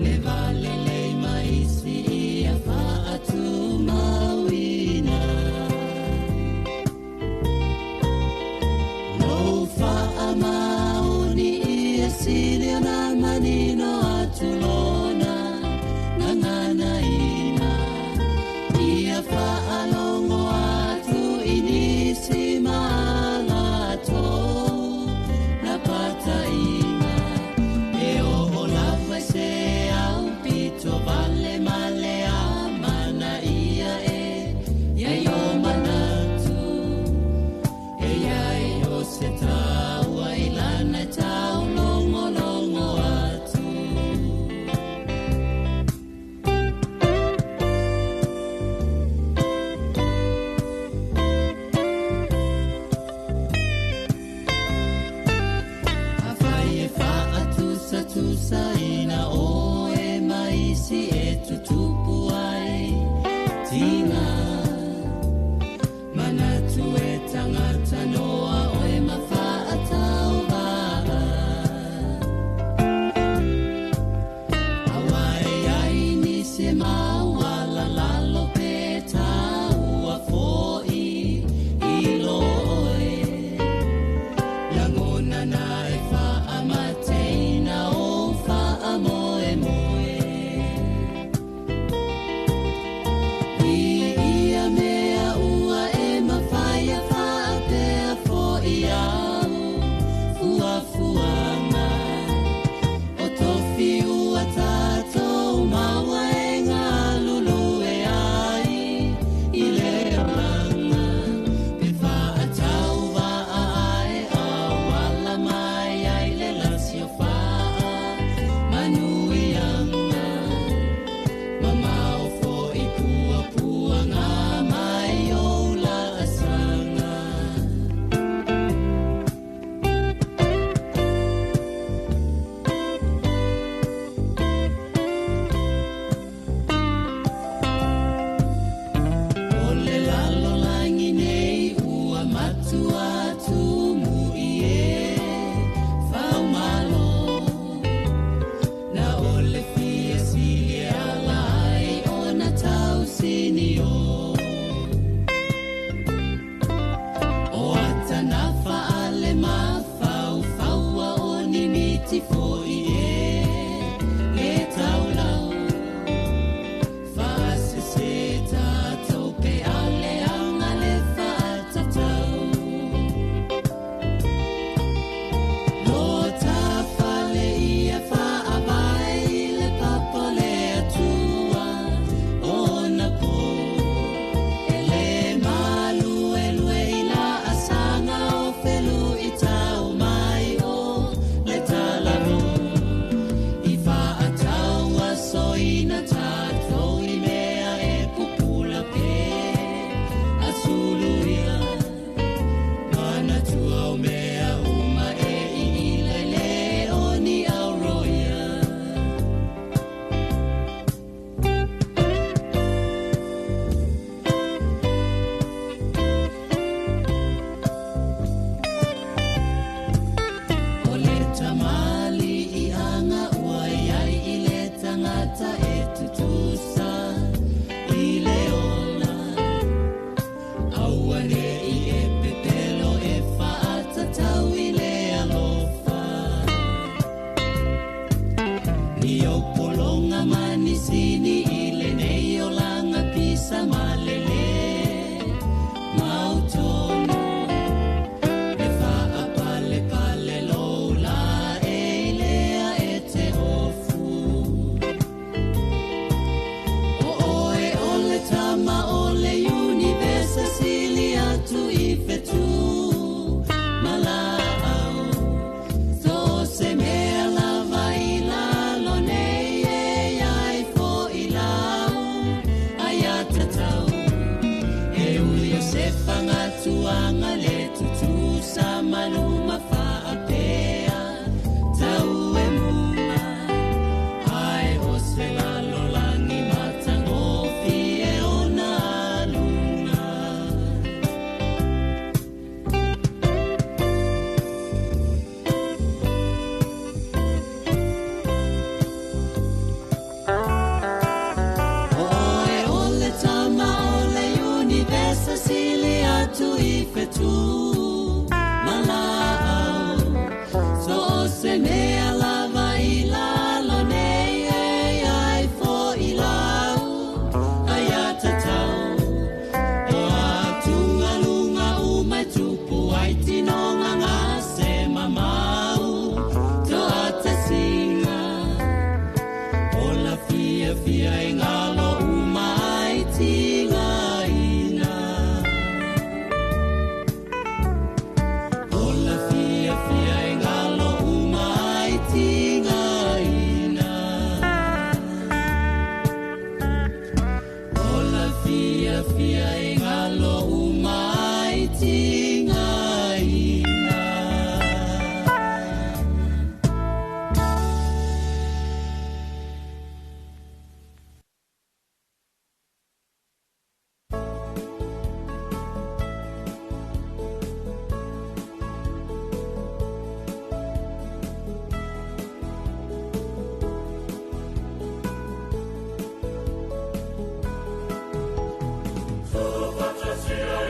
Le valele mai si ia whaatu mauina. Fantasia,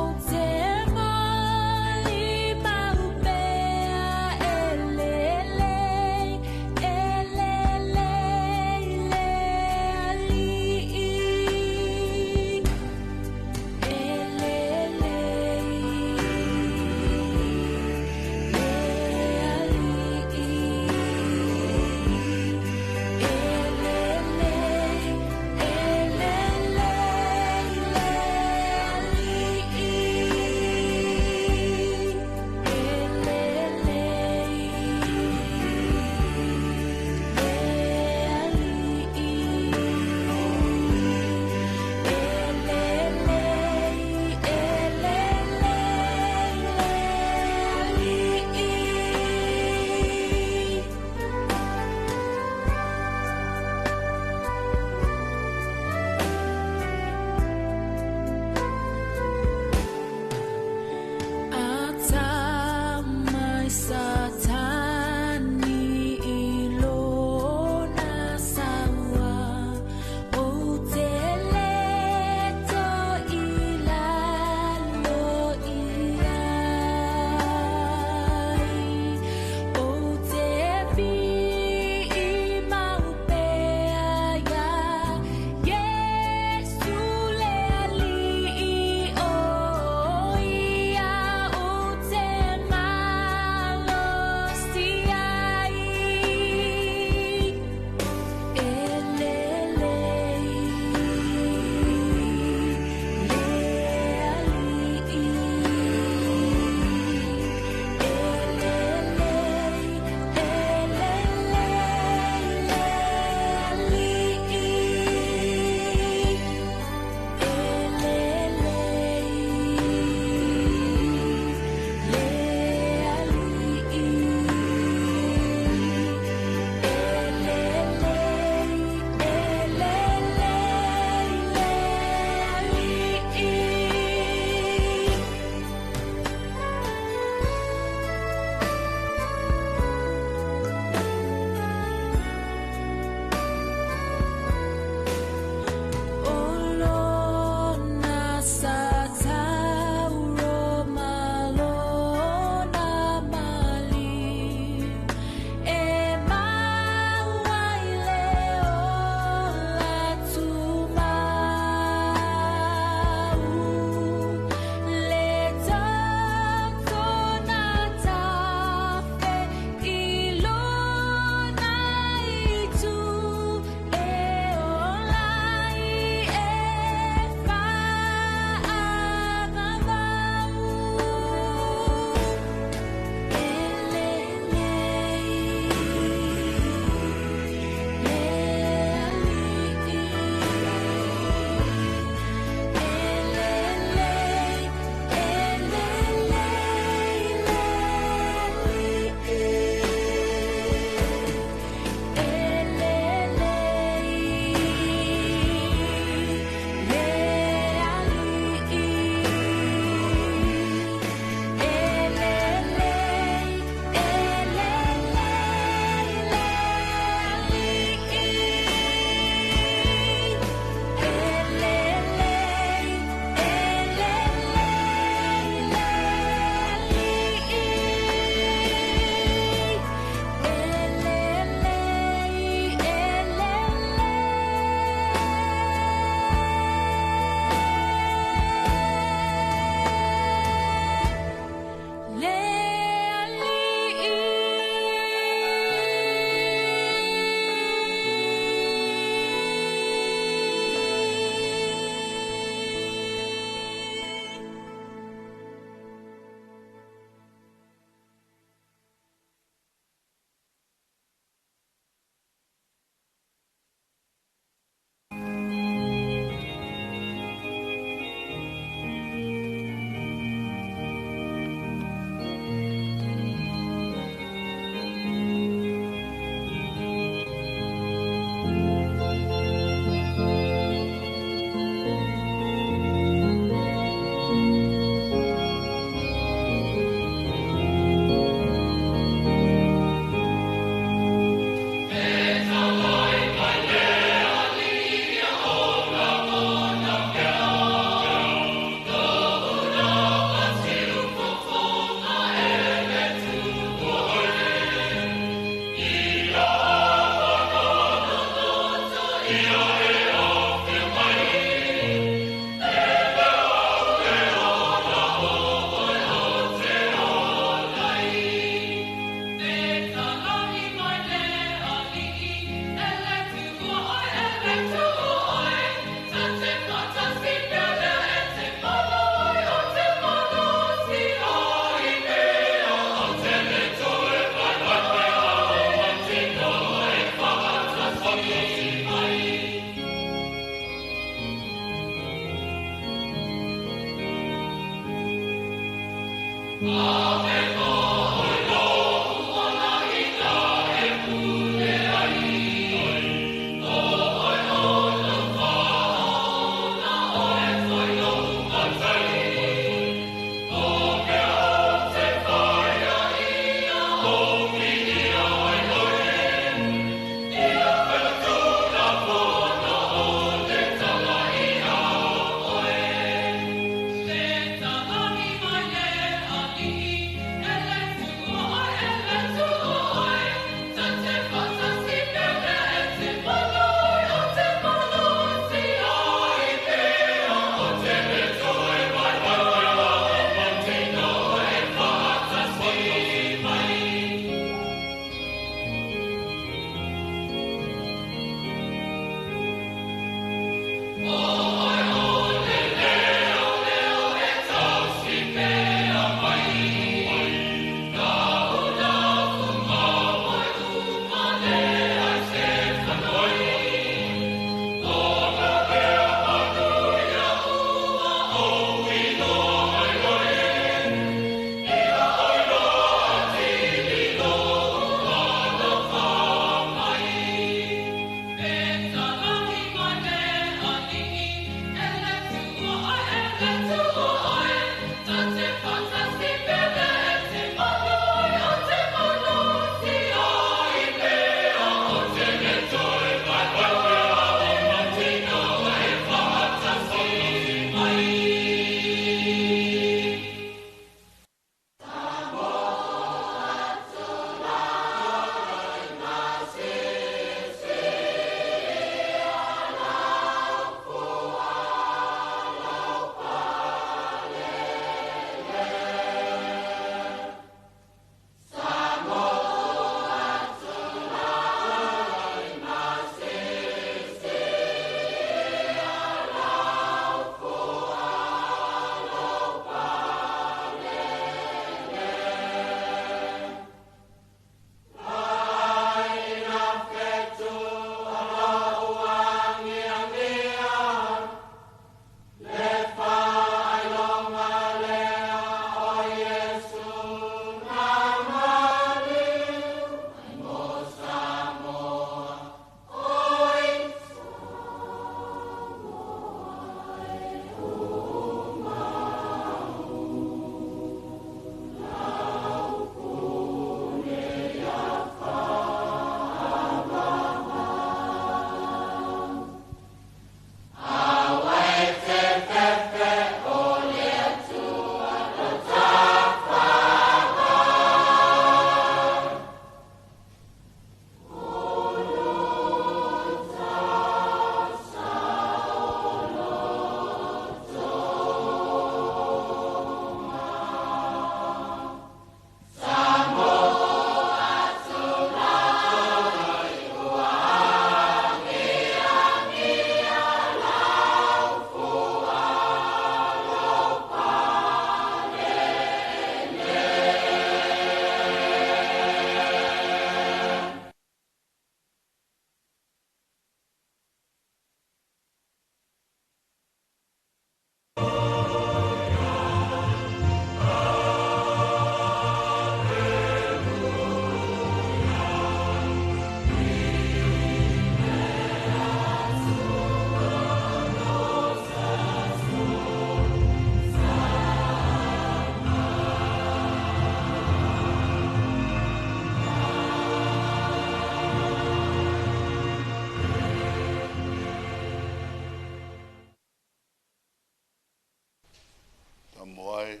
Samoa e,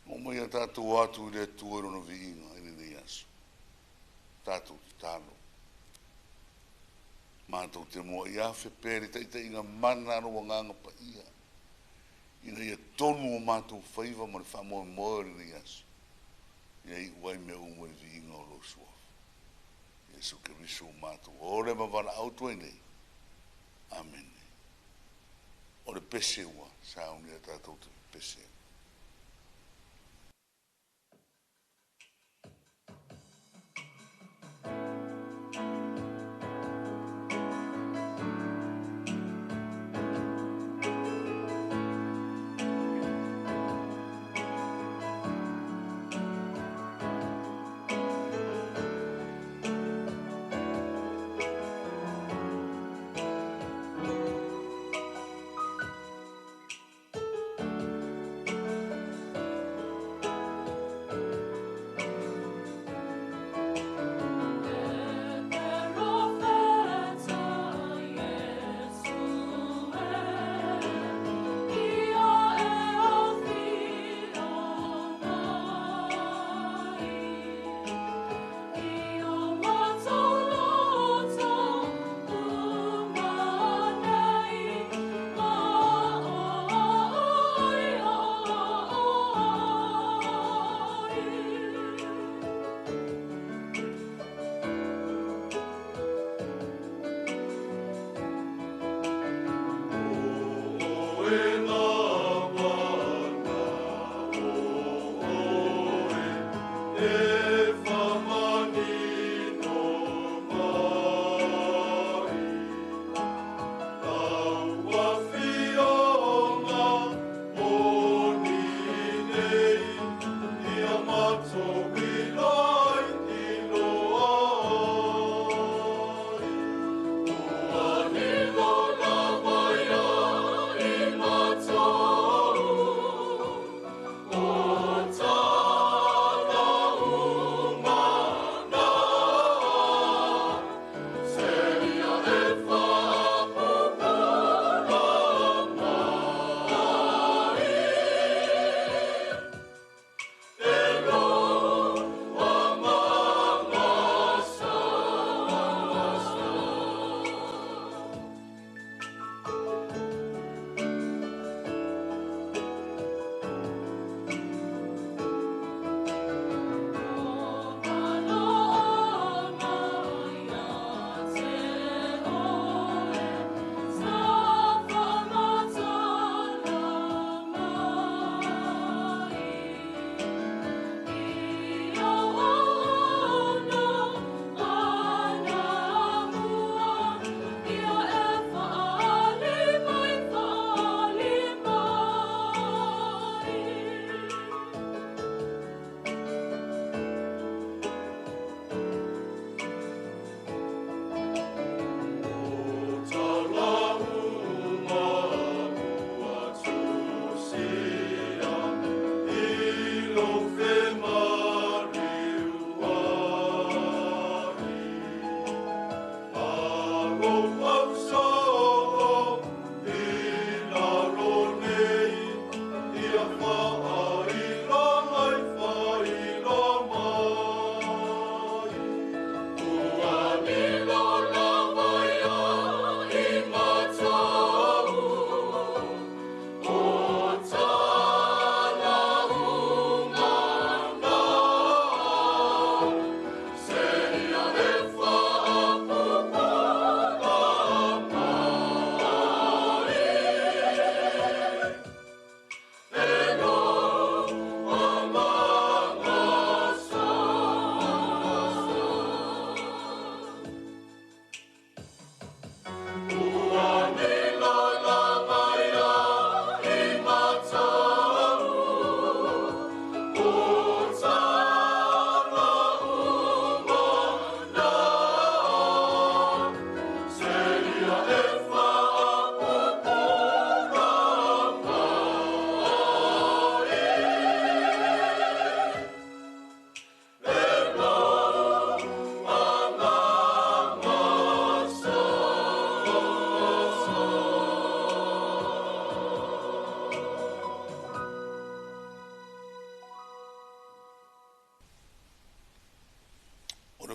oo mai a tatou atu i le Atua i Lona viiga i lenei aso. Tatou tatalo. Matou te muai afe pea i le taitaiga mana a Lou Agaga Paia, ina ia tonu o matou faiva ma le faamoemoe o lenei aso, ia iu ai mea uma i le viiga o Lou Suafa. Iesu Keriso ua matou ole ma valaau atu ai nei. Amene. O le pese ua saunia tatou te pepese ai.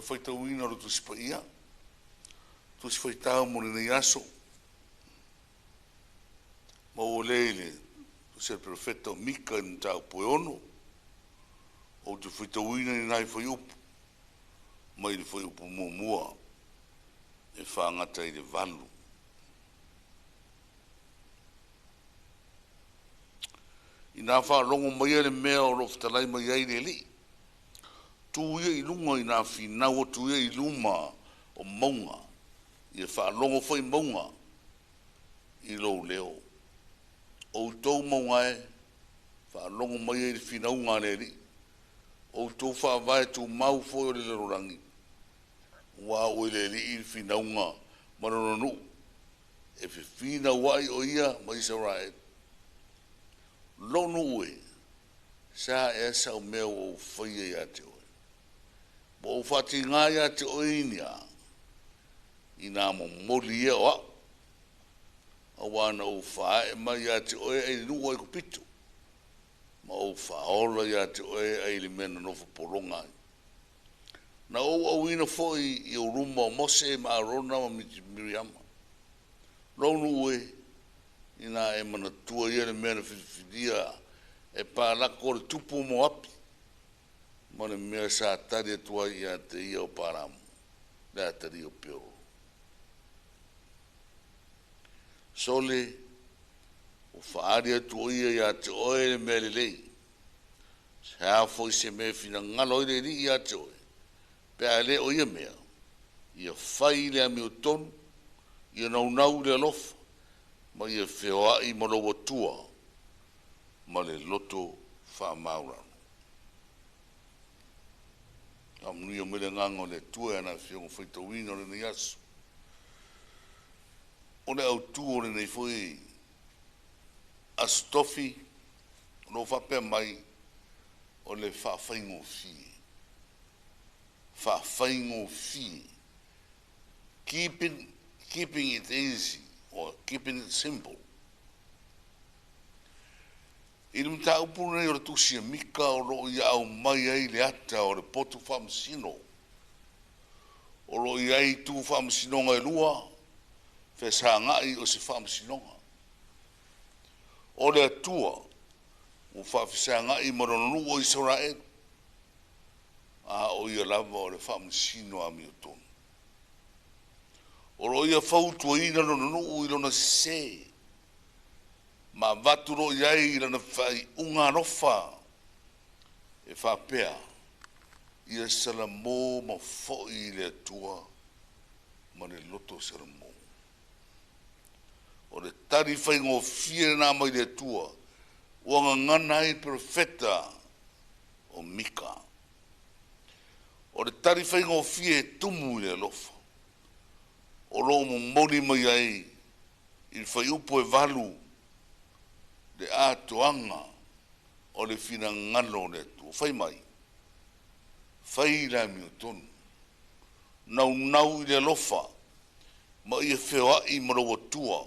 faitauina o le Tusi Paia, Tusi Faitau mo lenei aso, maua lea i le Tusi a le Perofeta o Mika i le mataupu e 6. Ou te faitauina ni nai fuaiupu mai le fuaiupu 1 e faagata i le 8. Inā faalogo mai le mea o lo o fetalai mai ai le Alii, tu ia i luga ina finau atu ia i luma o mauga, ia faalogo foi mauga i lou leo. O outou mauga e, faalogo mai ai i le finauga a le Alii, o outou faavae tumau foi o le lalolagi, ua au e le Alii le finauga ma lona nuu, e fefinauai o ia ma Isaraelu. Lou nuu e, sa ea sau mea ua ou faia ia te oe? Ua ou faatiga ia te oe i ni a? Inā momoli ia o au, aua na ou faaee mai ia te oe ai le nuu o Aikupito, ma ou faaola ia te oe ai le mea na nofo pologa ai. Na ou auina foi i ou luma o Mose ma Arona ma Miriama. Lou nuu e, inā e manatua ia le mea na filifilia e Palako o le tupu o Moapi, ma le mea sa tali atu ai ia te ia o Paramu, le atalii o Peoro. Sole, ua faaali atu o ia ia te oe le mea lelei. Se a foi se mea e finagalo ai le Alii ia te oe, pe a le o ia mea, ia fai le amiotonu, ia naunau i le alofa, ma ia feoai ma lou Atua ma le loto faamaulalo. Faamanuia mai le agaga o le Atua e ana afioga faitauina o lenei aso. O le autu o lenei foi Aso Tofi, o lo o faapea mai o le faafaigofie. Faafaigofie. Keeping it easy or keeping it simple. I le mataupu lenei o le Tusi a Mika o lo o ia aumai ai le ata o le potu faamasino. O lo o i ai tu faamasinoga e lua, fesagai o se faamasinoga. O le Atua ua faafesagai ma lona nuu o Isaraelu, a o ia lava o le faamasino amiotonu. O lo o ia fautuaina lona nuu i lona sese, ma avatu lo i ai i lana faaiuga alofa e faapea, ia salamo ma foi i le Atua ma le loto salamo. O le tali faigofie lena mai le Atua ua gagana ai le perofeta o Mika. O le tali faigofie e tumu i le alofa, o lo o momoli mai ai i le fuaiupu e 8 le atoaga o le finagalo o le Atua. Fai mai, fai le amiotonu, naunau i le alofa, ma ia feoai ma lou Atua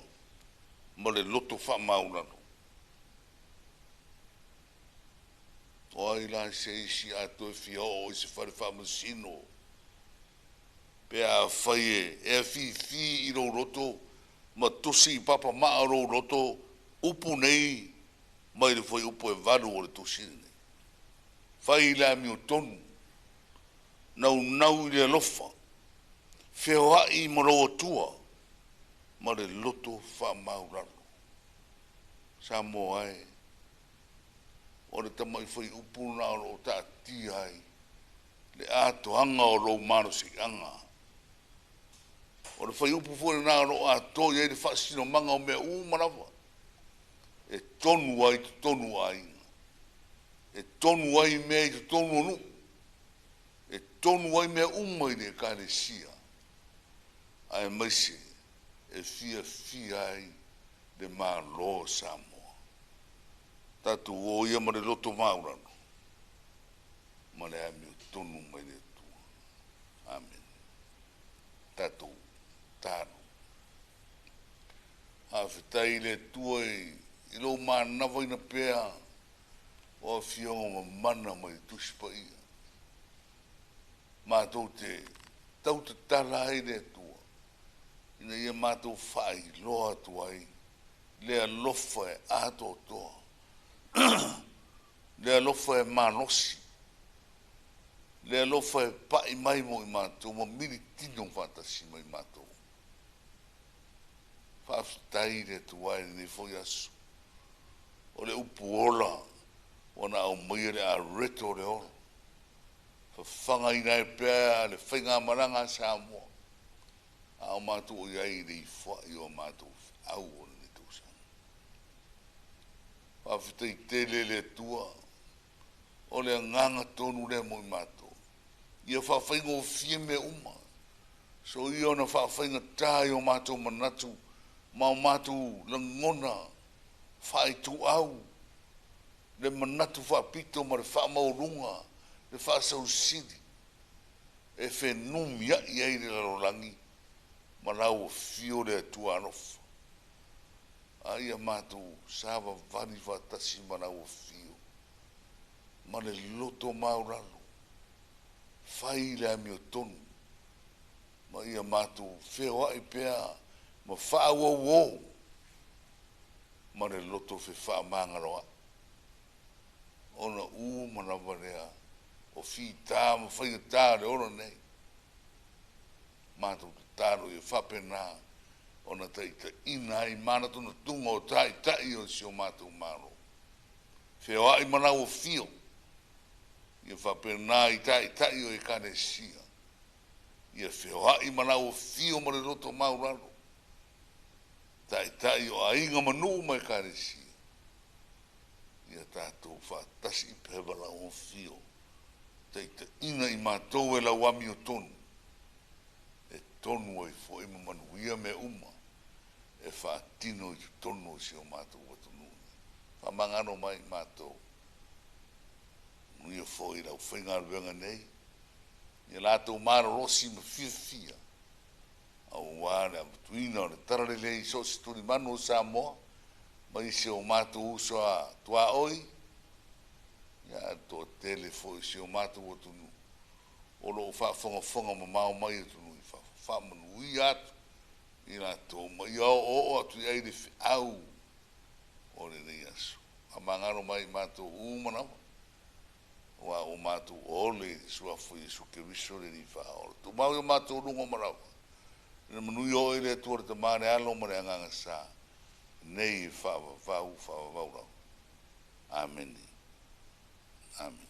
ma le loto faamaulalo. O ai la se isi a toe fia oo i se fale faamasino, pe a fai e afifi i lou loto ma tusi i papamaa o lou loto upu nei mai le fuaiupu e 8 o le tusi lenei. Fai le amiotonu, naunau i le alofa, feoai ma lou Atua ma le loto faamaulalo. Samoa e, o le tamai fuaiupu na o lo o taatia ai le atoaga o lou malosiaga. O le fuaiupu foi lena o lo o atoa i ai le faasinomaga o mea uma lava, e tonu ai totonu o aiga, e tonu ai mea i totonu o nuu, e tonu ai mea uma i le ekalesia, aemaise e fiafia ai le Malo o Samoa. Tatou o ia ma le loto maulalo ma le amiotonu mai le Atua. Amen. Tatou talo. Faafetai i le Atua i lou manavaina pea o afioga mamana mai Tusi Paia. matou te tautatala ai le Atua ina ia matou faailoa atu ai le alofa e atoatoa, le alofa e malosi, le alofa e pa'i mai mo i matou ma militino faatasi ma i matou. Faafetai i le Atua i lenei foi aso. O le upu ola ua na aumaia le areto o le ola, fafagaina ai pea le faigamalaga a Samoa, a o matou i ai i le ifoai o a matou feau o lenei tausaga. Faafetai tele le Atua, o le agaga tonu lea mo i matou. Ia faafaigofie mea uma, soia ona faafaigatā i o matou manatu ma o matou lagona faaituau, le manatu faapito ma le faamaualuga, le faasausili, e fenumiai ai le lalolagi ma lau afio le Atua alofa. A ia matou savavali faatasi ma lau afio ma le loto maulalo, fai le amiotonu, ma ia matou feoai pea ma faaauauo ma le loto fefaamagaloa'i, ona uma lava lea o fitā ma faigatā o le ola nei. Matou tatalo ia faapena ona taitaiina ai manatunatuga o taitai o si o matou Malo. Feoai ma lau afio, ia faapena i taitai o Ekalesia, ia feoai ma lau afio ma le loto maulalo, taitai o aiga ma nuu ma Ekalesia, ia tatou faatasi i pea ma lau afio, taitaiina i matou e lau amiotonu, e tonu ai foi ma manuia mea uma e faatino i totonu o si o matou atunuu nei. Faamagalo mai i matou, manuia foi lau faigaluega nei, ia latou malolosi ma fiafia, aua le avatuina o le talalelei i so o se tulimanu o Samoa, ma isi o matou uso a tuaoi, ia a le toatele foi o si o matou atunuu o lo o faafogafoga mamao mai atunuu i fafo. Faamanuia atu i latou ma ia oooo atu i ai le feau o lenei aso. Faamagalo mai i matou uma lava, aua ua matou ole i le suafa o Iesu Keriso le Alii Faaola. Tumau i o matou luga ma lava, le manuia oe le Atua le Tama, le Alo ma le Agaga Sa, nei e faavavau, faavavau lava. Amene. Amene.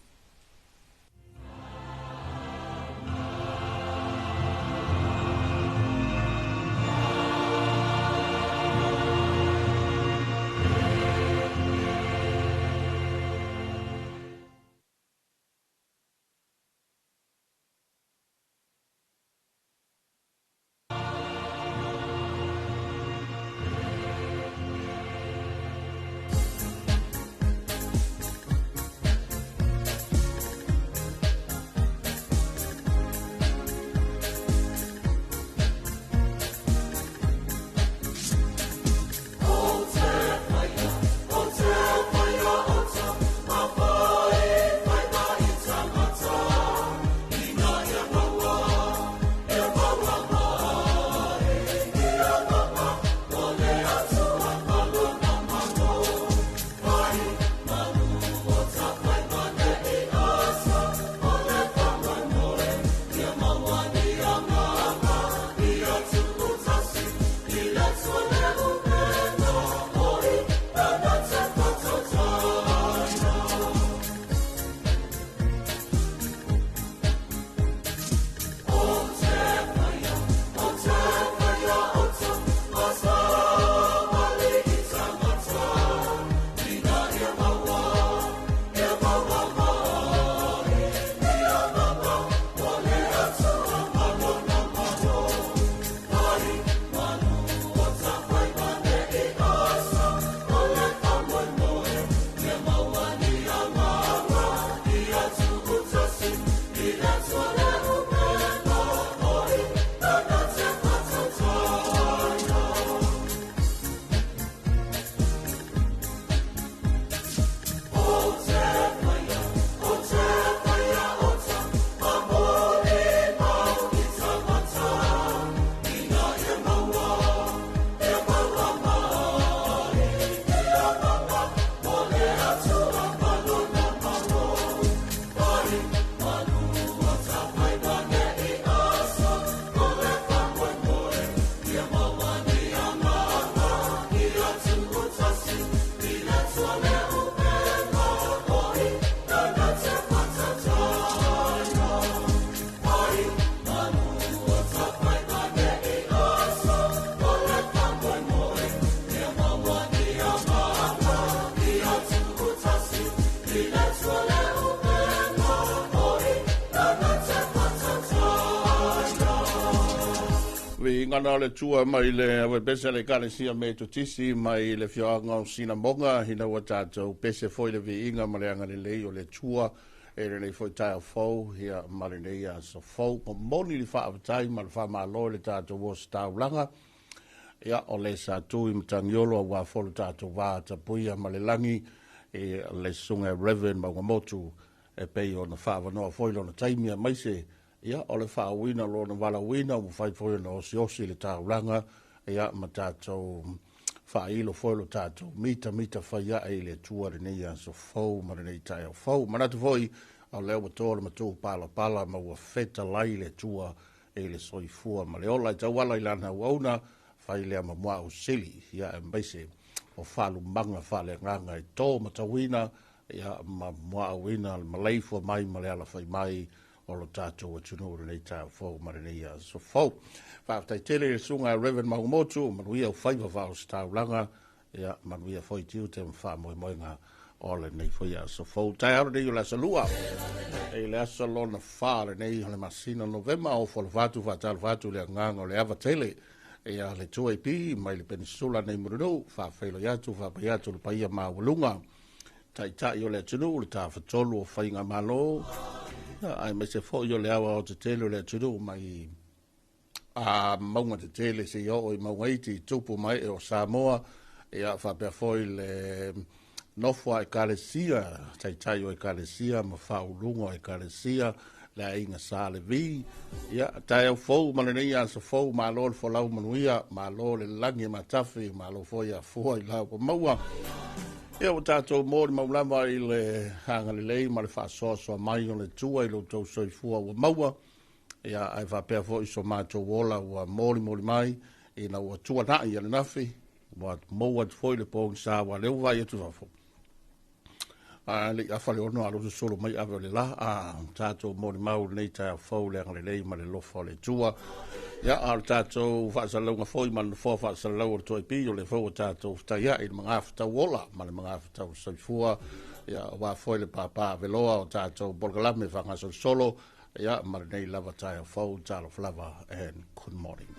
Viiga na o le Atua mai le Awepese a le Ekalesia Metotisi mai le afioaga o Sinamoga, ina ua tatou pese foi le viiga ma le agalelei o le Atua e lenei foi taeao fou ia ma lenei aso fou. Momoli le faafetai ma le faamalo i le tatou ositaulaga ia o le sa tu i Matagiolo aua foi lo tatou va tapuia ma le lagi i le susuga Reverend Maugamotu e pei ona faaavanoa foi lona taimi aemaise ia o le faauuina o lona valaauina ua mafai foi ona osiosi le taulaga ia ma tatou faailo foi lo tatou mitamita fai ae i le Atua lenei aso fou ma lenei taeao fou. Manatu foi o lea ua to le matou palapala ma ua fetalai le Atua i le soifua ma le ola e tauala i lana auauna fai lea ma muaau sili ia aemaise o faalumaga faaleagaga e to matauina ia ma muaauina le maleifua mai ma le alafai mai o lo tatou atunuu i lenei taeao fou ma lenei aso fou. Faafetai tele i le susuga a Reverend Maumotu, manuia o faiva faaositaulaga, ia manuia foi tiute ma faamoemoega o lenei foi aso fou. Taeao lenei o le aso lua, i le aso lona fa lenei o le masina o Novema, o folofa atu faatalofa atu le agaga o le ava tele ia le 2AP mai le Penisula nei Mulinuu, faafeiloi atu faapai atu le paia maualuga Taitai o le atunuu, le Tafatolu o Faigamalo, aemaise foi o le aoaotetele o le atunuu mai a mauga tetele seia oo i mauga iti i tupu ma ee o Samoa, ia faapea foi le nofo a ekalesia, taitai o ekalesia ma faauluga o ekalesia, le aiga Sa Levi. Ia, taeao fou ma lenei aso fou, malo le folau manuia, malo le lagi e matafi, malo foi afua i la ua maua. Ia ua tatou molimau lava i le agalelei ma le faasoasoa mai o le Atua i lo outou soifua ua maua, ia ae faapea foi so matou ola ua molimoli mai ina ua tuanai ananafi, ua maua atu foi le pogisa aua o lea ua vaai atu i fafo. A le i afa le ono a lo sosolo mai ave o le la a tatou molimau lenei taeao fou le agalelei ma le lofa o le Atua. Ia a o le tatou faasalalauga foi ma le nofoa faasalalau o le Toaipi o le foi ua tatou fetaiai i le magafatau ola ma le magafatau soifua ia aua foi le pāpā aveloa o tatou polokalame faagasolosolo ia ma lenei lava taeao fou. Talofa lava and good morning.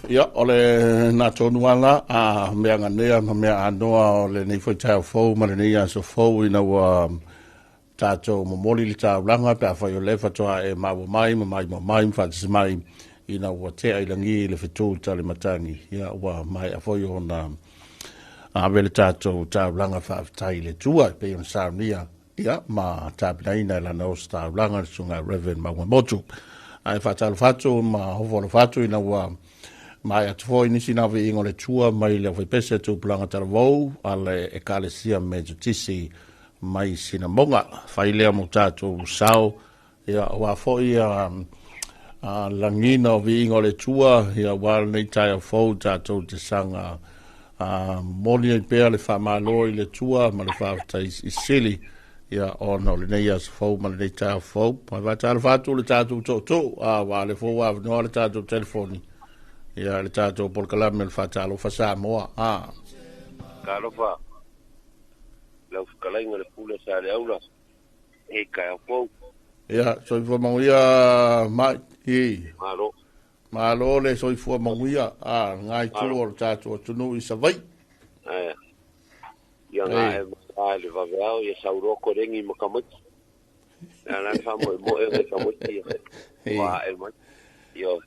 Ia, o le nā tonu ala a mea nganea ma mea anoa o lenei foi taeao fou ma lenei aso fou ina ua tātou momoli le taulaga pe afai o lea faatoa e maua mai ma maimoa mai ma faatasi mai ina ua tea i lagi le fetu tale matagi. Ia, ua maea foi ona ave le tātou taulaga faafetai i le Atua e pei ona saunia ia ma tapenaina e lana ositaulaga le susuga Reverend Maugamotu. Ae faatalofa atu ma ofo alofa atu ina ua maea atu foi nisi na viiga o le Atua mai le aufaipese tupulaga talavou a le Ekalesia Metotisi mai Sinamoga. Fai lea mo tātou sao, ia aua foi lagina o viiga o le Atua, ia aua lenei taeao fou tātou te saga momoli ai pea le faamalo i le Atua ma le faafetai isili, ia ona o lenei aso fou ma lenei taeao fou. Ma faatalofa atu le tātou tootoo, ua le fou avanoa le tātou telefoni, ia le tātou polokalame o le Faatalofa Samoa. Talofa, lau fetalaiga le pule sa le aula, e taeao fou. Ia, soifua manuia mai. I. Malo. Malo le soifua manuia ngā itu o le tātou atunuu i Savaii. Ia ngā e maa le vaveao, ia sauroko rengi ma kamaiti. Ia la wha moe moe ngai kamaiti ia. Wā e mai. Io.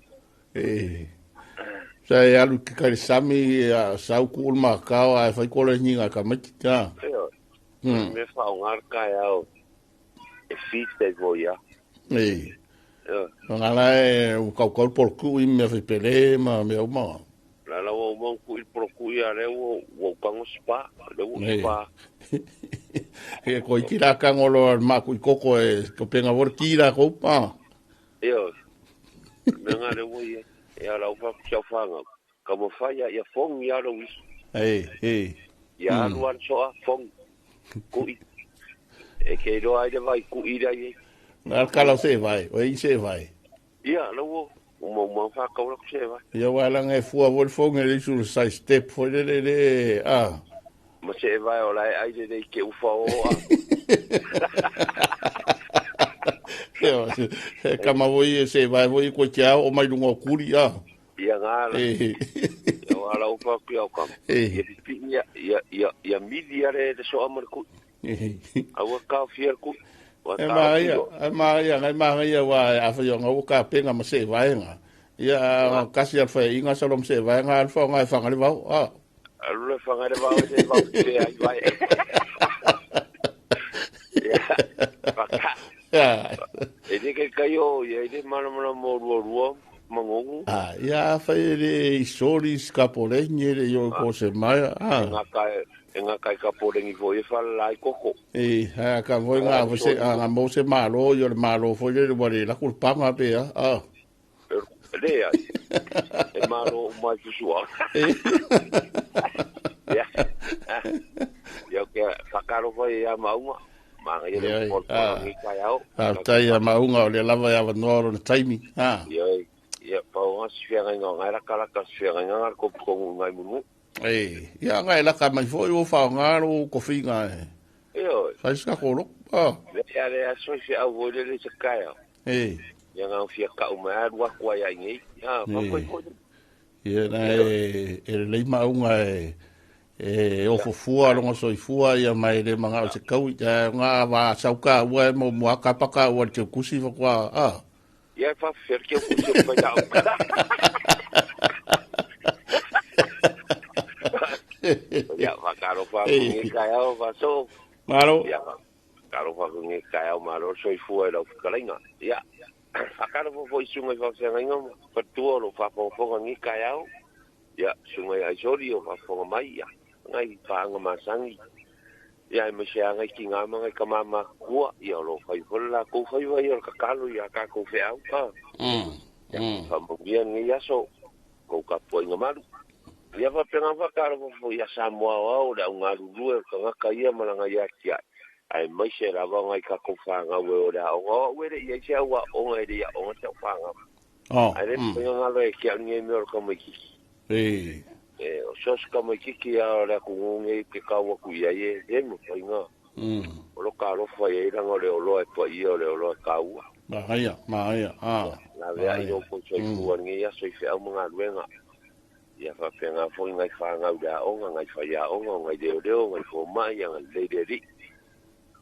Sa e alu ki kai sami sau ku ul makao a whai kore ni ngā kamaiti. Io. Me wha o ngā kai au e white mo ia. Ngā la e kau kau poroku i mea whai pele ma mea uma. La la o mau ku i poroku i a reo o kango spa, reo spa. E ko i tira kango lo maku i koko e ko penga vore tira ko pa. Io. Me ngā reo ia. E ala o wha kia whanga. Ka mo whaia ia fong ia ro isi. Ia alu an soa fong. Kui. E ke roa ai le vai kui rai e. Ngā kala se vai, o i se vai. Ia, lau o. Uma uma whakau la se vai. Ia wala ngai fua vol fong e le su sai step fo le le le a. Ma se vai o lai ai le le ke ufa o a. Ia, kama voi se vai voi ko te ao o mai lunga o kuri a. Ia ngā la. Ia wala ufa ku au kam. Ia pipi ia ia ia midi are le so amar ku. Aua ka fier ku. E maia, ngai maia wa a fa yo ngau ka penga ma se vaenga. Ia kasi al fa inga salom se vaenga al fa ngai fa ngai vau. Alu le fa ngai vau se vau se ai vai. Ia. Ya. E de ke kaio ia ile mana mana mo rua rua mangongu. Ia fa ile isori skapolengi le yo ko se mai. Nga kai ka porengi fo e fa lai koko. E ha ka voi nga fo se nga mo se malo yo le malo fo le wale la kulpanga pe a. Le ai. E malo mai sua. Ya. Yo ke fakaro fo ia maunga. Manga ia le pol ngi kai au. Tai ia maunga o le lava ia no ro taimi. Yo ia pa o sfera nga nga la kala ka sfera nga ko ko ngai munu. Ia ngai la ka mai foi o fa nga ro ko finga e. Io. Sai ska ko ro. Le ale a so se au le le se kai. Ia nga fia ka o ma ru kwa ia ngi. Ya fa ko ko. Ia na e le maunga e o fofua longo soifua ia mai le manga o se kau ia nga va sauka ua mo mo ka pa ka ua te kusi fa kwa. Ia fa fer ke kusi fa ya. Ia fakaro fa ngi kai au fa so. Malo. Ia fakaro fa ngi kai au malo soifua e lau fetalaiga. Ia fakaro fa foi sunga fa feagaiga fatua lo faafogafoga ngi kai au. Ia sunga ai sori o faafofoga mai ia. Ngai paanga masangi. Ia e mese anga ki ngā manga ka mama kua ia lo fai fola ko fai vai o ka kalo ia ka ko fe au ka. Fa mo ngi aso ko ka poinga malu. Ia fa penga fa karo fo ia Samoa au le unga lulue ka ngaka ia malanga ia kia. Ai mai se lava ngai ka ko fa nga we o la o we le ia se au o ngai ia o te fa nga. Ai le penga nga le kia ngi me o ka mai kiki. O sos ka mai kiki ia le ku ngi ke ka wa ku ia ye le mo fa nga. O lo ka lo fa ia nga le o lo e pa ia le o lo ka ua. Ma ia. La vea i o ko so ku ngi ia so fe au nga luenga. Ia faapegā foi gai fagau le aoga gai faiaoga o gai leoleo gai fomaʻi ia galelei le aliʻi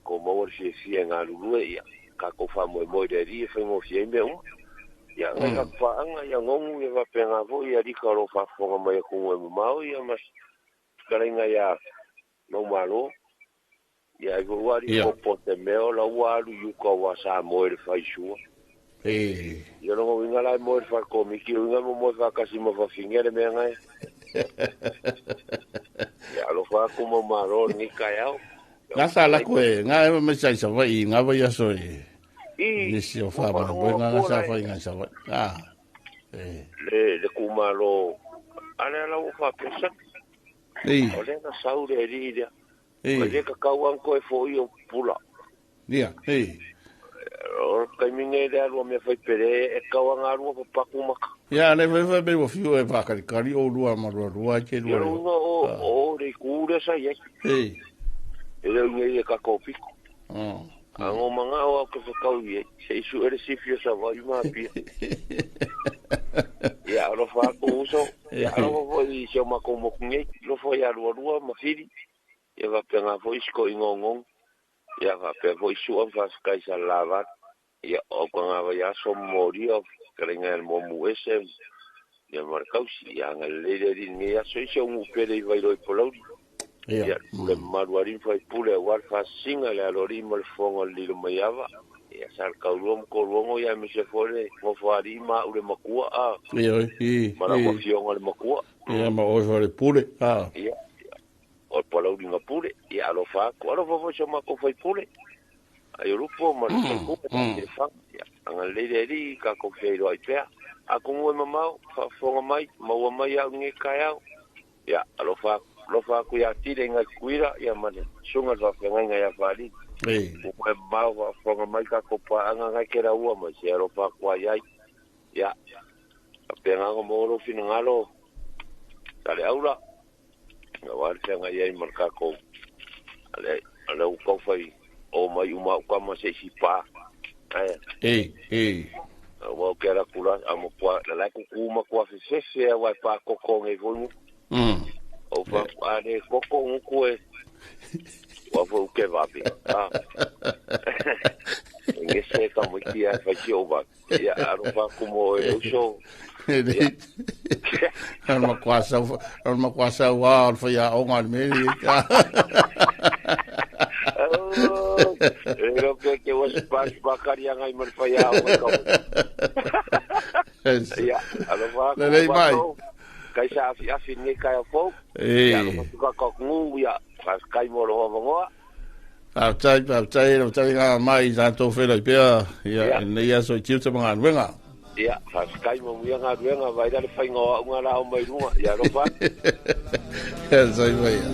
ko maua le fiafia e galulue ia kakou faamoemoe i le alii e faigofie ai mea uma ia gai kakupaaga ia gogu ia faapegā foi ia lika o loo faafofoga mai akugu e mamao ia ma fetalaiga iā maumālō ia ai foi ua alii popo te mea o la ua alu i uka ua sa moe le faisua. Ia lona uiga la e moe le falekomiti o uiga e momoe faatasi ma fafine le mea gae. Ia alofa atu maumālō lenei taeao. Ga sa lako e nga e mai sai Savaii nga vai aso e nisi o faamoemoe nga sa fai ngai Savaii. Ah. E. Le kumalo ale ala ua faapea Ei. O lea na sau le alii lea. O le kakau lava na toe fo'i o pula. Ia, ei. O le taimi nei le alu a mea fai pele e tau lava na alu papatu maka. Ia, le fai fai mei ua fiu e whakalikali o lua ma lua lua ke lua. Ia uga o le ku le sa ia. Ei. E le uga ia ka kopiko. A ngo manga o au ke whakau ia. Se isu ere sifi o sa vai ma pia. Ia alofa aku uso. Ia alofa foi i se o makou moku nei. Alofa ia lua lua ma fili. Ia faapena foi isi koʻiga ogogo. Ia faapea foi Sua ma faafetai sa lava atu. Ia o aukagavai aso ma molia o fetalaiga ia le muamu ese ia ma le tausi. Ia agalelei le Alii i lenei aso i si ou nuu pele i Vailoa i Palauli. Ia le pule mamalu a alii ma faipule aua le faasisiga le aloalii ma le fofoga o le lilo maiava. Ia sa le taulua ma toluogo ia aemaise foi le nofo a alii ma au le matua a ma lau afioga le matua. Ia ma oe foi le pule a. Ia o le Palauli na pule, ia alofa atu, alofa foi si o matou faipule, ai o Lupo ma le faipule ma le faga, ia agalelei le Alii, tatou feiloai pea. Atonu e mamao, faafofoga mai, maua mai au i lenei taeao, ia alofa atu, alofa atu ia Tile i nai Tutuila, ia ma le susuga i le faafeagaiga ia Faalili. Atonu e mamao, faafofoga mai tatou paaga nai ke laua ma se alofa atu ai ai. Ia, faapena ona maua lou finagalo, Saleaula. Aua le feagai ai ma le tatou ale ale ua tau fai o mai uma au tama se isi pa. Ae. Ei, ei. Ua ou ke ala kula a mo pua la la kuku ma kua fefefe a wai pa koko ngai foi mu. O fa a le koko nguku e. Ua foi uke vavi. Ah. Nge se ka mo ki a fai ki o vavi. Ia alofa atu mo e uso. Al makuasa al makuasa wa al fai a onga al meri. E ro ke ke was pas bakari anga i mar fai a onga ka. Ia alofa atu. Lelei mai. Kai sa afi afi nei kai a fou. E. Ia alofa tu ka ka ngu ia. Kai mo lo vangoa. Faafetai, faafetai lau taliga mai i tatou feiloai pea, ia, i lenei aso i tiute ma galuega. Ia, faafetai ma muia galuega, vaai la le faiga o au ngā la au mai luga, ia alofa atu. Ia, soifua ia.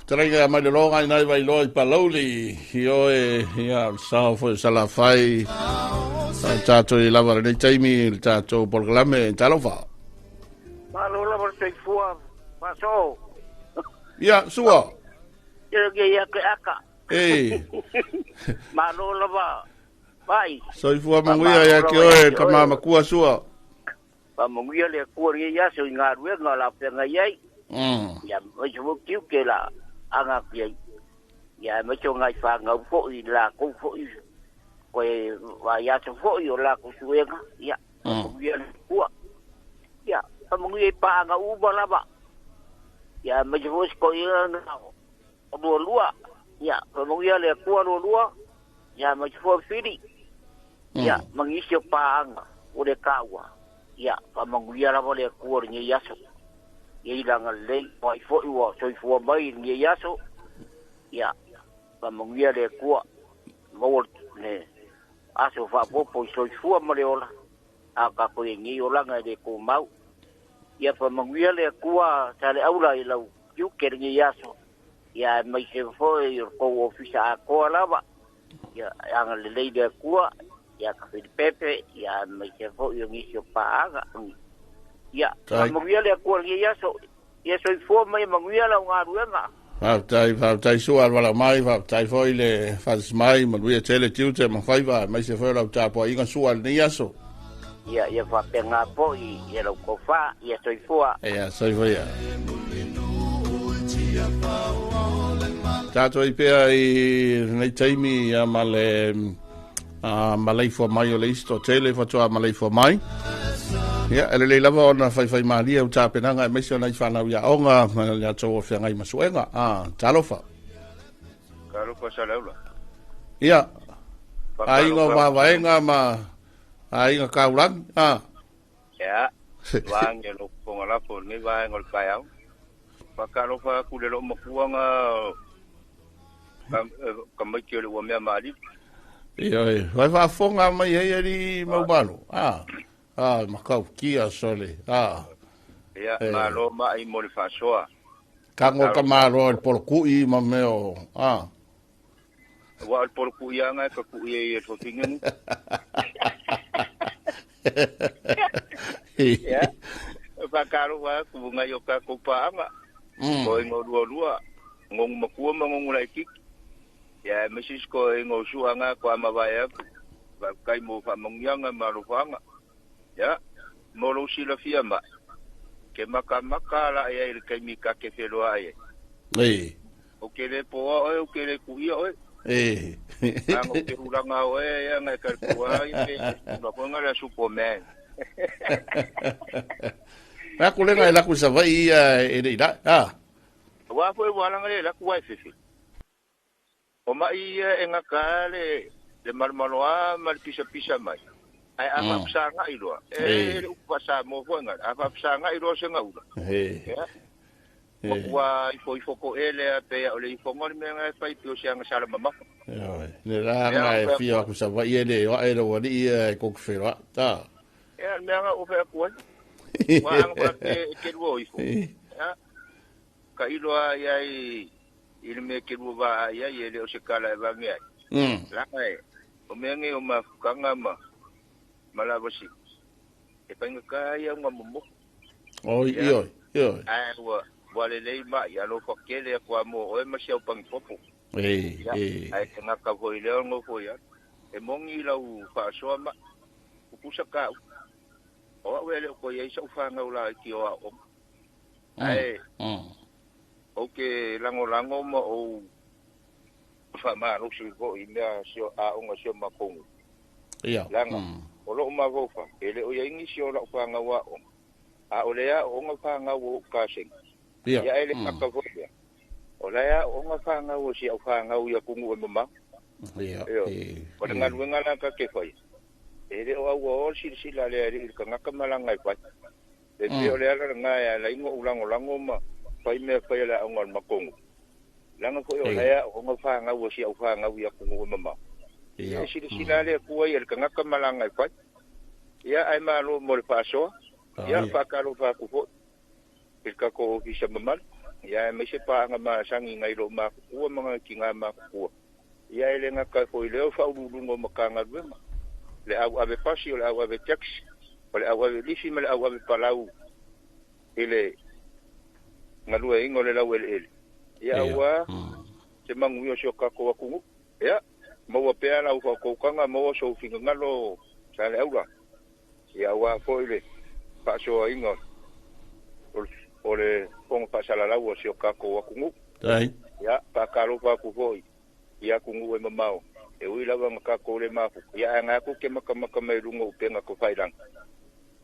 Fetalaiga ia mai le loga i nai Vailoa i Palauli, i oe, ia, o le sao foi o Salafai, o tatou i lava lenei taimi, le tatou polokalame, talofa. Malo lava le soifua faasoo. Ia, sua. Ia ke ia ke aka. Ei. Malo lava. Vai. Soifua manuia ia ke oe ka mama kua sua. Pa manuia le kua ri ia so i ngā ruenga la penga iai. Ia mai so kiu ke la anga ki ai. Ia mai so ngai whangau fo i la kou fo i koe wa ia so fo i o la ko suenga. Ia. Manuia le kua. Ia, faamanuia i paaga uma lava. Ia, aemaise foi si toeaina na o lualua. Ia, faamanuia le Atua lualua. Ia, aemaise foi Fili. Ia, ma nisi o paaga o le taua. Ia, faamanuia lava le Atua i lenei aso. Ia i lana lelei, o ai foi ua soifua mai i lenei aso. Ia, faamanuia le Atua, maua le aso faaopoopo i soifua ma le ola. A o tatou i ai nei olaga e le tumau. Ia faamanuia le Atua Saleaula i lau tiute lenei aso, ia aemaise foi o le tou ofisa atoa lava. Ia e agalelei le Atua ia Tafilipepe, ia aemaise foi o nisi o paaga. Ia faamanuia le Atua lenei aso, ia soifua ma ia manuia lau galuega. Faafetai, faafetai Sua le valaau mai, faafetai foi le faatasi mai, manuia tele tiute ma faiva, aemaise foi o lau tapuaiga Sua i lenei aso. Ia, ia faapena foi ia lau tofa, ia soifua. Ia, soifua ia. Tātou i pea i nei taimi ia ma le maleifua mai o le isi toatele faatoa maleifua mai. Ia, e lelei lava ona faifai malie u tapenaga aemaise o nai fanau i aoga ma le latou o feagai ma suega. Talofa. Talofa Salaula. Ia, aiga o Mavaega ma aiga Kaulagi. Ia, vaega o fofoga lafo o lenei vaega o le taeao. Faatalofa atu i le loomatua tamaiti o le ua mea maalivi. Ia, vai faafofoga mai ai alii Maumalo. Matautia sole. Ia, malo mai mo le faasoa. Tago ka malo i le polokui ma mea o... Ua o le polokui lava e kakui ai e le fafine ni. Ia, faatalofa atu nai o tatou paaga. Ko ingo lua lua, ngongu makua ma ngongu laititi. Ia, aemaise isi ko ingo usuaga ko amavae atu. Faafetai mo faamanuiaga ma alofaga. Ia, mo lou silafia mai, ke makamaka ala ai i le taimi ta te feloai ai. Ou te le poa oe, ou te le kuia oe. Langa ou te hulaga oe, ia ngai kalipua ai, pe hula koe nga le Superman. Mea ku lenga e laku i Savaii ia e le i lae. Ua foi ua langa le laku ai fefe. O mai ia e gata le malomaloa ma le pisapisa mai. Ae a faafesagai loa, e le upu faa-Samoa foi ngana, a faafesagai loa se gaula, ia, matua ifoifo to'ele a pe a o le ifoga o le mea na e fai pei o se agasala mamafa. Ioe, le la nga e fia aku Savaii e le oa e le ualii ia e koke wheroa. Ta. Ia, le mea nga o whea ku ai. Ua anga wha ke, ke lua o ifo. Ia, ka iloa ia i le mea ke lua vaa ai ai e le o se kala e vage ai. Langa e, o mea nei o mafukanga ma lavasi, e faigata ia unga momofu. Oi, ioi, ioi. Ae ua lelei mai, alofa kele atu a mo oe ma si au pangipopo. Ia, ae te gata foi lea o nofo ia. E moni lau faasoa ma, pupusa kau. O au e le o koe ai sa uwhangau la i ki o ao. Ae, o ke langolango ma o whaamalosi foi i mea sio aoga sio makongu. Ia. Langa, o loo mafaufa, e le o ia ingi sio lau whangau aoga. A o le aoga whangau o kasenga. Ia. Ia ele kaka foi lea. O le aoga whangau o si au whangau ia kungu e mama. Ia. O le galuega la ka ke whai. E le o au o silasila lea i le kangaka malanga e whai. E pe o le ala nga e ala ingo ulangolango ma whai mea whai ala aoga o le makongu. Langa foi o le aoga whangau o si au whangau ia kungu e mama. Ia. E silasila lea kua ia le kangaka malanga e whai. Ia ai malo mo le whaasoa. Ia whakalo whaku foi. I le kako ofisa mamalu. Ia e maise paanga masangi ngai lo makukua ma ngai ki ngā makukua. Ia e le ngaka foi leo whaululunga o makanga luema. Le au ave pasi o le au ave taxi. O le au ave lifi ma le au ave palau. I le ngalua ingo le lau ele ele. Ia aua te mangu ia sio kako akungu. Ia maua pea lau whakaukanga maua so fingangalo sa le aula. Ia aua foi le whaasoa ingo o le fonga whaasalalau o sio kako akungu. Tai. Ia whakalofa aku foi. Ia kungu e mamao. E ui lava nga kako le mafu. Ia anga aku ke makamaka mai runga upenga ko whairanga.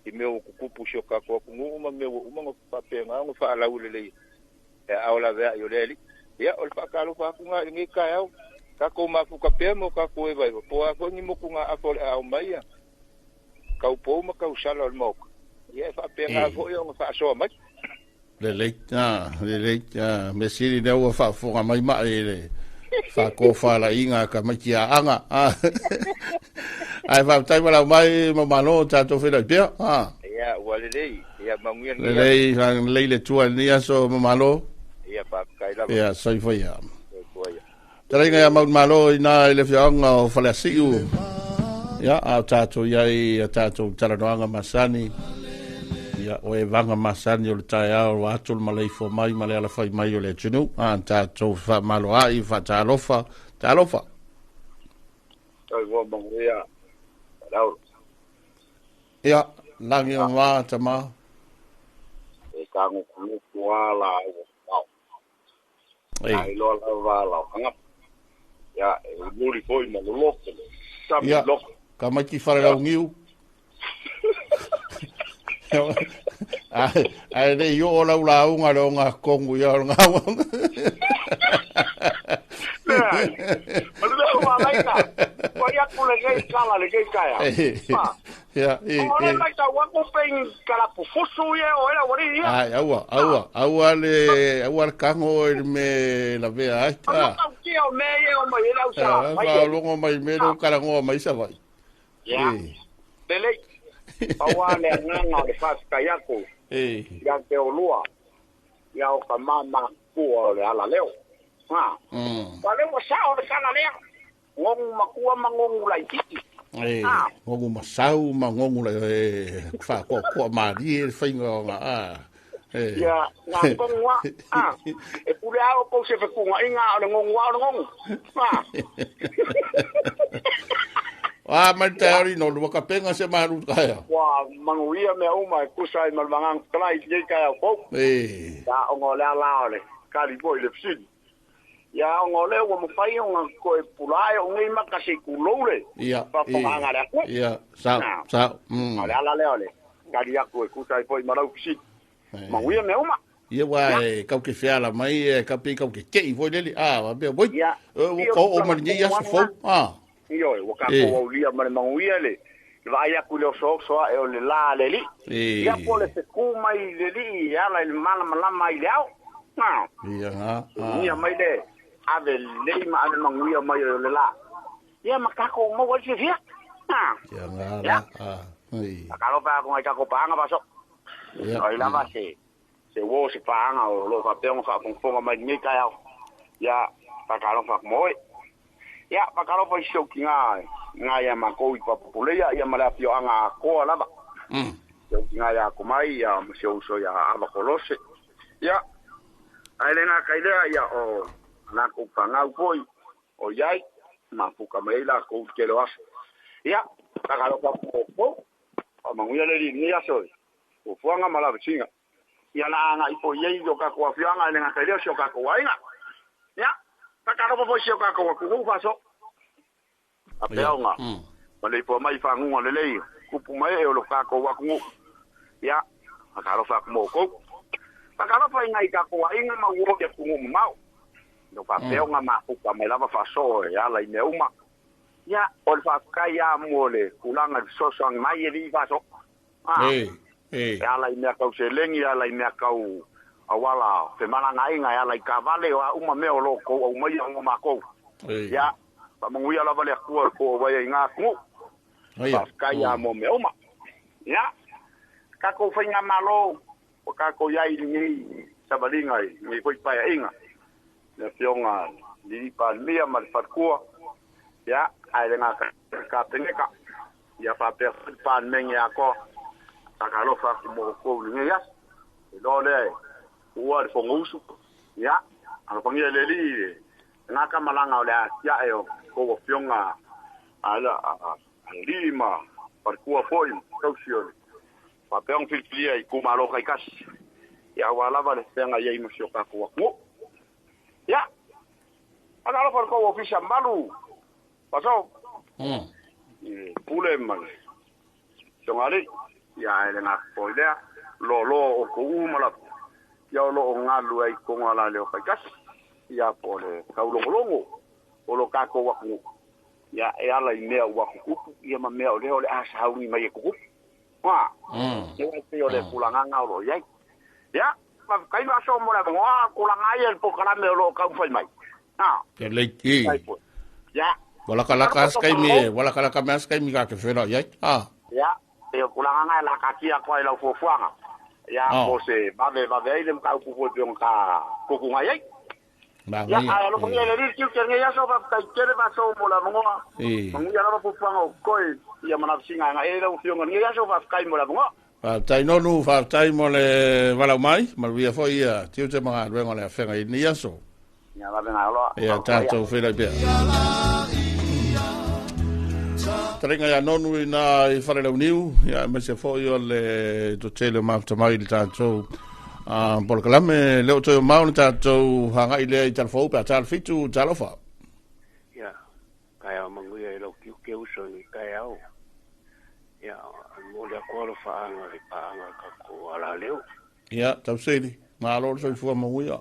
I mea o kukupu sio kako akungu ma mea o umanga whapenga nga whaalau le lei. E aola vea i o le eli. Ia o le whakalofa aku ngā i ngi kai au. Kako mafu ka pea mo kako e vaiva. Po a foi ni moku ngā afo le ao mai ia. Kau pou ma kau sala o le maoka. Ia e whapenga foi o nga whaasoa mai. Lelei, lelei, me siri lea ua faafofoga mai mai le faakofalaiga ka mai tiaaga. Ae faafetai malau mai mamalo tatou feiloai pea. Ia, ua lelei. Ia, manuia lenei Lelei, lelei le tua i lenei aso mamalo. Ia, faafetai lava. Ia, soifua ia. Soifua ia. Talaiga ia Maumalo i nā i le afioaga o Faleasiu. Ia, a o tatou iai a tatou talanoaga masani. Ia, o e vaga masani o le taeao o atu le maleifua mai ma le alafai mai o le atunuu. A tatou faamaloai, faatalofa, talofa. Soifua manuia. Lau. Ia, lagi o mā, tama. E kango kuluku ala au pao. Ai loa lava la hanga. Ia, e uluri foi ma loloko. Sami Ia, loko. ka mai ki whare rau ngiu. Ai, ai le i o lau launga le o ngā kongu ia o ngā wanga. Leai. O le mea ua laina. Ua ia ku le gei kala le gei kaea. Ia, i, O le i. mai tau aku pein kala pufusu ia o era wari ia. Ai, aua, aua, aua le, aua le kango e le me la vea ai. Ano Ah, tau kia o me ia o mai era o sa. Mai fa e. longo mai me lo karangoa mai sa vai. Ia. Eh, Lelei. Paua le anganga o le whawhikai aku. eh, Ia te o lua. Ia o ka mama kua o le ala leo. Ha. Pa leo wa sa o le kala lea. Ngongu makua ma ngongu laititi. Eh, Ah. ngongu masau ma ngongu le eh, fa ko ko mari e whainga o ngā, ah. Eh. Ia, ngā ngongu a. Ah. E pure ao kou se whekunga inga o le ngongu a o le ngongu. Ah. Ah, mai te ori no lua kapenga se maru kaya. Wa manguia mea uma e kusa i malvangang kalai i kaya o. Eh, Ya ongo le ala o le kari boi le psini. Ya ongo le ua mawhai o ngā koe pulae o ngei maka se kuloule. ia, Whakanganga le aku. ia, sa, Ah. sa, mm. O le ala lea o le kari aku e kusa i poi marau psini. Eh. Manguia mea uma. Ia wa e kau ke whiala mai e ka pi kau ke kei voi lele. Ah, wa bea voi. Ia. Ua kau o mani ia aso fou. Ah, Io e waka Eh. ko aulia ma le manguia le. Le vai aku le oso oso e o le la le li. Eh. Ia po le te mai le li i ala i le mana malama i le au. Ah. ia ngā. Ah. Ia mai le ave lei ma ave manguia mai o le la. Ia makako mau ai se fia. Ah. Ia ngā Ia. la. Ah. Ei. Akalo pa ko ngai kako paanga paso. Ia. Oi lava se se wo se paanga o lo fa pe fa fonga mai ni kai au. Ia pakalo fa moi. Ia pakalo fa so ki ngā ngā ia ma ko i pa populeia ia ma la fio anga ko lava. So ki ngā ia ko mai ia ma se uso ia ava kolose. Ia ai le ngā kai lea ia o na ko pangau foi o iai ma puka mai la ko te lo aso. Ia pakalo fa po o manguia le ni aso. O fuanga ma la vesinga. Ia la anga i po iei o ka ko afioanga le ngā kai lea so ka ko ainga. Ia pakalo fa so ka ko ku fa so. A peonga. Ma le po mai whangunga le lei. Kupu mai e o lo ka ko wakungu. Ia pakalo fa mo ko. Pakalo fa inga i ka ko ainga ma wo ya kungu mau. No pa peonga ma puka mai lava fa so e ala i mea uma. Ia o le fa kai a mo le kulanga le soso mai e li fa so. Ah. Eh, eh. E ala i mea kau selengi, ala i mea kau awala te malanga inga, e ala i ka vale o a uma mea o lo kou au mai au mākou. Eh. Ia, pa manguia lava le akua ko wai i ngā kungu. Ia. Pa kai a mo mea uma. Ia, kako whainga malo, o kako iai i ngei sabalinga i ngei koi paia inga. Le fionga lili palmia ma le fatkua. Ia, ai le ngā ka peneka. Ia pa pea palmenge a ko. Takalofa ku mo ko le ngei as. E lo le ua le fongusu. Ia, ala pangia le li ngā kamalanga o le atia e o ko o fionga ala a li ma fatkua foi kausi o le. Pa pea ong filifilia i ku malo kai kasi. Ia ua lava le whenga iei mo sio kako waku. Ia, akalofa ko ofisa malu. Paso, pule ma le. Songari, ia ele ngā koi lea, lo lo o ko uma la, ia o lo o ngalu ai konga la leo kai kasi. Ia po le kaulongolongo, o lo kako waku. Ia e ala i mea ua kukupu, ia ma mea o leo le asa haungi mai e kukupu. Wā, ia te o le kulanganga o lo iai. Ia, ma kai ma so mo le ngoa kulanga ia le pokalame o lo kau whai mai. Ah, Ke leiki. kai po. Ia, Wala kalaka askai mi, wala kalaka me askai mi ka ke whera iai. Ah. Ia, e o kulanganga e la kakia koa i lau fuafuanga. Ia, Oh. po se vave vave ai le mkau pupo te ka kuku ngai ai. Ma Ia, ngai. ai alo pangia le riri kiu ke ngai aso pa kai kere pa so mo la mongoa. Eh. Manguia lava fuafuanga o koi, ia manapsinga ngai e lau fionga ngai aso pa kai mo la mongoa. Whātai nonu, whātai mo le walau mai, maluia foi ia, tiu te mga ruenga le awhenga i ni aso. Ia, vave ngai aloa. Ia, tātou whira pia. fetalaiga ia Nonu i na i Falelauniu, ia aemaise foi o le toatele o mafuta mai i le tatou polokalame. Le o toe o mau le tatou agai lea i talafou pe a ta le 7, talofa. Ia, taeao manuia i lau tiute uso i taeao. Ia, mo le atu alofa i paaga tatou alaleo. Ia, tausili, malo le soifua manuia.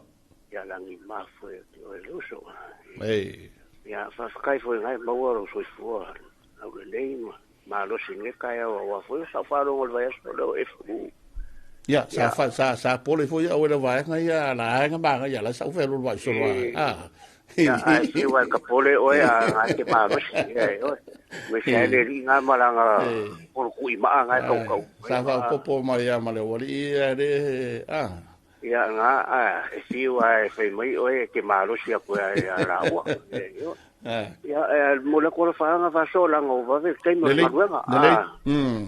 Ia lagi mafue te oe le uso. Ei. Ia, faafetai foi ngai maua lou soifua au lelei ma malosi nei taeao aua foi sa faalogo le vaiaso leo e fu. Ia, sa fa sa sa pole foi au le vaega ia la aiga maga ia la sa ufe lo vai solo. Ah. Ia, ai si wa ka pole oe a ngai te malosi ia e oe. Me sa le ri ngā malanga polo kui maa ngai kau kau. Sa fa popo mai ia ma le wali ia le ah. Ia ngā a e fiu a e whai mai oe ke malosi a koe a la ua. Ia, mo le kola whaanga whaso langa o wawe, taimi o maruenga.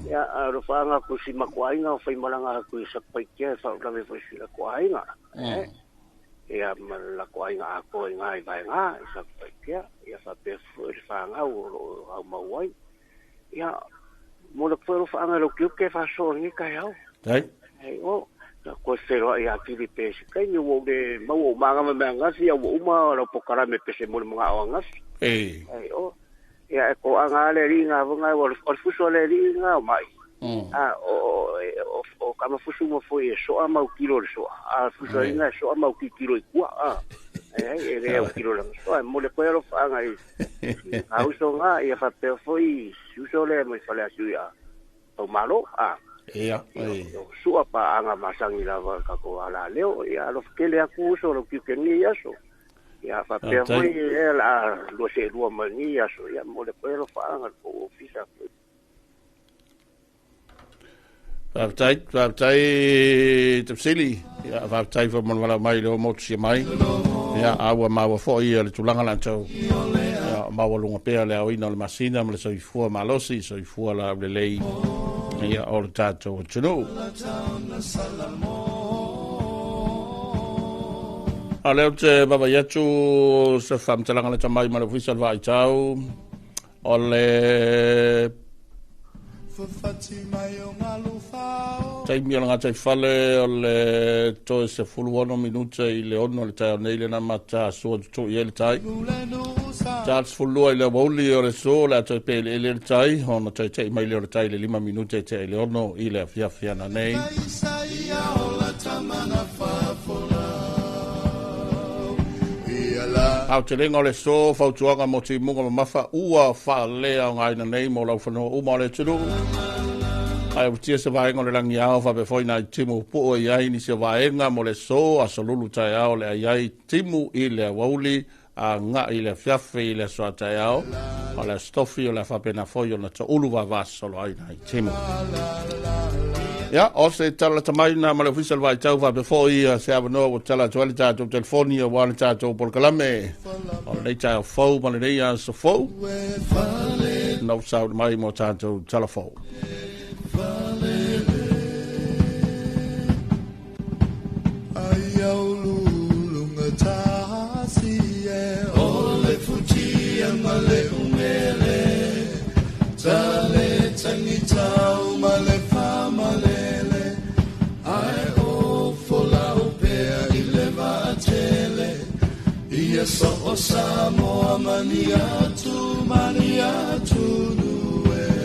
Ia, ro whaanga ku si makuainga o whai malanga ku i sapaitia e whaulawe fo si la kuainga. Ia, ma la kuainga a koe ngā i vai ngā i sapaitia. Ia, whapea fo i whaanga o ro au mauai. Ia, mo le koe ro whaanga ro kiuke whaso ngi kai hau. Tai? Hei o. Koe wheroa i a kiri pese. Kai ni wau le mau o manga me mea ngasi, au uma o pokara me pese mo le mga o ngasi. Ei. Ei o. Ia e ko anga le ringa vunga o le fuso le ringa o mai. A o kama fusu mo foi e soa mau kilo le soa. A fuso ringa e soa mau ki kilo i kua. A. Ei e le au kilo le soa mo le koe ro whaanga i. A uso ngā ia whapea foi uso le mo i whale asu ia. O malo a. Ia, ei. Sua pa anga masangi lava ka ko ala leo ia lo kele aku uso lo ki kengi aso. Ia fa pe foi e la lo se lua mani aso ia mo le pelo fa anga ko ofisa. Faafetai, faafetai tafsili. Ia faafetai fa mon wala mai le mo tsi mai. Ia aua maua foi le tulanga la tau. Ia maua lunga pea le aoina o le masina ma le soifua malosi, soifua la le lei. Ia o le tātou atunuu. A leo te vavai atu se whamtalanga le tamai ma le ofisa le vaitau o le taimi o le ngatai fale o le toe se 16 minute i le 6 le taeao nei le na mata sua tutu i e le tai. Ta 12 i le wauli o le so le atoe pe le le tai ona toe te mai le o le tai le 5 minute te i le 6 i le afiafi ana nei. Au te lenga o le so fautuaga mo te munga mamafa ua whaalea o ngaina nei mo lau whanua uma o le tunu. Ai utia se vaenga o le langi ao whape foi nai timu puo i ai ni se vaenga mo le so a solulu tai ao le ai ai timu i le wauli a ngā i le fiafe i le soa tai ao o le stofi o le whapena foi o na te ulu vavasolo ai nai timu. Ia, o se tala tamaina ma le ofisa le vaitau whape foi se awanoa o tala atu ale tātou telefoni o wale tātou polokalame. O le nei taeo fou ma le nei aso fou. Nau sau mai mo tātou telefou. So o Samoa mani atu nuese.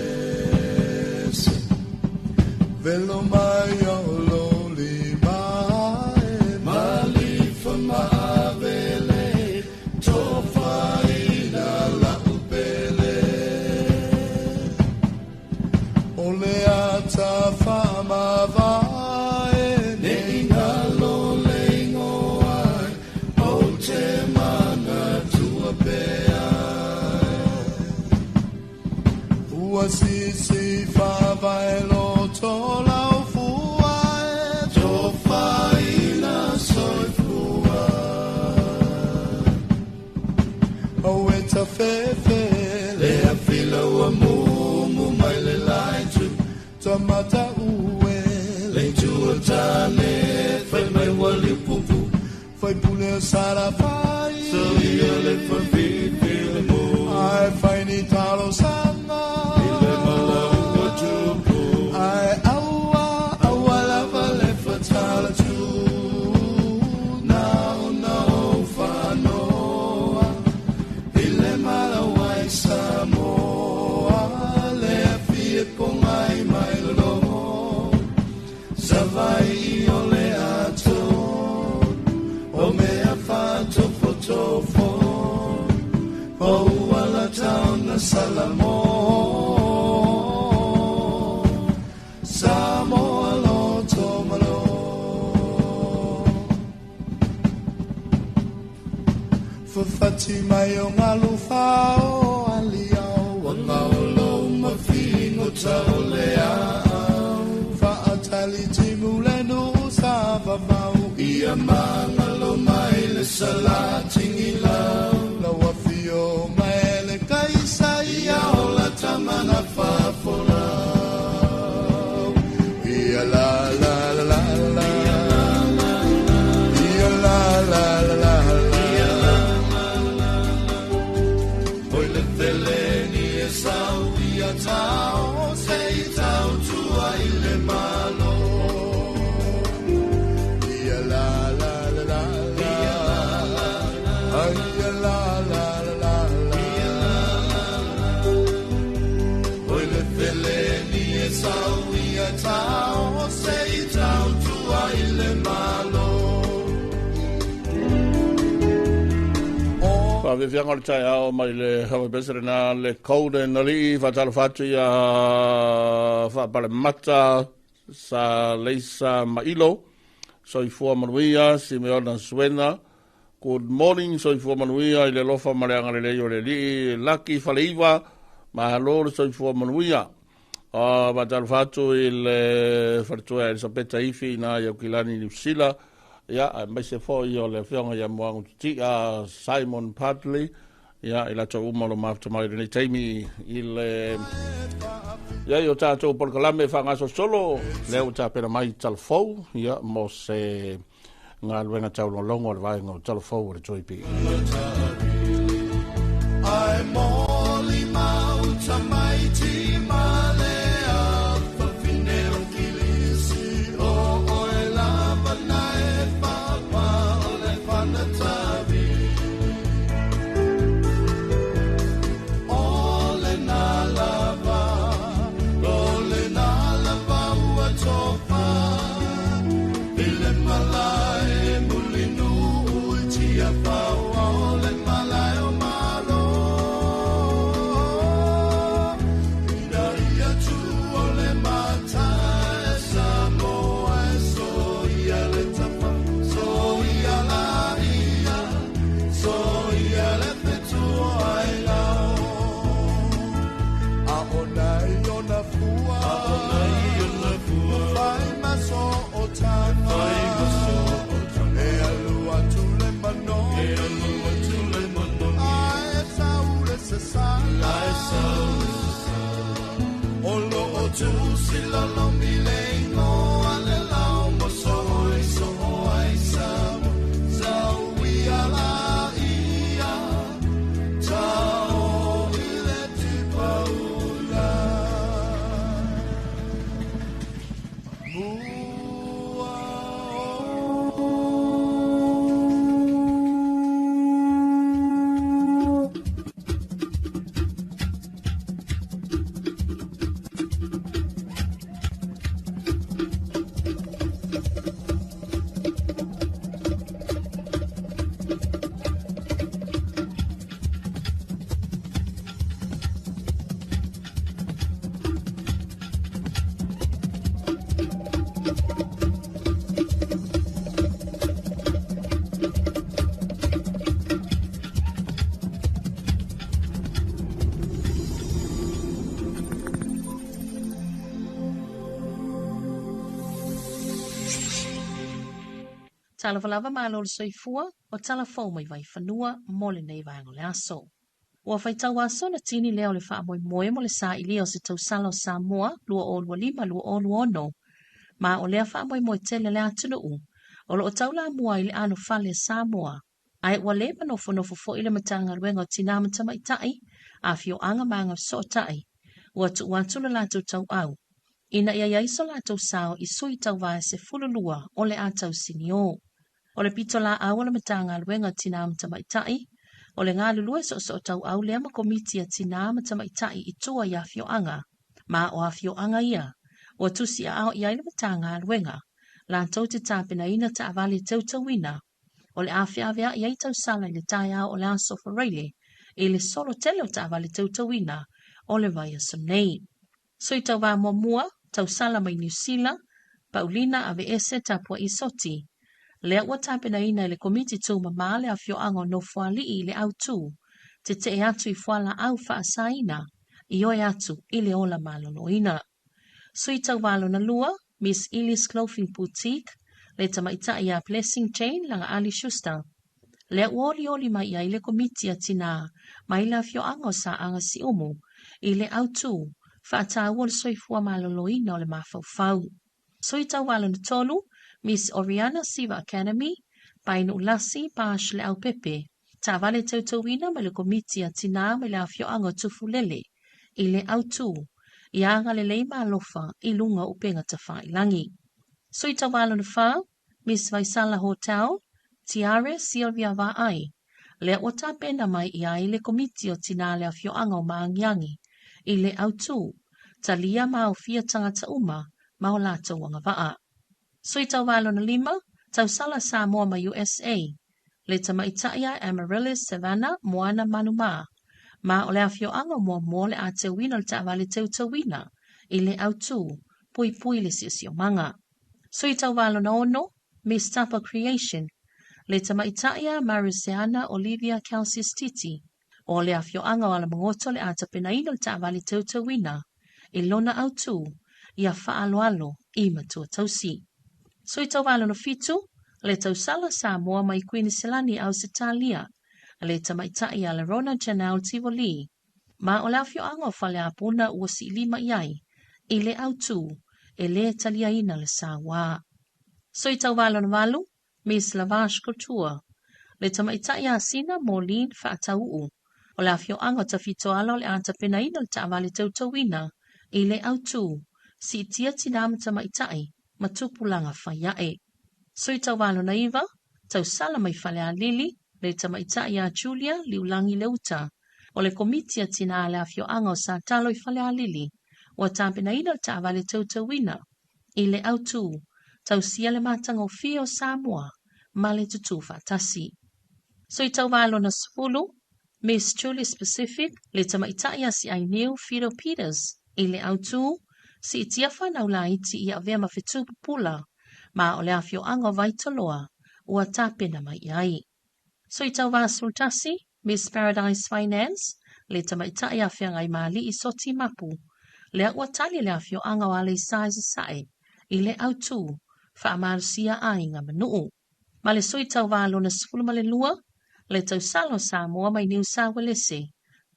Velo mai o loli mai, malifa maavele, tofaina la upele. Ole ata whamavae, ne ingalo le ingoai, o te ua sisi whavae loto lau fua e tofaina soifua. O e ta fefe le a fila ua mumu mai le laitu tamata ue le tua tane fai mai wali pupu fai pule o sarawhai so ia le whafifi le mo ai fai ni talo sanga. O ua taona Salamo Samoa loto malo Fafati mai o ngalu fao aliao Wanga o lo mafingo tau le au Faatali timu le nusa vavau Ia mangalo mai le salatingilau Lau afio mai le kaisa ia ola tamana fafolau Ia la la la la la Ia la la la la la Oi le feleni e sau ia tau se i tau tua i le malo Ia la la la la la Ia la la la la la Oi le feleni e sau ia tau se i tau tua i le malo Faafefiaga o le taeao mai le hawaipese lena le Golden Alii faatalofa atu ia faapalemata sa leisa mailo soifua manuia Simeona Suena. Good morning soifua manuia i le alofa ma le agalelei o le Alii Laki Faleiva malo le soifua manuia. Faatalofa atu i le faletua Elisapeta Ifi ina i Aukilani Niu Sila ia aemaise foi o le afioga ia Moagu Titia Simon Padley ia i latou uma o lo mafuta mai lenei taimi i le ia i o tatou polokalame faagasolosolo lea ua tapena mai talafou ia mo se galuega taulogologo o le vaega o talafou o le Joy P. Ai moli mauta mai ti male a fafine o kilisi o oe lava na e papa o le fanatavi O le nā lava, o le nā lava ua tofa I le malae mulinu ui tia pau o le malae o malo Ina ia tu o le matae Samoa e so ia le tapa, so ia la ia, so ia le fetua ai lao. A o nai o na fua, a o nai o na fua, fai maso o tanga, fai maso o tanga, e alu atu le manogi, e alu atu le manogi, a e saule se sala, a e saule se sala. O lo o tu si lalo mi le ingoa le lao mo so oi so o ai sa mo, sa ui a la ia, tau i le te paula. Mua o. Talofa lava malo le soifua o talafou mai vaifanua mo lenei vaega o le aso. Ua faitau aso na tini lea o le faamoemoe mo le sailia o se tausala o Samoa 2025-2026. Ma o lea faamoemoe tele le atunuu o loo taulamua i le anofale a Samoa. Ae ua le manofonofo foi le Matagaluega o Tinā ma Tamaitai, Afioaga ma Agafesootai. Ua tuu atu le latou tauau ina ia iai so latou sao i sui tauvae 12 o le a tausinio. O le pito laau o le Matagaluega o Tinā ma Tamaitai, o le galulue soosoo tauau lea ma komiti a Tinā ma Tamaitai i tua i afioaga. Ma o afioaga ia, ua tusi aao i ai le Matagaluega, latou te tapenaina taavale teuteuina, o le a feaveai ai tausala i le taeao o le aso Faraile, i le solo tele o taavale tautauina o le vaiaso nei. Sui Tauva Muamua, Tausala mai Niu Sila, Paulina Aveese Tapua'i Soti. Lea ua tapenaina e le Komiti Tūmamā le afioaga o Nofoalii i le Autū, tetee atu i fualaau faasaina, ioe atu i le ola maloloina. Sui Tauva Lona Lua, Miss Ili's Clothing Boutique, le tamaitai ia Blessing Jane Lagaali Schuster. Lea ua olioli mai i ai le Komiti a Tinā mai le afioaga o Saaga Siumu i le autū faataua o le soifua maloloina o le mafaufau. Sui Tauva Lona Tolu, Miss Oriana Siva Academy, Painu Lasi, Pash Leaupepe, taavale tautauina mai le Komiti a Tinā mai le afioaga o Tufulele i le autū ia agalelei ma alofa i luga o upega tafailagi. Sui Tauva Lona Fa, Miss Vaisala Hotel, Tiare Sylvia Vaai, lea ua tapena mai i ai le Komiti o Tinā le Afioaga o Maagiagi i le autū, talia ma aofia tagata uma ma o latou agavaa. Sui Tauva Lona Lima, Tausala Samoa ma USA, le tamaitai a Amaryllis Savannah Moana Manumā, ma o le afioaga o Moamoa le a teuina o le taavale tautauina i le autū, puipui le siosiomaga. Sui Tauva Lona Ono, Miss Tapa Creation, le tamaitai a Maruseana Olivia Kelsey Titi, o le afioaga o Alamagoto le a tapenaina o le taavale tautauina i lona autū ia faaaloalo i matua tausi. Sui Tauva Lona Fitu, le Tausala Samoa mai Kuiniselani Ausetalia, le tamaitai a Lerona Janelle Tivoli, ma o le afioaga o Faleapuna ua siilima i ai i le autū e lē taliaina le sauā. Sui Tauva Lona Valu, Miss Lavash Couture, le tamaitai asina Maureen Faatau'u, o le afioaga o Tafitoala o le a tapenaina o le taavale tautauina i le autū, siitia tinā ma tamaitai ma tupulaga faiae. Sui Tauva Lona Iva, Tausala mai Falealili, le tamaitai ia Julia Liulangi Leuta, o le Komiti a Tinā le afioaga o Satalo i Falealili, ua tapenaina o le taavale tautauina i le autū, tausia le matagofie o Samoa ma le tutū faatasi. Sui Tauva Lona 10, Miss Julius Pacific, le tamaitai a Siainiu Fido Peters i le autū, siitia whanau laiti i avea ma fetu pupula, ma o le afioaga o Vaitoloa, ua tapena mai i ai. Sui Tauva 11, Miss Paradise Finance, le tamaitai a feagai maali'i Soti Mapu, lea ua tali le afioaga o Aleisa i Sasae i le autū, faamalosia aiga ma nuu. Ma le Sui Tauva Lona 12, le Tausala o Samoa mai Niu Sauelese,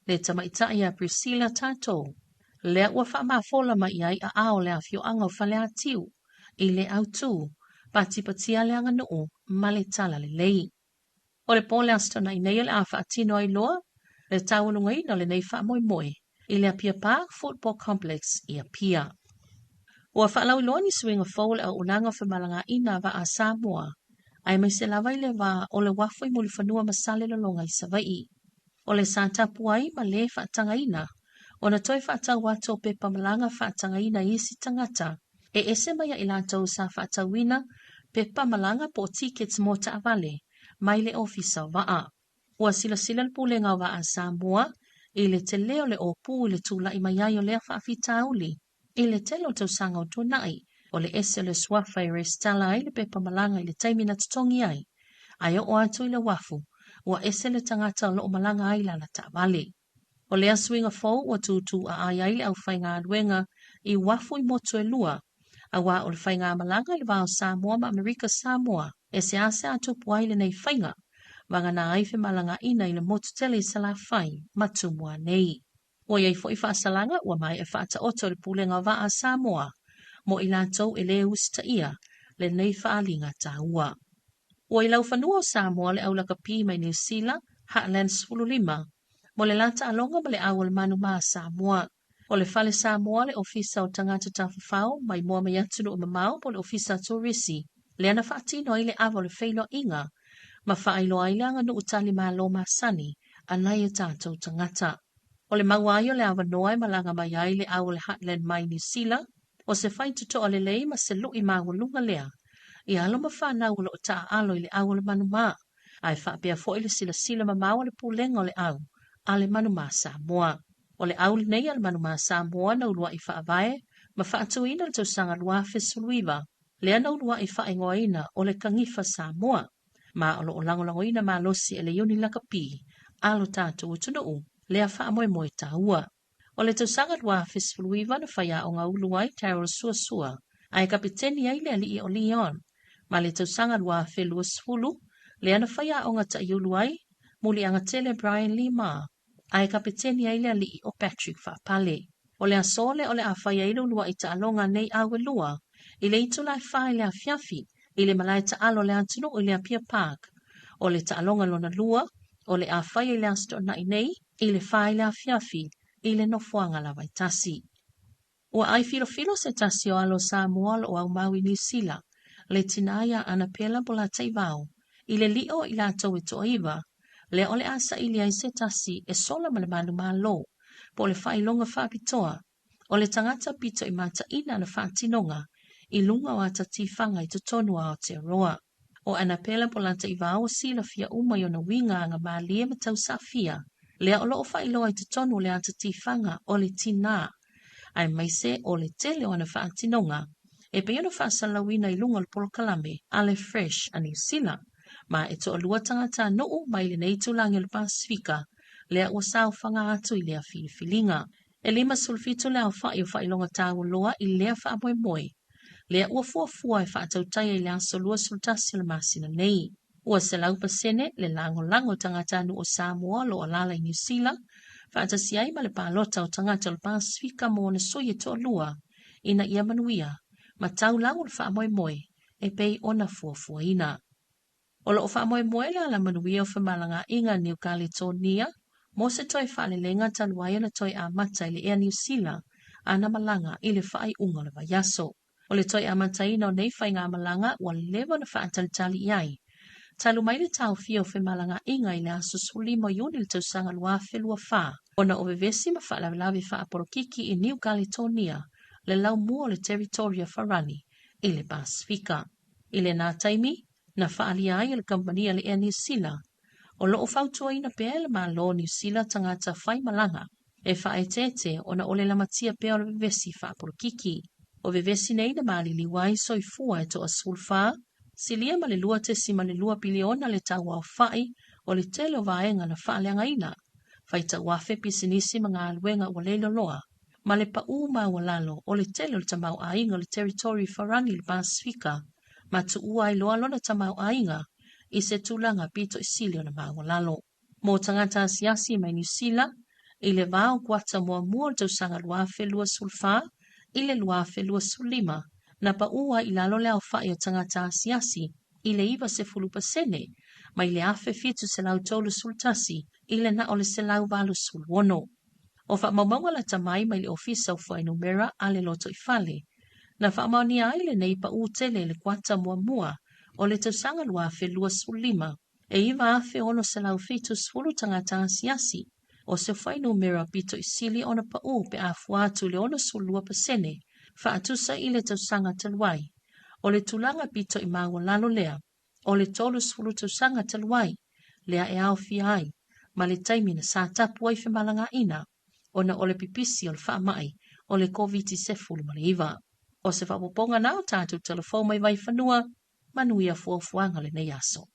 le tamaitai a Priscilla Tatou, lea ua faamafola mai ai aao le afioaga o Faleatiu i le autū, patipatia le aganuu ma le talalelei. O le po le Aso Toonai nei o le a faatino ai loa le taualugaina o lenei faamoemoe i le Apia Park Football Complex i Apia. Ua faalauiloa ni suiga fou o le auaunaga o femalagaaiga a vaa Samoa, aemaise lava i le vā o le uafu i Mulifanua ma Salelologa i Savaii. O le sa tapu ai ma lē faatagaina ona toe faatau atu o pepa malaga faatagaina i isi tagata e ese mai ai latou sa faatauina pepa malaga po o tickets mo taavale mai le ofisa o vaa. Ua silasila le Pulega o Vaa Samoa i le telē o le ōpū i le tula'i mai ai o lea faafitauli i le tele o tausaga o tuana'i, o le ese o le suafa e resitala ai le pepa malaga i le taimi na totogi ai, ae oo atu i le uafu, ua ese le tagata o loo malaga ai lana taavale. O lea suiga fou ua tūtū aai ai le aufaigaluega i uafu i motu e lua, auā o le faigamalaga i le va o Samoa ma Amerika Samoa e seasea tupu ai lenei faiga, vagana ai femalagaaiga i le motu tele i Salafai ma Tumua nei. Ua i ai foi faasalaga ua maea faataoto e le Pulega o Vaa a Samoa mo i latou e lē usitaia lenei faaaliga taua. Ua i laufanua o Samoa le aulakapi mai Niu Sila, Heartland 15, mo le la taaloga ma le au o le manumā Samoa. O le Fale Samoa le Ofisa o Tagata Tafafao Maimoa mai Atunuu Mamao po o le Ofisa Turisi, lea na faatino ai le ava o le feiloaiga ma faailoa ai le aganuu talimalo masani a nai o tatou tagata. O le maua ai o le avanoa e malaga mai ai le au o le Heartland mai Niu Sila, o se faitotoa lelei ma se lu'i maualuga lea i alo ma fanau o loo taaalo i le au o le manumā, ae faapea foi le silasila mamao a le pulega o le au a le Manumā Samoa. O le au lenei a le Manumā Samoa na ulua'i faavae ma faatuina i le tausaga 2019, lea na ulua'i faaigoaina o le Kagifa Samoa, ma o lo o lagolagoina malosi e le Iuni Lakapi a lo tatou atunuu lea faamoemoe taua. O le tausaga 2019 na faiaoga ulu ai Daryl Suasua ae kapeteni ai le alii o Leon, ma le tausaga 2020 lea na faiaoga ta'iulu ai Muliagatele Brian Lima ae kapeteni ai le alii o Patrick Faapale. O le aso lea o le a fai ai le ulua'i taaloga nei au e lua i le itula e 4 i le afiafi i le malae taalo o le atunuu i le Apia Park. O le taaloga lona lua o le a fai ai le Aso Toonai nei i le 4 i le afiafi i le nofoaga lava e tasi. Ua ai filofilo se tasi o alo o Samoa o lo o aumau i Niu Sila, le tina ia Anapela Polataivao, i le li'o o i latou e toaiva, lea o le a saili ai se tasi e sola ma le malu malo, po o le faailoga faapitoa, o le tagata pito i mataina ana faatinoga i luga o ata tifaga i totonu o Aotearoa. O Anapela Polataivao ua silafia uma i ona uiga agamalie ma tausaafia, lea o lo o faailoa i totonu o le ata tifaga o le tinā, aemaise o le tele o ana faatinoga e pei ona faasalalauina i luga o le polokalame a le Fresh a Niu Sila, ma e toalua tagatanuu mai lenei itulagi o le Pasefika lea ua saofaga atu i lea filifiliga. E 57 le aofa'i o faailoga taualoa i lea faamoemoe, lea ua fuafua e faatautaia i le aso 21 o le masina nei. Ua 100% le lagolago o tagatanuu o Samoa o lo o alaala i Niu Sila, faatasi ai ma le palota o tagata o le Pasefika mo ona sui e toalua ina ia manuia ma taulau o le faamoemoe e pei ona fuafuaina. O lo o faamoemoe le alamanuia o femalagaaiga Niu Kaletonia mo se toe faalelega talu ai ona toe amata i le Ea Niu Sila ana malaga i le faaiuga o le vaiaso. O le toe amataina o nei faigamalaga ua leva ona faatalitali i ai. Talu mai le taofia o femalagaaiga i le aso 15 o Iuni i le tausaga 2024, ona o vevesi ma faalavelave faapolokiki i Niu Kaletonia, le laumua o le Teritoria Farani i le Pasefika. I lena taimi, na faaalia ai e le kamupani a le Air Niu Sila, o lo o fautuaina pea e le Malo o Niu Sila tagata faimalaga e faaeteete ona o le lamatia pea o le vevesi faapolokiki. O vevesi nei na maliliu ai soifua e toa 14, silia ma le 2.2 piliona le tau aofa'i o le tele o vaega na faaleagaina, faitauafe pisinisi ma galuega ua leiloloa, ma le pa'ū maualalo o le tele o le tamaoaiga o le Territory Farani i le Pasefika, ma tuua ai loa lona tamaoaiga i se tulaga pito i sili ona maualalo. Mo tagata asiasi mai Niu Sila, i le va o kuata muamua o le tausaga 2024 i le 2025, na pa'ū ai i lalo le aofa'i o tagata asiasi i le 90% mai le 1731 i le na o le 186. O faamaumauga lata mai mai le Ofisa o Fuainumera a le Lotoifale, na faamaonia ai lenei pa'ū tele i le kuata muamua o le tausaga 2025, e 9,670 tagata asiasi, o se fuainumera pito i sili ona pa'ū pe a fua atu i le 62% faatusa i le tausaga talu ai. O le tulaga pito i maualalo lea, o le 30 tausaga talu ai, lea e aofia ai ma le taimi na sa tapu ai femalagaaiga ona o le pipisi o le faamai o le Koviti-19. O se faaopoopoga na o tatou talafou mai Vaifanua, manuia fuafuaga o lenei aso.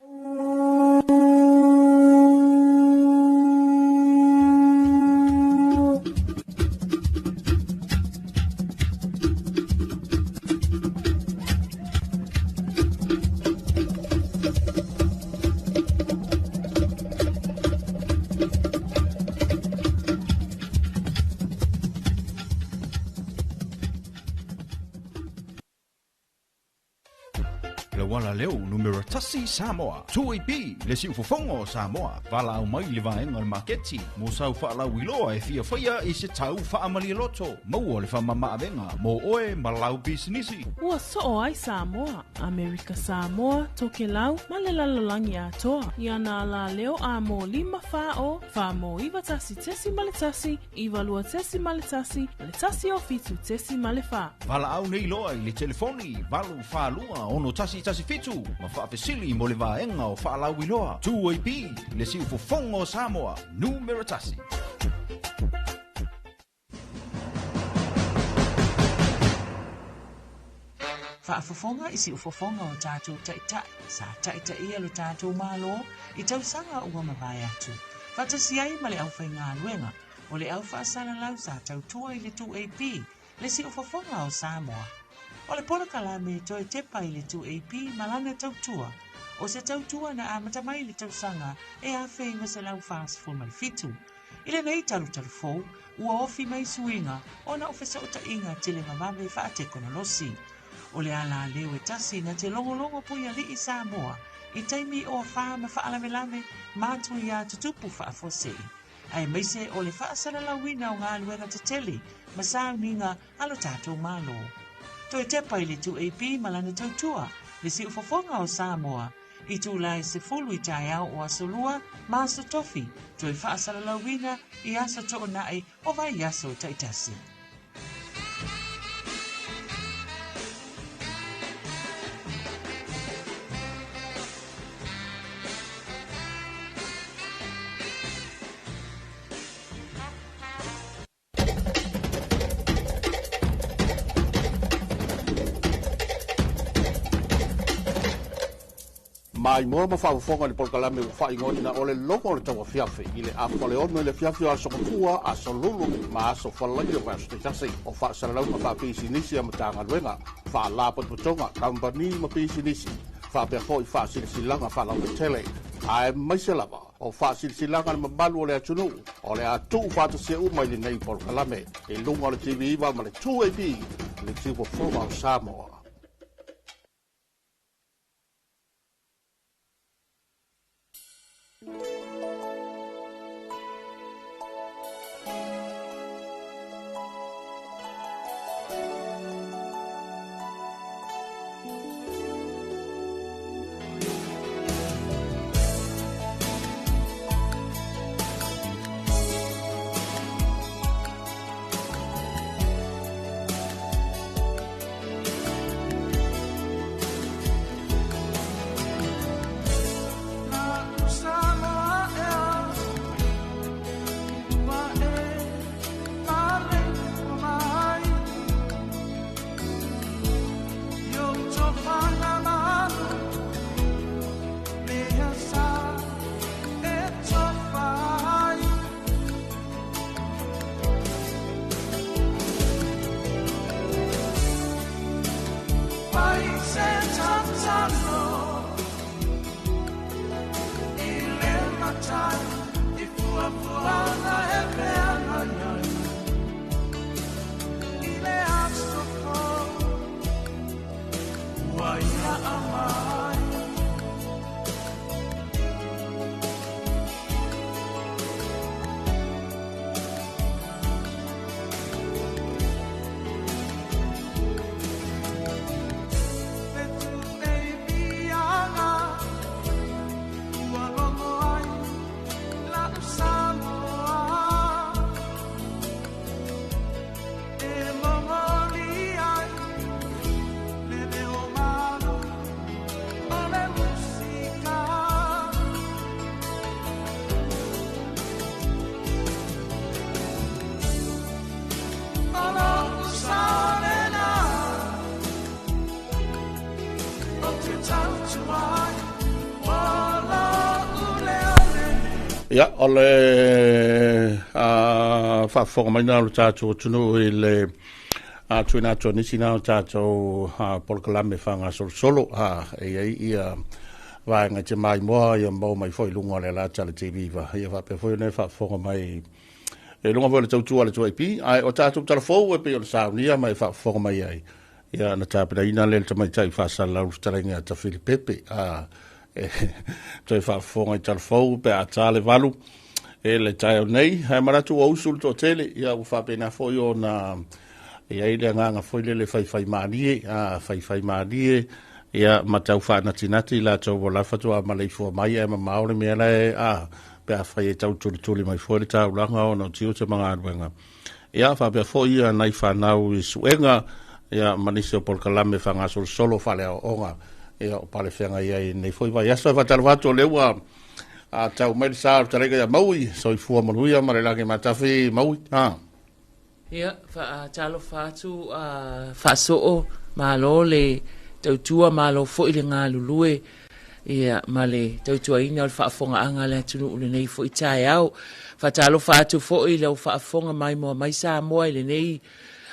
Le uala leo numera tasi Samoa. 2AP, le siufofoga o Samoa. Valaau mai i le vaega o le maketi mo sau faalauiloa e fia faia i se tau faamalialoto. Maua le faamamaavega mo oe ma lau pisinisi. Ua soo ai Samoa, Amerika Samoa, Tokelau ma le lalolagi atoa i ana alaleo a mo 5 4 0 4 mo 91.1, 92.1 ma le 107.4. Valaau nei loa i le telefoni 842 6 1 1 7 ma faafesili mo le vaega o faalauiloa. 2AP, le siufofoga o Samoa, numera tasi. Faafofoga i siufofoga o tatou taitai sa taitaia lo tatou Malo i tausaga ua mavae atu, faatasi ai ma le aufaigaluega o le au faasalalau sa tautua i le 2AP, le siufofoga o Samoa. O le polokalame toe tepa i le 2AP ma lana tautua, o se tautua na amata mai i le tausaga e 1947. I lenei talutalufou, ua ofi mai suiga ona o fesootaiga televavave faatekonolosi. O le alaleo e tasi na te logologo puialii Samoa i taimi o afā ma faalavelave matuia tutupu faafuasei, aemaise o le faasalalauina o galuega tetele ma sauniga a lo tatou Malo. Toe tepa i le 2AP ma lana tautua, le siufofoga o Samoa, i itula e 10 i taeao o Aso Lua ma Aso Tofi, toe faasalalauina i Aso Toonai o vaiaso taitasi. Maimoa ma faafofoga i le polokalame ua faaigoaina o le Logo o le Tauafiafi i le afa o le 6 i le afiafi o Aso Gafua, Aso Lulu ma Aso Faraile o vaiaso taitasi. O faasalalauga faapisinisi a Matagaluega, Faalapotopotoga, Kamupani ma Pisinisi, faapea foi faasilasilaga faalauaitele, aemaise lava o faasilasilaga le mamalu o le atunuu o le a tuufaatasia uma i lenei polokalame i luga o le TV9 ma le 2AP, le siufofoga o Samoa. Ia, o le faafofoga mai na o le tatou atunuu i le tuuina atu o nisi na o tatou polokalame faagasolosolo e i ai ia vaega i te maimoa ia maua mai foi i luga o le alata le TV va. Ia faapea foi ona e faafofoga mai e luga foi o le tautua a le 2AP, ae o tatou talafou e pei o le saunia ma e faafofoga mai ai. Ia na tapenaina lea le tamaitai faasalalau le fetalaiga ia Tafili Pepe, e toe faafofoga i talafou pe a ta le 8 e le taeao nei. Ae manatu ua usu le toatele, ia ua faapena foi ona i ai le agaga foi lele faifai malie, faifai malie, ia ma tau faanatinati latou ua lafa tua maleifua mai ae mamao le mea lae, pe a fai e tau tulituli mai foi le taulaga ona o tiute ma galuega. Ia faapea foi ia nai whanau i suega, ia ma nisi o polokalame faagasolosolo faaleaoaoga. Ia, o pale feagai ai nei foi vaiaso. E faatalofa atu o lea ua tau mai le sa o le fetalaiga ia Maui, soifua manuia ma le lagi matafi Maui. Ha. Ia, faatalofa atu a faasoo, malo le tautua, malo foi le galulue, ia, ma le tautuaina o le faafofogaaga a le atunuu i lenei foi taeao. Faatalofa atu foi i lau faafofoga maimoa mai Samoa i lenei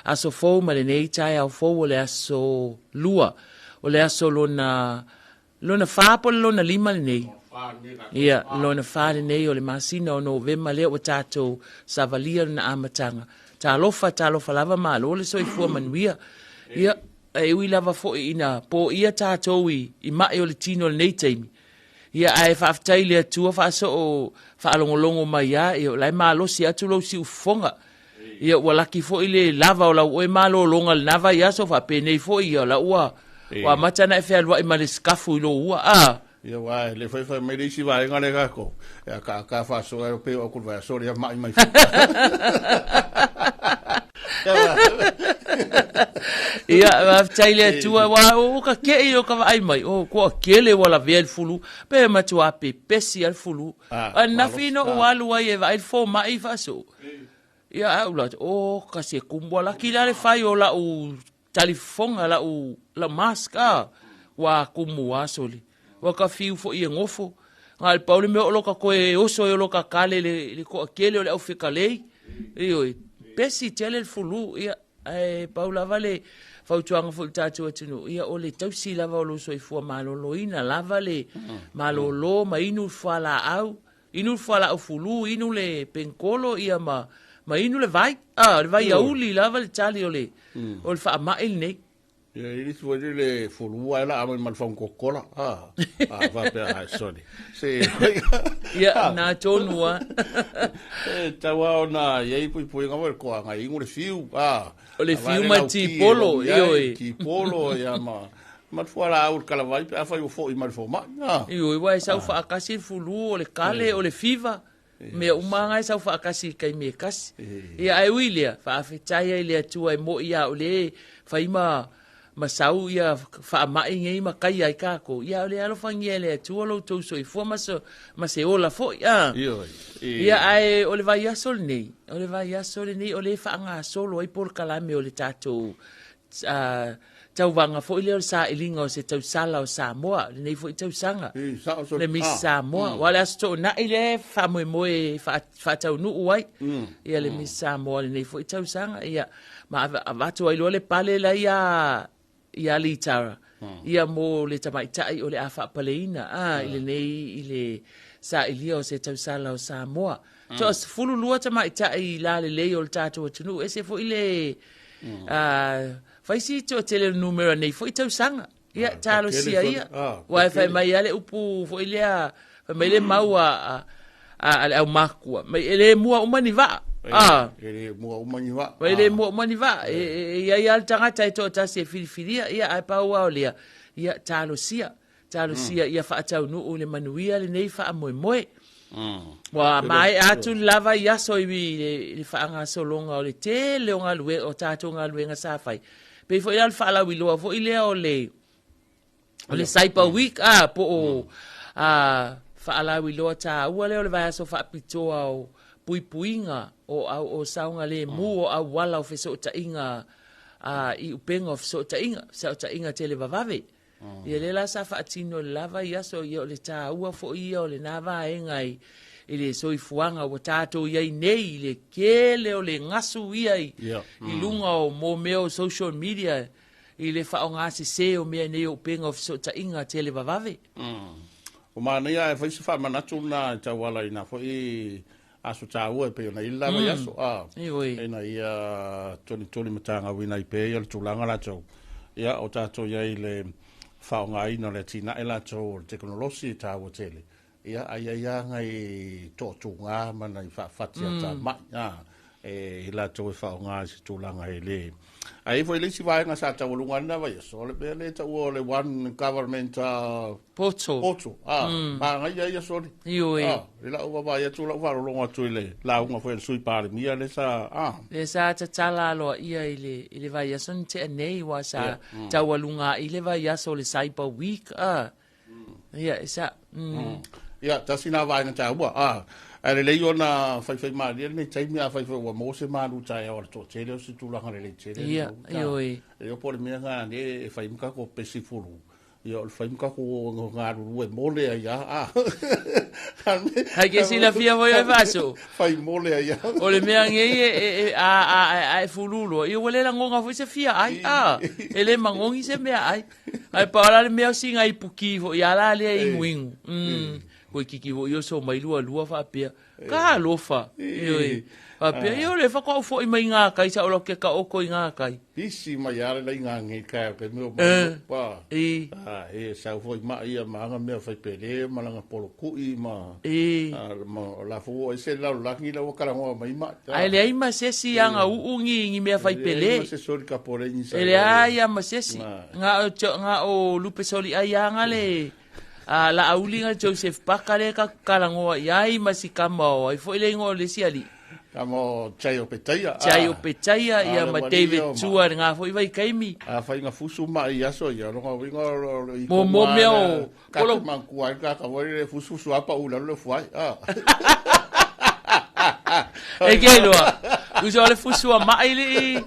aso fou ma lenei taeao fou o le aso Lua. O le aso lona, lona fa po o le lona lima lenei. Ia, lona fa lenei o le masina o Novema lea ua tatou savalia lona amataga. Talofa, talofa lava, malo le soifua manuia. Ia, e ui lava foi ina poia tatou i, i mai o le tino i lenei taimi. Ia, ae faafetai i le Atua faasoo faalogologo mai lava, ia, o la e malosi atu lou siufofoga. Ia, ua laki foi le lava o lau oe malologa i lena vaiaso, faapenei foi, ia, o la ua, ua amata ona e fealuai ma le sikafu i lou ua, a. Ia, aua e le fai fai mai le isi vaega lea tatou, e akaaka faasoa e pei o aku i le vaiaso lea mai mai foi. Ia, faafetai i le Atua, aua ua ka kei o ka vaai mai, o toatele ua lavea i le fulu, pe matua pepesi lava le fulu. A nafi na ou alu ai e vaai le fomai faasoo. Ia, ae ou la, o kasi e kumu, ua laki la le fai o lau talifofoga, lau, lau mask, a, ua kumu lava sole. Ua ka fiu foi e gofo. Na o le pau le mea o lo ka toe oso ai o lo ka kale i le toatele o le aufekalei. Ioe, pesi tele le fulu, ia, ae pau lava le fautuaga foi i le tatou atunuu, ia, o le tausi lava o lou soifua maloloina lava le malolo ma inu le fualaau, inu le fualaau fulu, inu le penkolo, ia, ma, ma inu le vai. Ah, o le vaiauli lava le tali o le, o le faamai lenei. Ia i isi foi lele fulu ai la mai ma le fagu kokola. Ah, ah faapea ai sorry. Se Ia na tonu a. E tau a ona i ai puipuiga foi le koaga ingo le fiu. Ah. O le fiu ma tipolo, ioe. Tipolo ia ma ma le fualaau i le kalavai pe afai ua foi mai le fomai. Ah. Ioe, ua e sau faatasi le fulu, o le kale, o le fiva. Mea uma lava e sau faatasi i le taimi e tasi. Ia ae ui lea, faafetai ai i le Atua e moni lava o lea e fai ma ma sau ia faamai nei ma taia ai tatou, ia ae o lea e alofagia e le Atua lo outou soifua ma se, ma se ola foi. A. Ia ae o le vaiaso lenei, o le vaiaso lenei o lea e faagasolo ai polokalame o le tatou tauvaga foi lea o le sailiga o se tausala o Samoa, lenei foi tausaga, le Miss Samoa. Aua o le Aso Toonai lea e faamoemoe e faataunuu ai ia le Miss Samoa lenei foi tausaga. Ia, ma avatu ai loa le pale la ia ia Litara, ia mo le tamaitai o le a faapaleina a, i lenei i le sailia o se tausala o Samoa. Toa 12 tamaitai lalelei o le tatou atunuu, ese foi le fai si toatele o le numera nei foi tausaga. Ia, talosia ia. Ua e fai mai lava le upu foi lea, fai mai le mau a, a, a le aumakua, mai e le mua uma ni vaa. E le mua uma ni vaa. E le mua uma ni vaa. E i ai lava le tagata e toatasi e filifilia, ia, ae pau lava o lea, ia, talosia. Talosia ia faataunuu i le manuia lenei faamoemoe. Ua maea atu le lava i aso i le faagasologa o le tele o galuega, o tatou galuega sa fai. Pei foi la o le faalauiloa foi lea o le o le Cyber Week a po o a faalauiloa taua lea o le vaiaso faapitoa o puipuiga o au o saogalemu o auala o fesootaiga a i upega o fesootaiga, fesootaiga televavave. Ia lea la sa faatino i le la vaiaso, ia o le taua foi ia o lena vaega i, i le soifuaga ua tatou i ai nei i le tele o le gasu ia i, yeah. I luga o mō mea o social media i le faaaoga sese o mea nei o upega o fesootaiga televavave. O manaia ae fai se faamanatu lena e tauala i nā foi aso taua e pei ona i le la vaiaso, a, ina ia tolitoli matagauina ai pea ia le tulaga latou. Ia, o tatou i ai i le faaaogaina o le atinae latou o le tekonolosi e taua tele. Ia, a i ai lava nai toatuga ma nai faafati a tamai, a, e i latou e faaaoga i se tulaga e le. Ae i ai foi le isi vaega sa taualuga ai lena vaiaso, o le mea lea e taua o le One Government Portal. Portal. Ah, mm. Manaia ia soli. Ioe. Ah, i lau vaavaai atu, lau faalologo atu i le lauga foi a le Sui Palemia lea sa ah. Lea sa tatala aloaia i le i le vaiaso na tea nei ua sa yeah. Taualuga i le vaiaso o le Cyber Week. Ah. Ia, e sa. Ia, tasi na vaega taua. Ah, ae lelei ona faifai malie lenei taimi a faifai ua maua se malu taeao a le toatele o se tulaga lelei tele. Ia, ioe. E o po o le mea na ne e fai ma tatou pesi fulu. Ia, o le fai ma tatou galulue mole ai a. Ah. Hai ke silafia foi oe faaso. Fai mole ai a. O le mea ngei e, e, e a, a, a, a e fululo. Ia ua le lagoga foi se fia ai. Ah, e le magogi se mea ai. Ai pa la le mea o singa i puki fo ia la le ingu ingu. Koe kiki fo io so mai lua lua faapea. Ka alofa. Ioe. Faapea io le whakau fo i mai ngā kai sa ora ke ka oko i ngā kai. Pisi mai ale lai ngā ngi kai o ke meo mai pa. I. Ah, e sau foi ma ia ma anga mea fai pele ma langa polo kui ma. I. Ah, ma la fu e se lau laki la wakara ngoa mai ma. Ai le ai ma se si anga uu ngi ngi mea fai pele. Ma se sori ka pore ni sa. E le ai ma se si. Nga o nga o lupe soli ai anga le a la auli nga Joseph Paka le ka kalangoa i ai ma si kama o ai foi le ingoa o le isi alii. Kama o Chai o Petaia. Chai o Petaia ia ma David Tua nga foi vai kaimi. A fai nga fusu ma i aso ia longa winga o i mo mo mea o ka te mangkua ai ka ka wai le fusu fusu apa ula le fuai. Ah. E ke loa. Uso o le fusu a mai le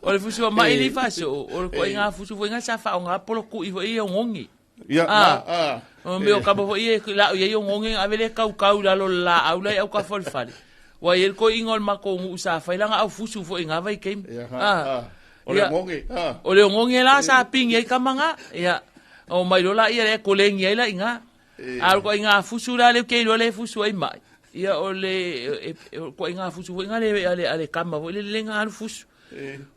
o le fusu a mai le faso o le ko inga fusu foi nga sa fa o nga polo ku i foi o ngongi. Ia, ah, ah. O mea o kama foi e la o iei o ngonge ave le kau kau lalo la au lai au ka fale fale. Wa iel ko ingo le mako ngu sa fai langa au fusu foi nga vai keim. Ia, ah. ah. O le ngonge, ah. O le ngonge la sa pingi ai kama nga. Ia. O mai lola ia le kolengi ai la inga. A ko inga fusu la le ke le fusu ai mai. Ia o le ko inga fusu foi nga le ale ale kama foi le le nga alu fusu.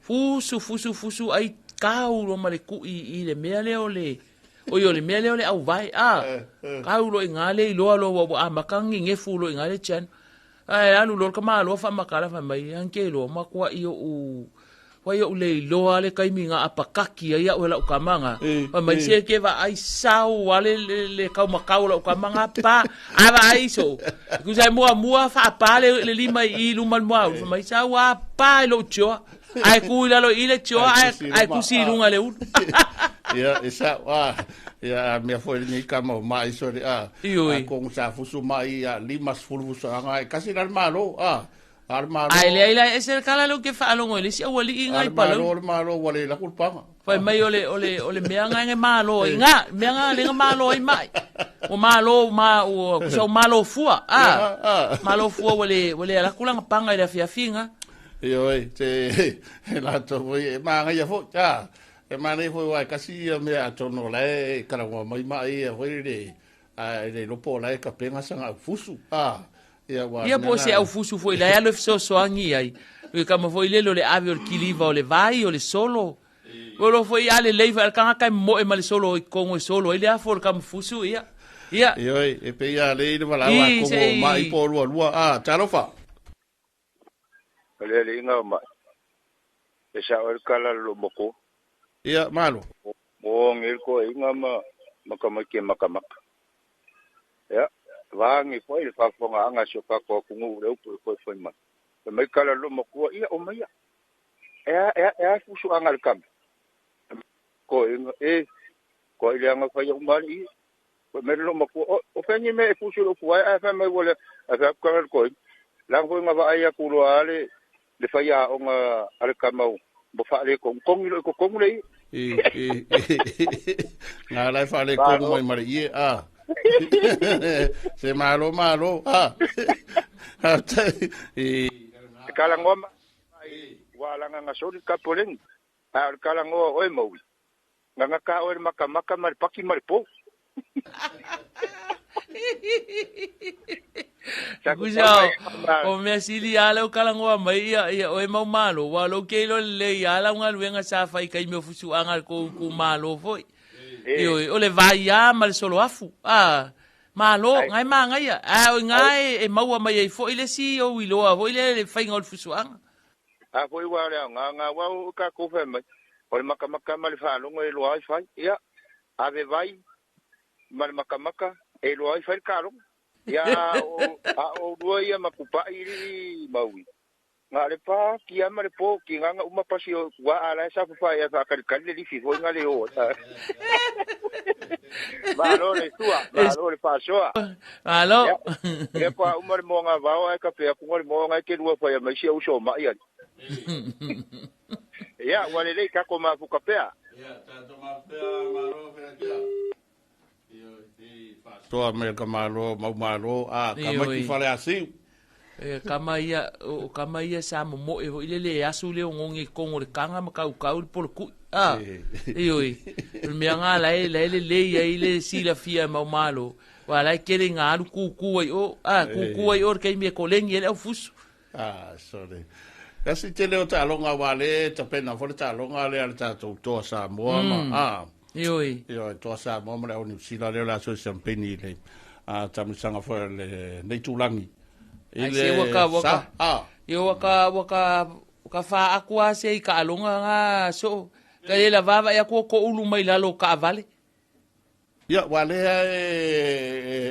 Fusu fusu fusu ai kau lo ma le kui i le mea le o le o i o le mea le o le au vai a kau lo inga le iloa lo wa a makangi ngefu lo inga le chan ai alu lo ka malo fa makala fa mai anke lo ma kwa i o u wa i o le iloa le kaimi nga apakaki ai au la ukamanga fa mai se ke va ai sau ale le, le kau makau la ukamanga pa ava ai so ku sai mua mua fa pa le, le lima i luma mua fa mai sau a pa lo tioa ai ku i lalo i le tioa ai ai kusi i lunga le ulu Ia, e sa, ah, ia, mea foi lenei kama o mai so le, ah, Ioi. a kongu sa fusu mai, a lima sefulu fusu anga, e kasi la le malo, ah, a le malo. Ai le ai la e se kala lo ke whaalongo i le si aua li inga i palau. A le malo, le malo, ua le laku le panga. Fai mai o le, o le, o le mea nga nge malo i nga, mea nga le nga malo i mai. O malo, ma, o, kusa o malo fua, ah, malo fua ua le, ua le alaku langa panga i le afiafi nga. Ioe, te, e latou foi, e māngaia foi, a, e māngaia foi wai kasi ia mea atonu o lae e karagoa mai ma ia foi le, a, le lopo o lae ka penga sanga au fusu, a, ia wa Ia po se au fusu foi lae alo e fesoasoani ai. Ui kama foi lele o le ave o le kiliva o le vai o le solo. O lo foi ale lei fa kanga kai moe ma le solo i kongo e solo ai le afo o le kama fusu ia. Ia. Ioe, e pe ia le i le wala wa kongo mai po lua lua, a, talofa. O le aliiga o mai. E sao ai le kala le lomoko. Ia, malo. Mo ngi le koaiga ma makamaki e makamaka. Ia, vaagi foi le faafofogaaga a si o tatou atunuu i le upu e toe fai mai. Fai mai kala le lomatua, ia, omaia. E a, e a, e a le fusuaga a le kama? Koaiga, e, koai leaga fai au ma le ie. Fai mai le lomatua, o, o fea ni mea e fusu i lou fuae ae fai mai ua le, ae fai atu kala le koaiga. Leaga foi na vaai atu loa a le, le faiaoga a le tama ua faaletonu, togi loa i totonu le ie. I, i, i, ngā lai whaaletonu mai mare ie, a. Se malo, malo, a. I. E kala ngoa ma, i, ua alanga nga soli ka poleni. A o le kala ngoa oe maui. Nga ka oe le makamaka ma le paki ma le pou. Kusa o mea sili a lau kalangoa mai ia ia oe mau malo wa lo ke lo le ia lau galuega sa fai kai mea fusuaga le kou ku malo foi. Ioe o le vai a ma le solo afu. Ah. Malo, ngai magaia. A o inā e maua mai ai fo'i le isi ou iloa foi lea le faiga o le fusuaga. A foi ua o le aoga ga aua o tatou fai mai, o le makamaka ma le faalogo e iloa ai fai. Ia, ave vai ma le makamaka e iloa ai fai le kalogo. Ia, a o oulua ia ma Kupa'i alii Maui, na o le pa ki lava ma le po, tiga na uma pasi o i tua a o la e saofafai lava e faakalikali le lifi foi na le o ai. Malo le sua, malo le faasoa. Malo. Ia, lea faatoa uma le moa gavao ae tape atu na le moa na e te lua faia mai si ou uso ma'i alii. Ia, ua lelei tatou mafuta pea. Ia, tatou mafuta pea, malo featea. Toa me ka malo mau malo a ka mai ki fale asiu. E kama ia o kama ia sa momoe hoi le le asu le o ngongi kongo le kanga ma kau kau le polo kui. A ioe. O le mea ngā lae lae le le ia i le silafia mau malo. Wa lae kele ngā alu kūkū ai o. A kūkū ai o le kaimi e kolengi e le au fusu. Ah, sorry. Kasi tele o taaloga aua lea e tapena foi le taaloga lea a le tatou Toa Samoa ma a. Ioe. Ioe, Toa Samoa ma le au Niu Sila lea o le a siampeni i le taamilosaga foi a lenei itulagi. I le se ua ka ua ka a. Io ua ka ua ka ka faaku lava se i taaloga ga soo. Ka le lava vaai atu o toulu mai lalo o taavale. Ia, aua lea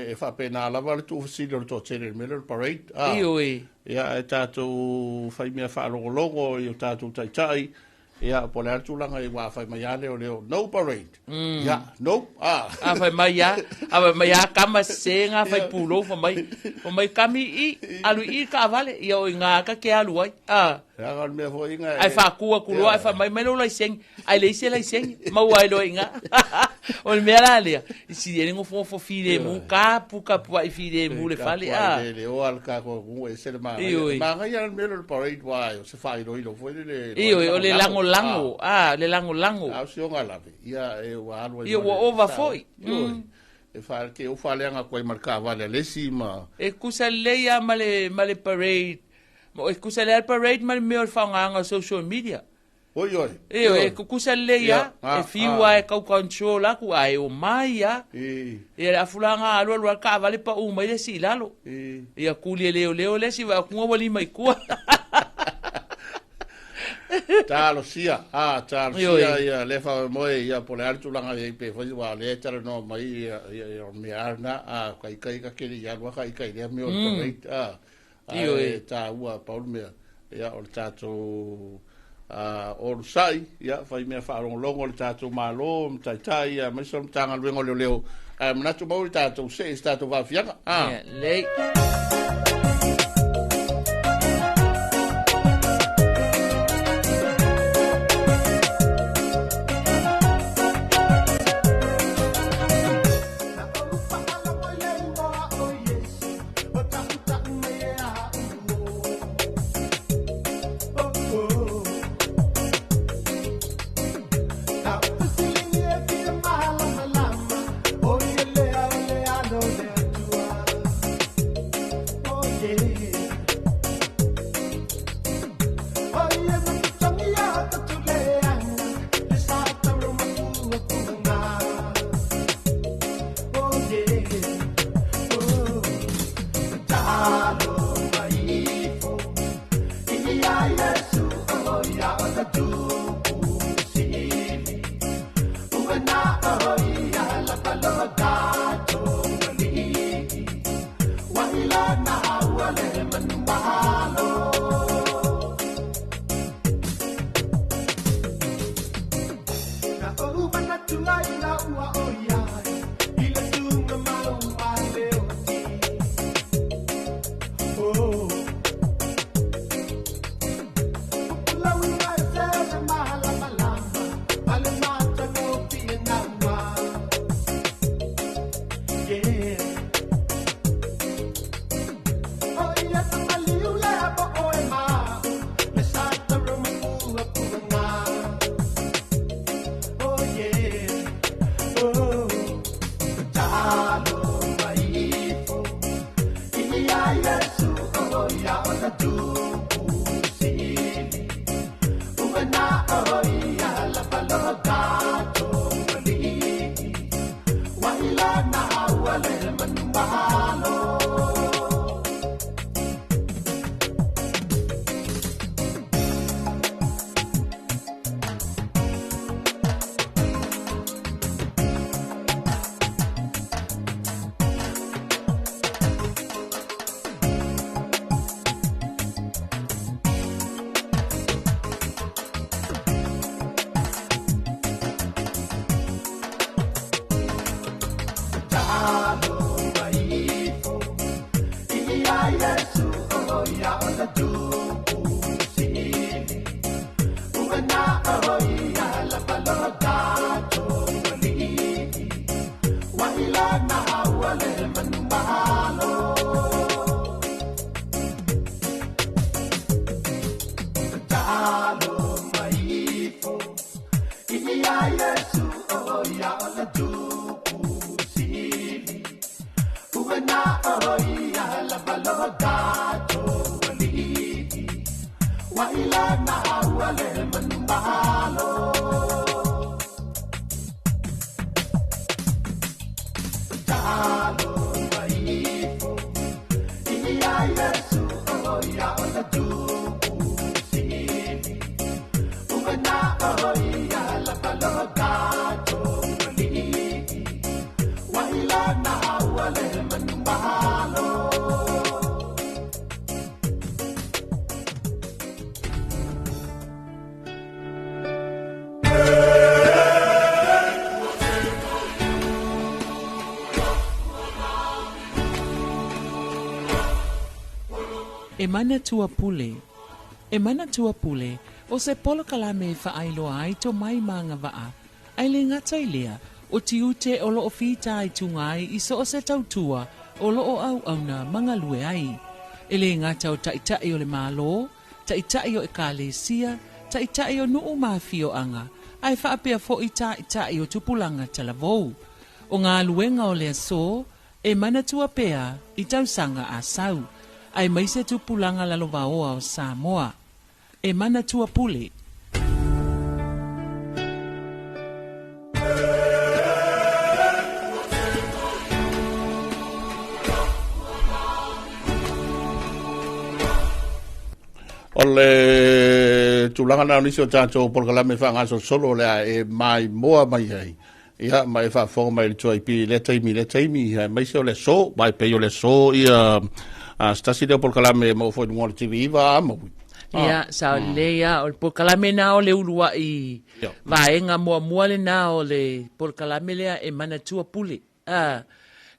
e faapena lava le tuufesili o le toatele i le mea lea o le parade. Ah, Ioe. Ia, ae tatou fai mea faalogologo i o tatou taitai, ia, po o le a le tulaga aua a fai mai lava lea o leo, no parade. Ia, no, ah. A fai mai a, a fai mai a kama sese nga fai pulou fai mai, fai mai kami i, alu i i taavale, ia o i ngā ka ke alu ai. Ah. Leaga o le mea foi nga Ae faaku atu loa, ae fai mai mai lou laiseni. Ae leai se laiseni, maua ai loa i ina. O le mea la lea, i sili ai le nofonofo filemu, kapu kapuaʻi filemu le fale, a. Le o a le tatou atunuu e ese le manaia. Ioe. E manaia le mea lea o le parade aua o se faailoilo foi lele. Ioe, o le lagolago, a, le lagolago. A o si ona lave, ia e ua alu ai. Ia ua ova foi. Ioe. E fa ke o faaleaga atu ai ma le taavale a le isi ma. E tusa lelei lava ma le ma le parade. E tusa lelei lava le parade ma le mea o le faaaogaina o social media. Oi oi. Ioe, e tutusa lelei lava, e fiu lava e tau control atu, ae omai lava. Ia le afulaga alu alu lava le taavale pau mai le isi i lalo. Ia tuli e leoleo le isi vaai atu ua lima i tua. Talosia, a, talosia ia le faamoemoe ia po o le a le tulaga e i ai pe fai aua o lea e talanoa mai ia ia o le mea lava lena, a, ka ika ika kele i alu a ka ika i lea mea o le parade, a, ae taua pau le mea, ia o le tatou onosai, ia fai mea faalogologo le tatou Malo ma taitai, ia aemaise o le Matagaluega o Leoleo, ae manatu maua i tatou see i se tatou vaafiaga. Ia, lelei. Wailana wale manumalo. Talo maifo Ia Yesu o ia ona tupu sili. Umana o ia la paloka to malii. Wailana wale manumalo. E manatua pule. E manatua pule o se polokalame e faailoa ai to mai magava'a ae le gata i lea o tiute o loo fitaituga ai i so o se tautua o loo auauna ma galue ai. E lē gata o taʻitaʻi o le mālō, taʻitaʻi o ekalesia, taʻitaʻi o nuu ma afioaga, ae faapea foʻi taʻitaʻi o tupulaga talavou. O galuega o le aso e manatua pea i tausaga a sau, ae maise tupulaga lalovaoa o Samoa. E manatua pule. O le tulaga na o nisi o tatou polokalame faagasolosolo o le a e maimoa mai ai. Ia, ma e faafofoga mai i le 2AP i lea taimi i lea taimi, ia, aemaise o le aso, ma e pei o le aso ia, a, se tasi lea o polokalame e maua foi i luga o le TV9 a maui. Ia, sa o lelei lava, o le polokalame lena o le uluai vaega muamua lena o le polokalame lea e manatua pule. A,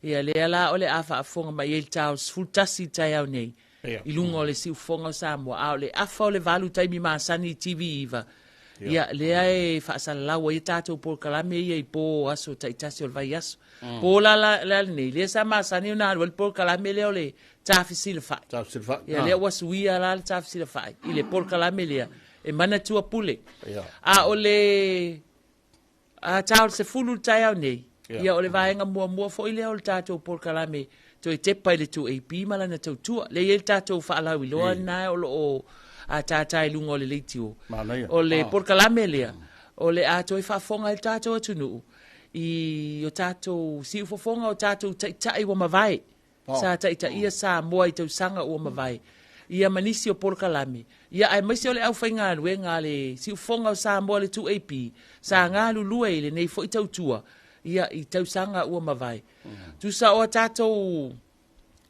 ia lea la o le a faafofoga mai ai i le ta o le 11 i le taeao nei, i luga o le siufofoga o Samoa, a o le afa o le 8 taimi masani i TV9, ia lea e faasalalau ai a tatou polokalame ia i po aso taitasi o le vaiaso. Po la la la lenei, lea sa masani ona alu ai le polokalame lea o le tafesilafai. Tafesilafai. Ia lea ua suia la le tafesilafai i le polokalame lea e manatua pule. A o le A ta o le 10 i le taeao nei, ia o le vaega muamua foi lea o le tatou polokalame toe tepa i le 2AP ma lana tautua. Lea e i ai le tatou faalauiloa lena o lo o tātā i luga o le leitio. O le polokalame lea, o le a toe faafofoga ai le tatou atunuu i o tatou siufofoga o tatou taitai ua mavae. Sa taitaia Samoa i tausaga ua mavae, ia ma nisi o polokalame, ia aemaise o le aufaigaluega a le Siufofoga o Samoa le 2AP, sa galulue i lenei foi tautua, ia i tausaga ua mavae. Tusa o a tatou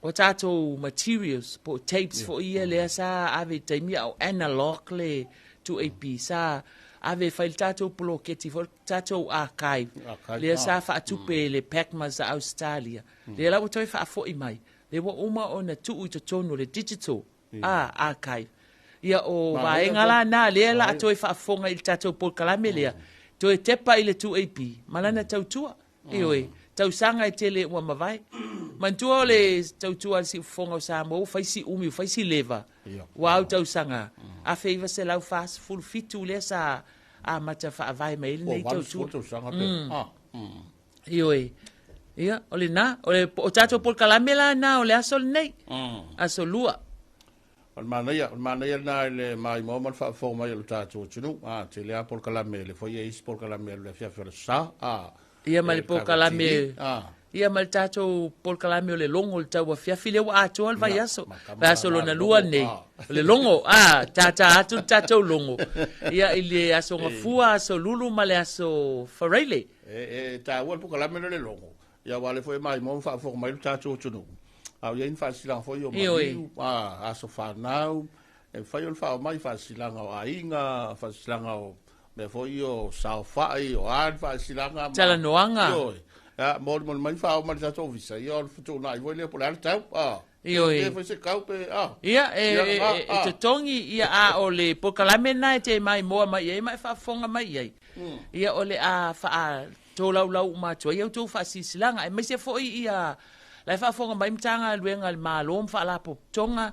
o tatou materials po o tapes foi ia lea sa ave i taimi a o analog le 2AP, sa ave e fai le tatou poloketi foi le tatou archive, lea sa faatupe e le PACMAS a Ausetalia. Lea la ua toe faafoi mai, lea ua uma ona tuu i totonu o le digital a archive. Ia o vaega la na, lea la a toe faafofoga i le tatou polokalame lea, toe tepa i le 2AP ma lana tautua. Ioe, tausaga e tele ua mavae. Manatua o le tautua a le Siufofoga o Samoa ua fai si umi, ua fai si leva, ua au tausaga 1947 lea sa amata faavae mai ai lenei tautua. Ua 80 tausaga pe. Ioe. Ia, o lena, o le o tatou polokalame la na o le aso lenei. Aso lua. O le manaia, o le manaia lena i le maimoa ma le faafofoga mai o le tatou atunuu. A, tele lava polokalame, le foi e isi polokalame o le afiafi o le sa. A, Ia ma le polokalame, ia ma le tatou polokalame o le logo o le tauafiafi lea ua atoa le vaiaso. Vaiaso lona lua lenei. O le logo, a, tātā atu le tatou logo. Ia i le aso Gafua, aso Lulu ma le aso Faraile. E taua le polokalame lea o le logo, ia aua o lea foi e maimoa ma faafofoga mai lo tatou atunuu. A o i ai ni faasilaga foi o maliu, a, aso fanau, e mafai ona faaoo mai faasilaga o aiga, faasilaga o mea foi o saofai, o a ni faasilaga ma Talanoaga. Ioe. Ia, molimoli mai faaoo mai i le tatou ofisa, ia ona fetuunai foi lea po o le a le tau, a. Ioe. Pe fai se kau pe, a. Ia, e, e, totogi, ia, a o le polokalame lena e te maimoa mai i ai ma e faafofoga mai i ai. Ia, o le a faatolaulau uma atu ai a outou faasilasilaga, aemaise foi ia la e faafofoga mai Matagaluega a le Malo ma Faalapotopotoga,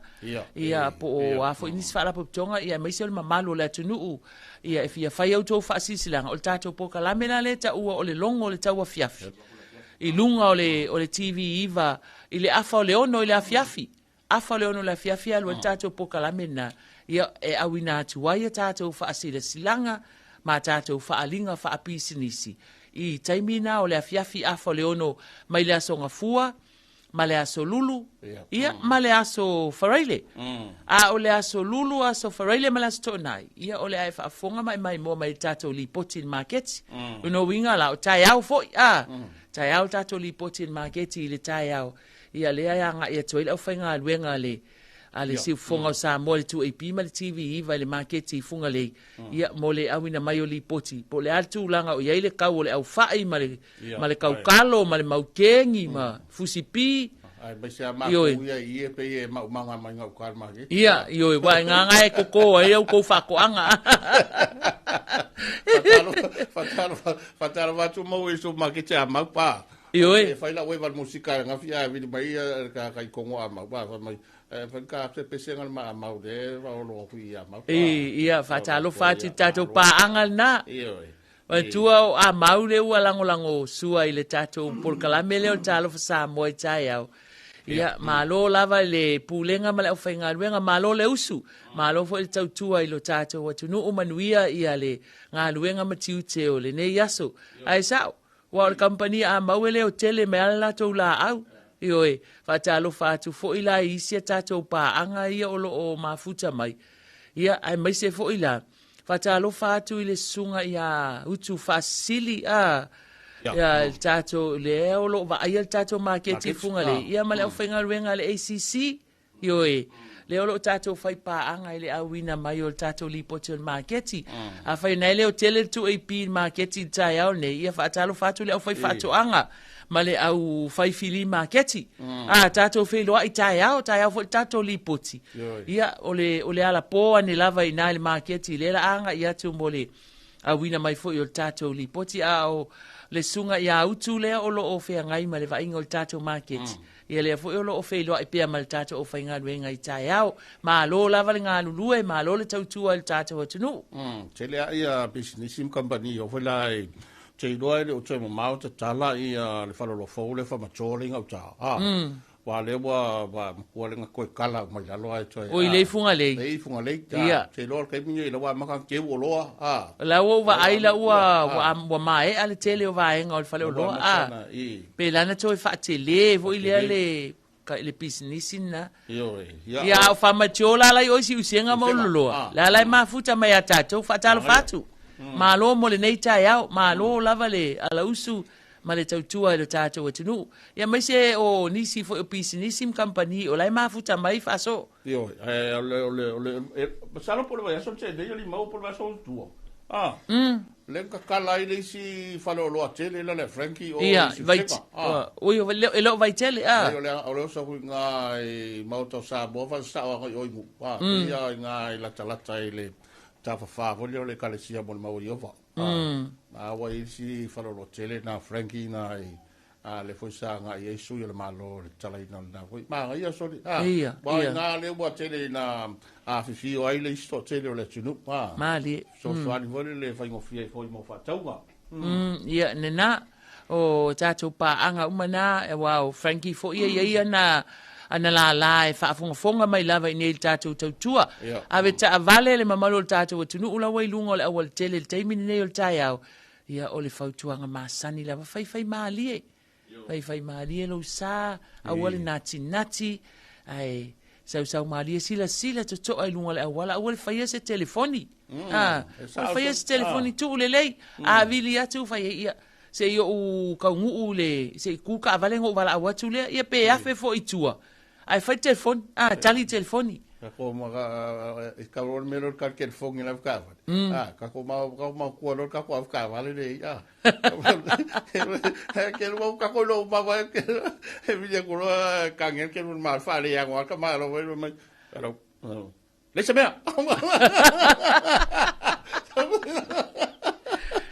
ia, po o a foi nisi Faalapotopotoga, ia, aemaise o le mamalu o le atunuu, ia, e fia fai a outou faasilasilaga, o le tatou polokalame la lea e taua o le logo o le tauafiafi i luga o le, o le TV 9 i le afa o le 6 i le afiafi. Afa o le 6 i le afiafi e alu ai le tatou polokalame lena. Ia, e auina atu ai a tatou faasilasilaga ma tatou faaaliga faapisinisi i taimi na o le afiafi afa o le ono mai le Aso Gafua ma le Aso Lulu, ia, ma le Aso Faraile. A o le Aso Lulu, Aso Faraile ma le Aso Toonai, ia, o le a e faafofoga ma e maimoa mai i le tatou lipoti i le maketi. O lona uiga la, o taeao foi, a, taeao le tatou lipoti i le maketi i le taeao, ia, lea e agai atu ai le aufaigaluega a le a le Siufofoga o Samoa, le 2AP ma le TV9 i le maketi i Fugalei, ia, mo le auina mai o lipoti, po o le a le tulaga o i ai le kau o le aufai ma le, ma le kaukalo ma le maukeni ma fusipi. Aemaise a matou ia i e pei e maumaga mai gauta i le maketi. Ia, ioe, ua e gaga e koko ai au kou faatoaga. Faatalofa atu mau i so maketi a mau pa. Ioe. E fai lau eva le musika e ngafi a vili mai ia ka ka i kongo a mau pa fai mai e fai ka se pese ngal ma mau le va olo ku ia mau pa. I, ia, faatalofa atu i tatou paaga lena. Ioe. Matua o a mau le ua lagolago sua i le tatou polokalame lea o le Talofa Samoa i taeao. Ia, malo lava i le Pulega ma le aufaigaluega, malo le usu, malo foi le tautua i lo tatou atunuu, manuia ia le galuega ma tiute o lenei aso. Ae sao, aua o le kamupani a mau e le o tele mai lava le latou laau. Ioe, faatalofa atu foi la i isi a tatou paaga ia o lo o mafuta mai. Ia, aemaise foi la, Faatalofa atu i le susuga ia Utu Faasisili, a, ia le tatou, lea o lo o vaaia le tatou maketi i Fugalei, ia ma le aufaigaluega a le ACC, ioe, lea o lo o tatou fai paaga i le auina mai o le tatou lipoti o le maketi. Afai na e le o tele le 2AP i le maketi i le taeao lenei, ia faatalofa atu i le aufaifaatoaga ma le au fai fili maketi. A, tatou feiloai taeao, taeao foi le tatou lipoti. Ia, o le, o le alapō ane lava i ina i le maketi, lea la a agai atu mo le auina mai foi o le tatou lipoti, a o le susuga ia Utu lea o lo o feagai ma le vaaiga o le tatou maketi. Ia lea foi o lo o feiloai pea ma le tatou aufaigaluega i taeao. Malo lava le galulue, malo le tautua i le tatou atunuu. Tele lava ia pisinisi ma kamupani oo foi la i te iloa e le o toe mamao tatala ia le faleoloa fou lea Famato lea i gauta. A. Aua lea ua ua matua le toe kala mai lalo ae toe. Oi lei Fugalei. Lei Fugalei. Ia. Te iloa le taimi nei la ua amata ona teu oloa. A. La ua ou vaai la ua ua ua maea le tele o vaega o le faleoloa. A. Pe la na toe faatele foi lea le le pisinisi lena. Ioe. Ia a o faamatiola la i oi siusiega ma Ulululoa. La la e mafuta mai ia tatou faatalofa atu. Malo mo lenei taeao, malo lava le alausu ma le tautua i lo tatou atunuu, ia aemaise o nisi foi o pisinisi ma kamupani o la e mafuta mai faaso. Ioe, ae o le, o le, o le, e, masalo po o le vaiaso na tea nei, Limau po o le vaiaso ua tua. Ah. Lea na tatala ai le isi faleoloa tele la le Frankie o Ia, i vai, Siusega. Ah. ui, e le o Vaitele, ah. Leai, o le, o le oso atu i ngā i Maota o Samoa, faasasao atu i o i Nuu. Ah, ia i ngā i latalata i le tafafā foi lea o le Ekalesia mo le Mau o Ieova. A ua i isi faleoloa tele na Frankie na i a le foi sa agai ai sui o le Malo i le tatalaina o lena foi. Manaia soli. A, Ia, ua i ina lea ua tele ina afifio ai le isi toatele o le atunuu. A, Malie. Fesoasoani foi le faigofie ai foi mo faatauga. Ia, nena, o tatou paaga uma na, aua o Frankie foi e i ai ana, ana lālā e faafogafoga mai lava i nei i le tatou tautua. Ave taavale le mamalu o le tatou atunuu la ua i luga o le aualatele i le taimi lenei o le taeao, ia o le fautuaga masani lava, faifai malie. Faifai malie lou sa, aua le natinati, ae sausau malie, silasila totoa i luga o le auala, aua le faia se telefoni. Aua le faia se telefoni, tuu lelei, a vili atu fai ai, ia, se i ou taunuu i le, se i tu taavale ona ou valaau atu lea, ia pe afe foi i tua, ae fai le telefoni, a, tali le telefoni. Kako ma i ka ro me ro ka telefoni la ka. A kako ma ka ma ku ro ka ku ka vale le a. Ke ro ka ko lo ma va ke e vi ko ro ka nge ke ma fa le ya ka ma ro mai. Pero Leai se mea.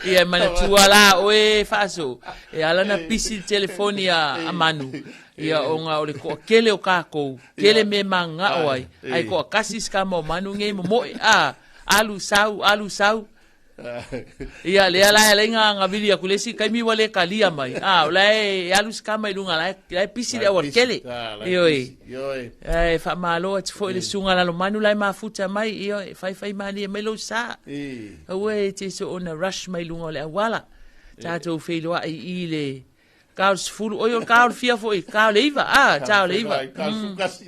Ia e manatua la oe Faaso, e ala na pisi le telefoni a, a Manu, ia ona o le toatele o kākou, tele mea e mananao ai, ae toatasi si tama o Manu nei momoe, a, alu sau, alu sau. Ia, lea la e alai nga vili aku le isi taimi ua le talia mai. A, o la e alu si tama i luga, la e pisi le aualatele. Ioe. Ae faamalo atu foi i le susuga Lalomanu la e mafuta mai, ioe, faifai malie mai lou sa. Aua e te soona rush mai luga o le auala. Tatou feiloai i le ta o le 10, oi o le ta o le fia foi, ta o le 9, a, ta o le 9. Ta o le sukasi.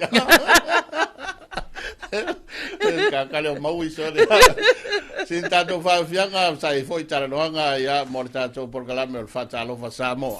Ka kale o maui so le. Sin tatou faafiaga sa i foi talanoaga ia mo le tatou polokalame o le Faatalofa Samoa.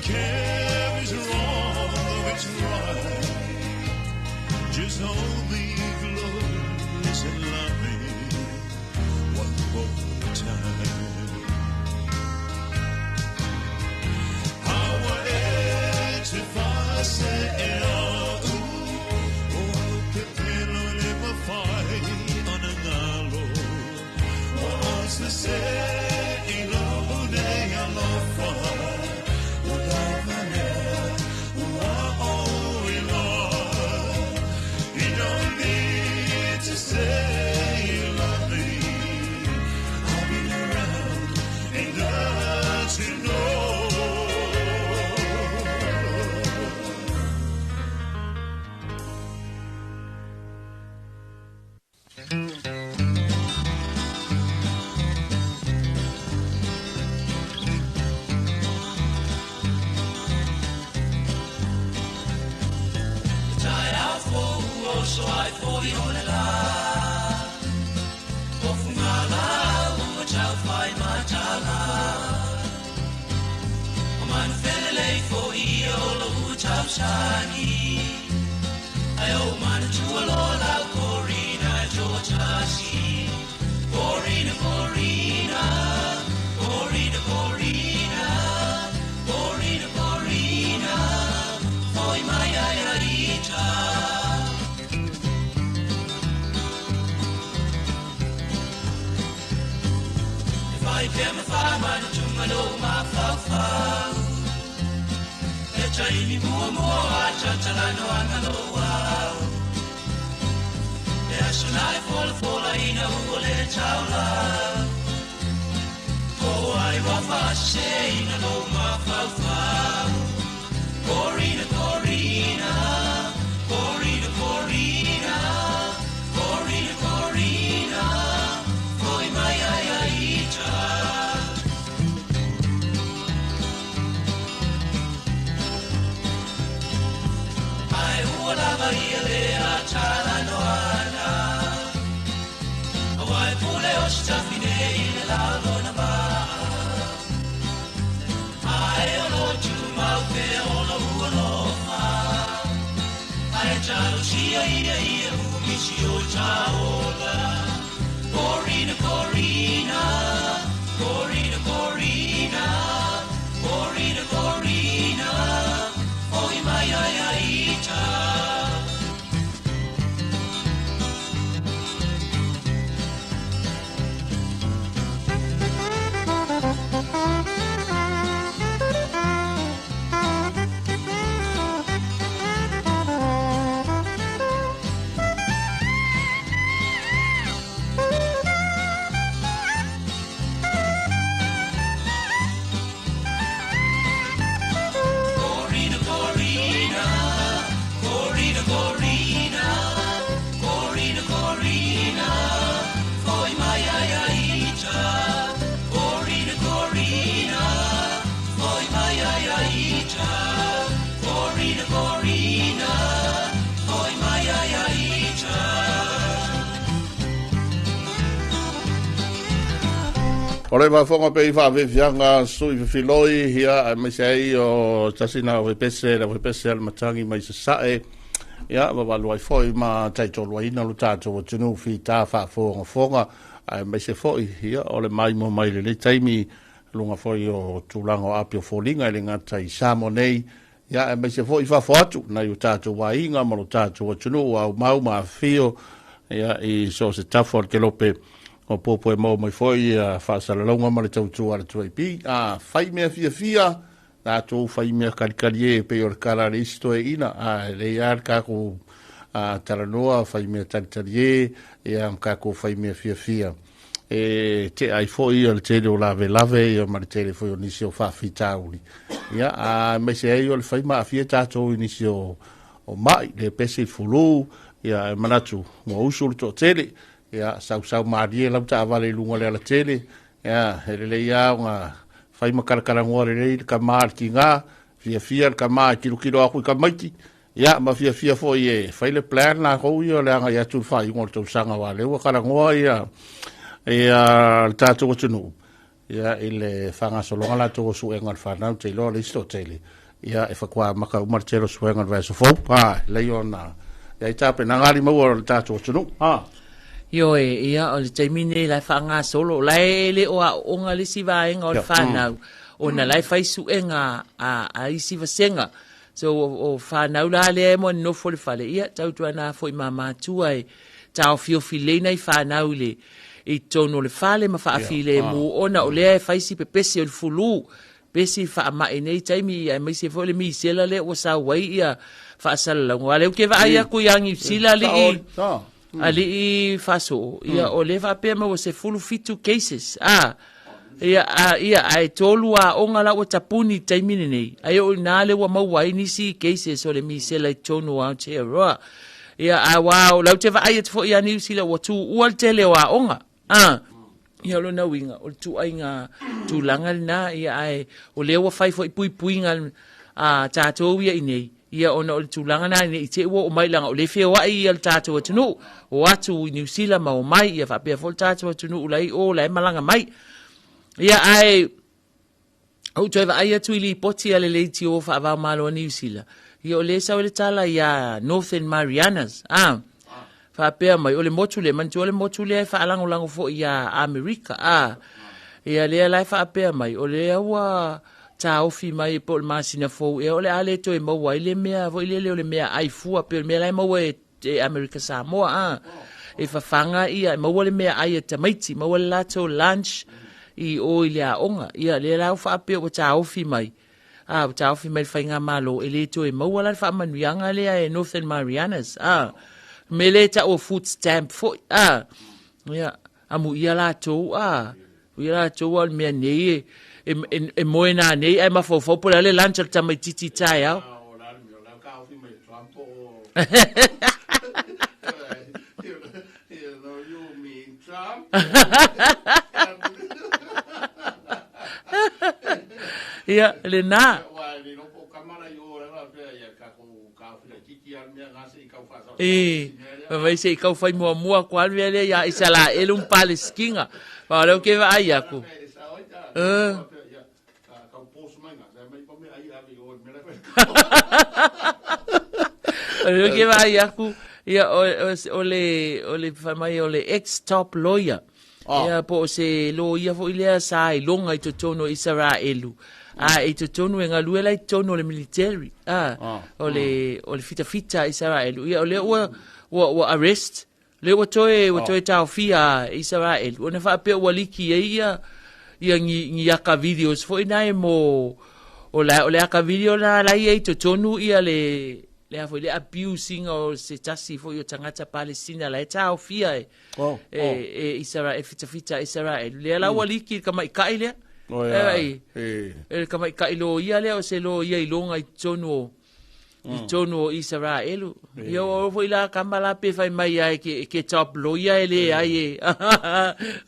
care if it's wrong or it's right. Just hold me close and love me one more time. Aua e te whase e au, o au ke pelo le mawhai ona ngalo. O se se i lo nei alofa, o lava lea, ua o i loa. You don't need to say you love me. I'll be around enough to know. So ai fo i o le la. O funga la ua chau whai ma chala. O manu fele lei fo i o lo ua chau shani. Ai o manu chua lo lau korina jo chashi. Korina, korina, korina, korina, korina, korina, foi mai ai arita. Vai pia ma fa ma ni chunga lo ma fa fa. E chai mi mua mua a cha cha la no anga lo wa. E a shunai fola fola ina u le chau la. Ko ai wa fa she ina lo ma fa fa. Korina, korina, korina, korina, korina, korina, foi mai ai ai cha. Ai ua lava ia le a chala no ana. Awai pule o stafine i le lalo na ma. Ai o lo tu mau pe o lo ua lo fa. Ai chalo sia ia ia u misi o cha ola. Korina, korina, korina, korina, korina, korina, oi mai ai ai cha. Korina, korina, korina, korina, korina, korina, foi mai ai ai cha. Korina, korina, foi mai ai ai cha. Korina, korina, foi mai ai ai cha. O le mafonga pe i whaawewianga sui whiwhiloi hia a mai se ai o tasina o pese le pese al matangi mai se sae. Ia, wawalu ai foi ma taitolu ai ina lo tātou o tunu fi tā whaafonga fonga. Ai mai se foi hia o le mai mo mai le le taimi lunga foi o tūlanga o api o fōlinga i le ngata i Samoa nei. Ia, ai mai se foi whaafoatu nai o tātou wainga ma lo tātou o tunu au mau ma whio. Ia, i so se tafo al ke lope o pōpō e mau mai foi a whaasalalaunga ma le tautua le tuai pi. A whai mea fia fia, nā tō whai mea karikari e pe o le kara le isto e ina. A le ia le kako a taranoa whai mea taritari e, ia am kako whai mea fia fia. E te ai foi o le tele o lave lave, ia ma le tele foi o nisi o whawhitauri. Ia, a mai se ai o le whai maa fia tātou i nisi o mai, le pese i fulu, ia e manatu, mua usu le tō tele. Ia, sau sau mārie lau ta awale i lunga le ala tele. Ia, he lele ia o ngā whai makarakara ngoa le rei, ka maa ki ngā, fia fia ka maa kilo kilo aku i ka maiti. Ia, ma fia fia foi e whai le plan nā kou ia le anga i atu whai ngō tau sanga wā leua kara ngoa ia, ia le tātou atunu. Ia, i le faagasologa latou o suega o le fanau, te iloa le isi toatele, ia, e faatoa amata uma le tele o suega o le vaiaso fou, a, lelei ona i ai tapenaga ali maua o le tatou atunuu, a. Ioe, ia, o le taimi lenei la e faagasolo, o la e le o aooga le isi vaega o le fanau, ona la e fai suega a isi vasega. So, o fanau la lea e moa nofo i le fale, ia, tautuana foi ma matua e taofiofi lelei nai fanau i le i totonu o le fale ma faafilemu ona o lea e fai si pepesi o le fulu, pepesi faamai i nei taimi, aemaise foi le misela lea ua sau ai ia faasalalauga. Aua o lea ou te vaai atu ia Niu Sila alii, alii faasoo, ia o lea e faapea mai ua 17 cases, a, ia, a, ia, ae 3 aoga la ua tapuni i le taimi lenei, ae oo i ina lea ua maua ai nisi cases o le misela i totonu o Aotearoa. Ia, a aua o la ou te vaai atu foi ia Niu Sila ua tuua le tele o aoga. A, ia o lona uiga, o le ituaiga tulaga lena, ia ae o lea ua fai foi puipuiga a tatou ia i nei, ia ona o le tulaga lena ne i te i ua oo mai leaga o lea e feoai ia le tatou atunuu, o atu i Niu Sila ma omai, ia faapea foi le tatou atunuu la e i o la e malaga mai. Ia ae ou toe vaai atu i lipoti a le leitio faava-o-Malo a Niu Sila, ia o lea e sau ai le tala iā Northern Marianas, a, faapea mai, o le motu lea, manatua o le motu lea e faalagolago foi iā Amerika, a, ia lea la e faapea mai, o lea ua taofi mai po o le masina fou ea o le a le toe maua ai le mea foi lele o le meaai fua, pei o le mea la e maua e e Amerika Samoa a e fafaga ia e maua le meaai a tamaiti, maua le latou lunch i o i le aoga. Ia lea la ua faapea ua taofi mai, a ua taofi mai le faigamalo e le toe maua la le faamanuiaga lea e Northern Marianas, a mea lea e tau o food stamp foi, a ia amuia latou, a amuia latou a o le mea nei e, e, e moe nanei ae mafaufau po o le a le lunch a le tamaitiiti i taeao. Ia, lena. E, vai se i kau whai mua mua ko alu ele ia Isaraelu ma Palestina. Fa o lea ke vaai aku. O lea ke vaai aku, ia o le o le fai mai o le ex top lawyer. Ia po o se loia foi lea sa iloga i totonu o Isaraelu. A i totonu e galue la i totonu o le military. A o le o le fitafita Isaraelu. Ia o lea ua ua ua arrest lea ua toe ua toe taofia e Isaraelu ona faapea ua liki ai ia ia ni ni aka videos foi na e mo o la o le aka video na la ia i totonu ia le le a foi le abusing o se tasi foi o tagata Palestina la e taofia e oh, e, oh. e Isaraelu e fitafita Isaraelu lea la ua liki le tamaitai lea oh, yeah. e, e, e le tamaitai loia lea o se loia i loga i totonu o i totonu o Isaraelu. Ia o foi la kama la pe fai mai ai ke ke top lawyer e le ai e.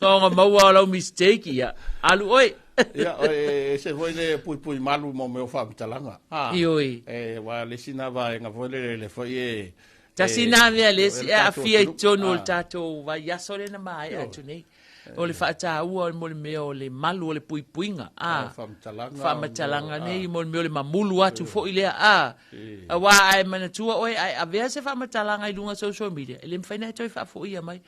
Ka ona maua o lau mistake ia. Alu oi. Ia, e se foi le pui pui malu mo mea o faamatalaga. Ah, Ioi. E, wa le sina vaega foi le le foi e Tasi nā mea le e aafia i totonu o le tatou vaiaso lea na maea atu nei. O le faataua mo le mea o le malu o le puipuiga, a. Faamatalaga nei mo le mea o le mamulu atu foi lea, a. Aua a e manatua oe a e avea se faamatalaga i luga social media, e le mafai ona e toe faafoia mai.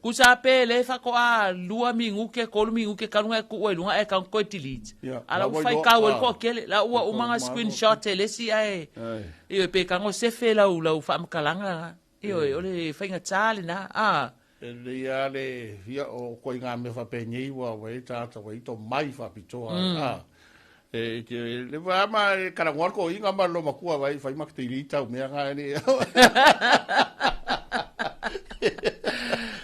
Tusa pe le faatoa 2 minute, 3 minute talu ona e tuu ai i luga ae tatau ona toe delete. A la ua faitau ai le toatele, la ua uma ona screenshot e le isi ae, ioe, pe tago sefe lau lau faamatalaga lena. Ioe, o le faigata lena, a. E lelei lava le, ia, o ituaiga mea faapenei ua ua i ai tagata ua i ai tomai faapitoa, a. E te le va ma e talanoa le toeaina ma le loomatua vai fai ma te delete au mea na e le.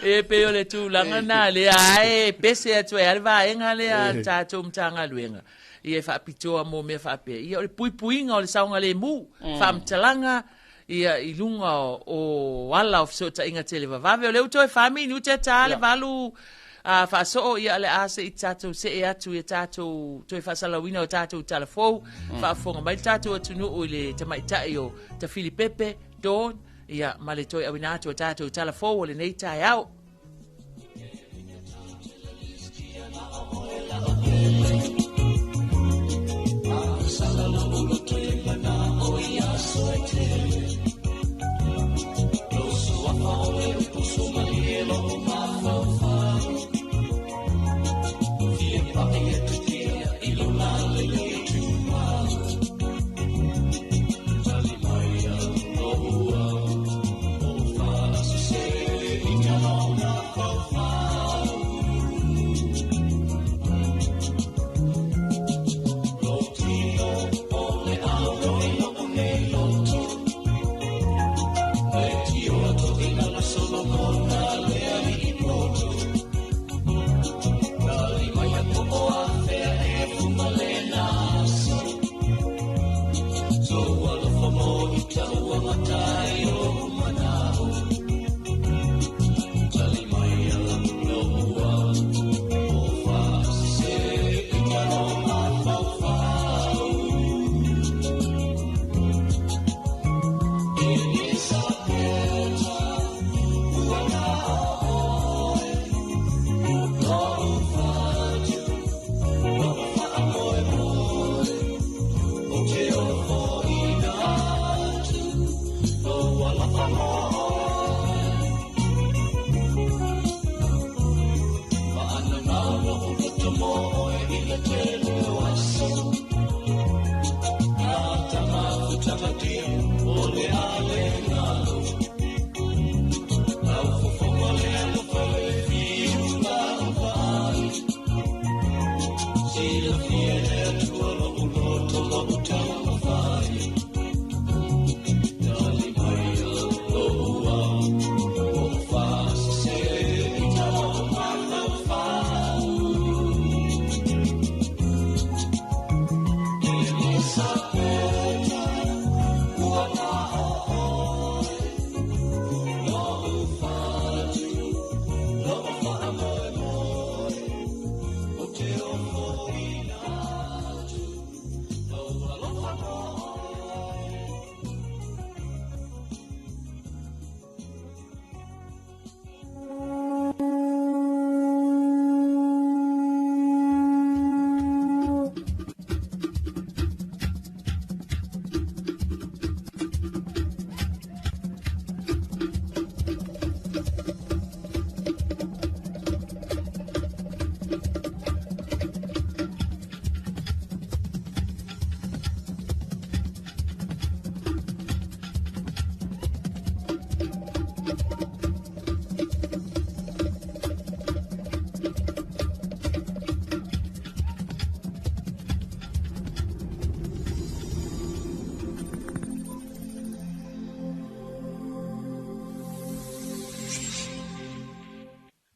E pei o le tulaga na lea ae pese atu ai lava le vaega lea a le tatou Matagaluega ia e faapitoa mo mea faapea. Ia o le puipuiga o le saogalemu, faamatalaga ia i luga o ala o fesootaiga televavave. O lea ua toe fa minute ta le 8 faasoo, ia o le a se i tatou see atu i a tatou toe faasalalauina o tatou tala fou. Faafofoga mai le tatou atunuu i le tamaitai o Tafilipepe Dawn, ia ma le toe auina atu o tatou tala fou o lenei taeao.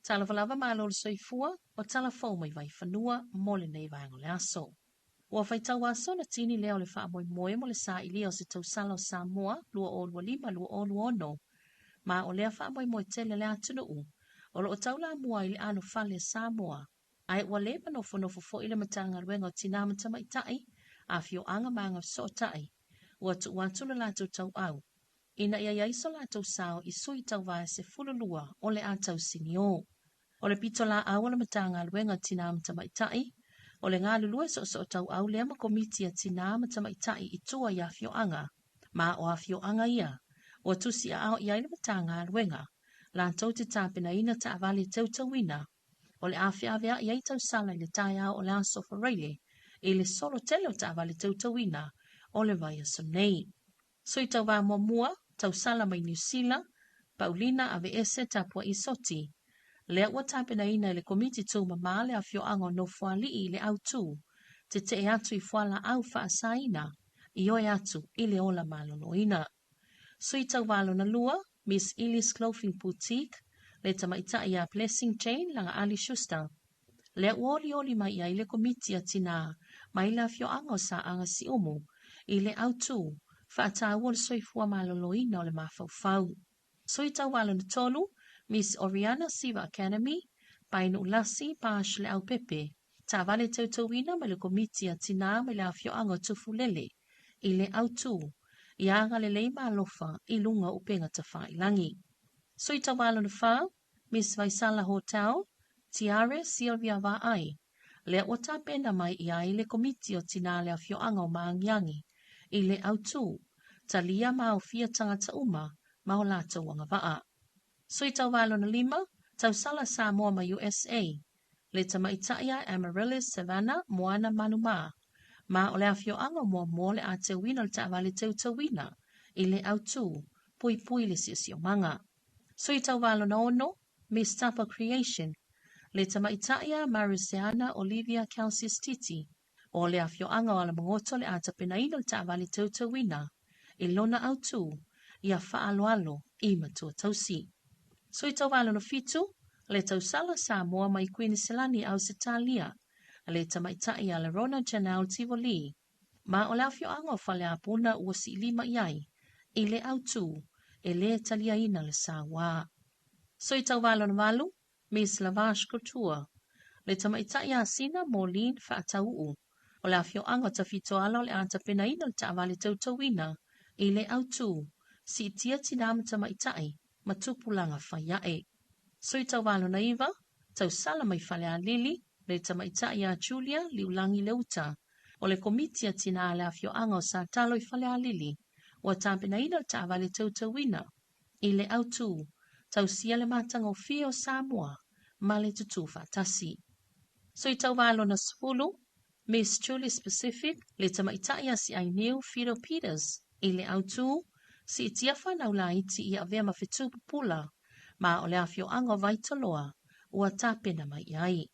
Talofa lava malo le soifua o tala fou mai Vaifanua mo lenei vaega o le aso. Ua faitau aso na tini lea o le faamoemoe mo le sailia o se tausala o Samoa 2025-2026. Ma o lea faamoemoe tele le atunuu o loo taulamua i le alofale a Samoa. Ae ua le manofonofo foi le Matagaluega o Tinā ma Tamaitai, Afioaga ma Agafesootai. Ua tuu atu le latou tauau ina ia iai so latou sao i sui tauvae 12 o le a tausinio. O le pito laau o le Matagaluega o Tinā ma Tamaitai, o le galulue soosoo tauau lea ma komiti a Tinā ma Tamaitai i tua i afioaga. Ma o afioaga ia, ua tusi aao i ai le Matagaluega, latou te tapenaina taavale teuteuina, o le a feaveai ai tausala i le taeao o le aso Faraile i le solo tele o taavale teuteuina o le vaiaso nei. Sui tauva muamua, tausala mai Niu Sila, Paulina Aveese Tapua'i Soti. Lea ua tapenaina e le Komiti Tūmamā le afioaga o Nofoalii i le autū, tetee atu i fualaau faasaina, ioe atu i le ola maloloina. Sui tauva lona lua, Miss Ili's Clothing Boutique, le tamaitai ia Blessing Jane Lagaali Schuster. Lea ua olioli mai i ai le Komiti a Tinā mai le afioaga o Saaga Siumu i le autū, faataua o le soifua maloloina o le mafaufau. Sui tauva lona tolu, Miss Oriana Siva Academy, Painu Lasi Pash Leaupepe, taavale teuteuina mai le Komiti a Tinā mai le afioaga o Tufulele i le autū, ia agalelei ma alofa i luga o upega tafailagi. Sui tauva lona fa, Miss Vaisala Hotel, Tiare Sylvia Vaai, lea ua tapena mai i ai le Komiti o Tinā le afioaga o Maagiagi i le autū, talia ma aofia tagata uma ma o latou agavaa. Sui tauva lona lima, tausala Samoa ma USA, le tamaitai a Amaryllis Savannah Moana Manumā, ma o le afioaga o Moamoa le a teuina o le taavale teuteuina i le autū, puipui le siosiomaga. Sui tauva lona ono, Miss Tapa Creation, le tamaitai a Maruseana Olivia Kelsey Titi, o le afioaga o Alamagoto le a tapenaina o le taavale teuteuina i lona autū ia faaloalo i matua tausi. Sui tauva lona fitu, le tausala Samoa mai Kuiniselani Ausetalia, le tamaitai a Lerona Janelle Tivoli. Ma o le afioaga o Faleapuna ua siilima i ai i le autū e lē taliaina le sauā. Sui Tauva Lona 8, Miss Lavash Couture, le tamaitai asina Moline Faatauu, o le afioaga o Tafitoala o le a tapenaina le taavale tautauina i le autū, siitia tinā ma tamaitai ma tupulaga faiae. Sui Tauva Lona 9, tausala mai Falealili, le tamaitai ia Julia Liulangi Leuta, o le komiti a tinā a le afioaga o Satalo i Falealili, ua tapenaina le taavale tautauina i le autū, tausia le matagofie o Samoa ma le tutū faatasi. Sui Tauva Lona 10, Miss Julius Pacific, le tamaitai asiainiu Fido Peters, i le autū, siitia fanau laiti i avea ma fetu pupula, ma o le afioaga o Vaitoloa, ua tapena mai i ai.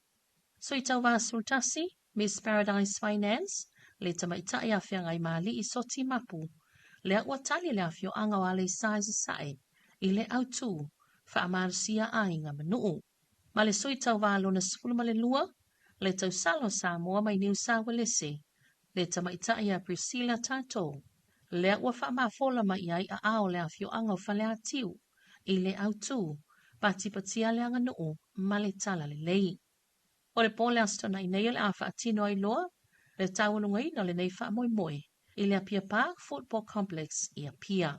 Sui Tauva 11, Miss Paradise Finance, le tamaitai afeagai maali'i Soti Mapu, lea ua tali le afioaga o Aleisa i Sasae, i le autū, faamalosia aiga ma nuu. Ma le Sui Tauva Lona 12, le tausala o Samoa mai Niu Sauelese, le tamaitai ia Priscilla Tatou, lea ua faamafola mai i ai aao le afioaga o Faleatiu, i le autū, patipatia le aganuu ma le talalelei. O le po le Aso Toonai nei o le a faatino ai loa le taualugaina o lenei faamoemoe i le Apia Park Football Complex i Apia.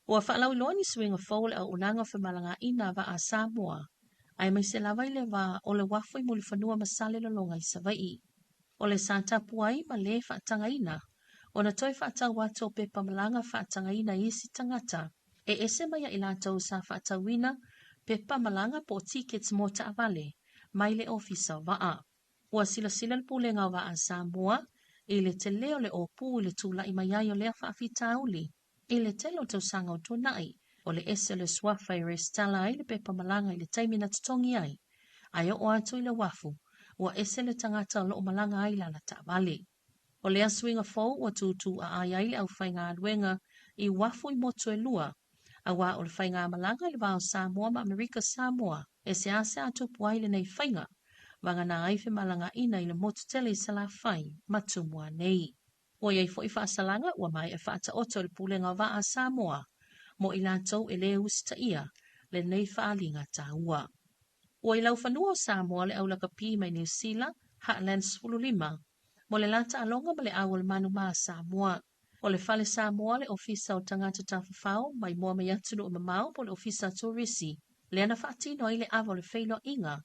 Ua faalauiloa ni suiga fou o le auaunaga o femalagaaiga a vaa a Samoa, aemaise lava i le va o le uafu i Mulifanua ma Salelologa i Savaii. O le sa tapu ai ma lē faatagaina ona toe faatau atu o pepa malaga faatagaina i isi tagata e ese mai ia i latou sa faatauina pepa malaga po o tickets mo taavale mai le ofisa o vaa. Ua silasila le Pulega o Vaa a Samoa i le telē o le ōpū i le tula'i mai ai o lea faafitauli i le tele o tausaga o tuanai, o le ese o le suafa e resitala ai le pepa malaga i le taimi na totogi ai, ae oo atu i le uafu, ua ese le tagata o loo malaga ai lana taavale. O lea suiga fou ua tūtū aai ai le aufaigaluega i uafu i motu e lua, auā o le faigamalaga i le va o Samoa ma Amerika Samoa e seasea tupu ai lenei faiga, vagana ai femalagaaiga i le motu tele i Salafai ma Tumua nei. Ua i ai foi faasalaga ua maea faataoto e le Pulega o Vaa a Samoa mo i latou e lē usitaia lenei faaaliga taua. Ua i laufanua o Samoa le aulakapi mai Niu Sila, Heartland 15, mo le la taaloga ma le au o le manumā Samoa. O le Fale Samoa le Ofisa o Tagata Tafafao Maimoa mai Atunuu Mamao po o le Ofisa Turisi, lea na faatino ai le ava o le feiloaiga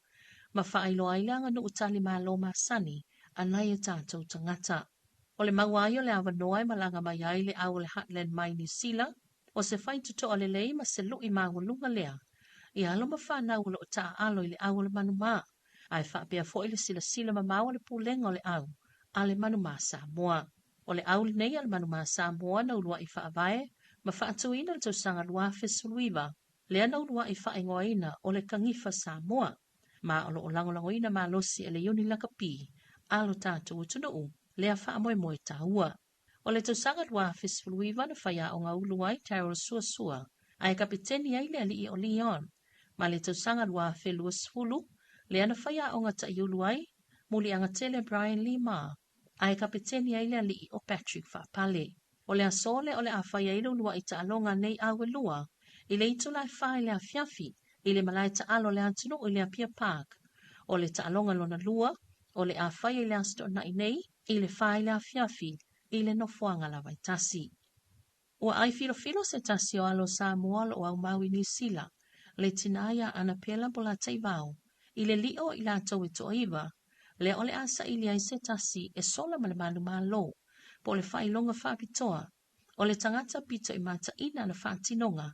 ma faailoa ai le aganuu talimalo masani a nai o tatou tagata. O le maua ai o le avanoa e malaga mai ai le au o le Heartland mai Niu Sila, o se faitotoa lelei ma se lu'i maualuga lea i alo ma fanau o loo taaalo i le au o le manumā, ae faapea foi le silasila mamao a le Pulega o le Au a le Manumā Samoa. O le au lenei a le Manumā Samoa na uluai faavae ma faatuina i le tausaga 2019, lea na uluai faaigoaina o le Kagifa Samoa, ma o loo lagolagoina malosi e le Iuni Lakapi a lo tatou atunuu lea faamoemoe taua. O le tausaga 2019 na faiaoga ulu ai Daryl Suasua, ae kapeteni ai le alii o Leon, ma le tausaga 2020 lea na faiaoga taiulu ai Muliagatele Brian Lima, ae kapeteni ai le alii o Patrick Faapale. O le aso lea o le a fai ai le uluai taaloga nei au e lua i le itula e 4 i le afiafi i le malae taalo o le atunuu i le Apia Park. O le taaloga lona lua o le a fai ai le Aso Toonai nei i le 4 i le afiafi i le nofoaga lavaitasi. Ua ai filofilo se tasi o alo o Samoa o loo aumau i Niu Sila, le tinā iā Anapela Polataivao, i le lio o i latou e toaiva, lea o le a saili ai se tasi e sola ma le manumalo, po o le faailoga faapitoa, o le tagata pito i mataina ana faatinoga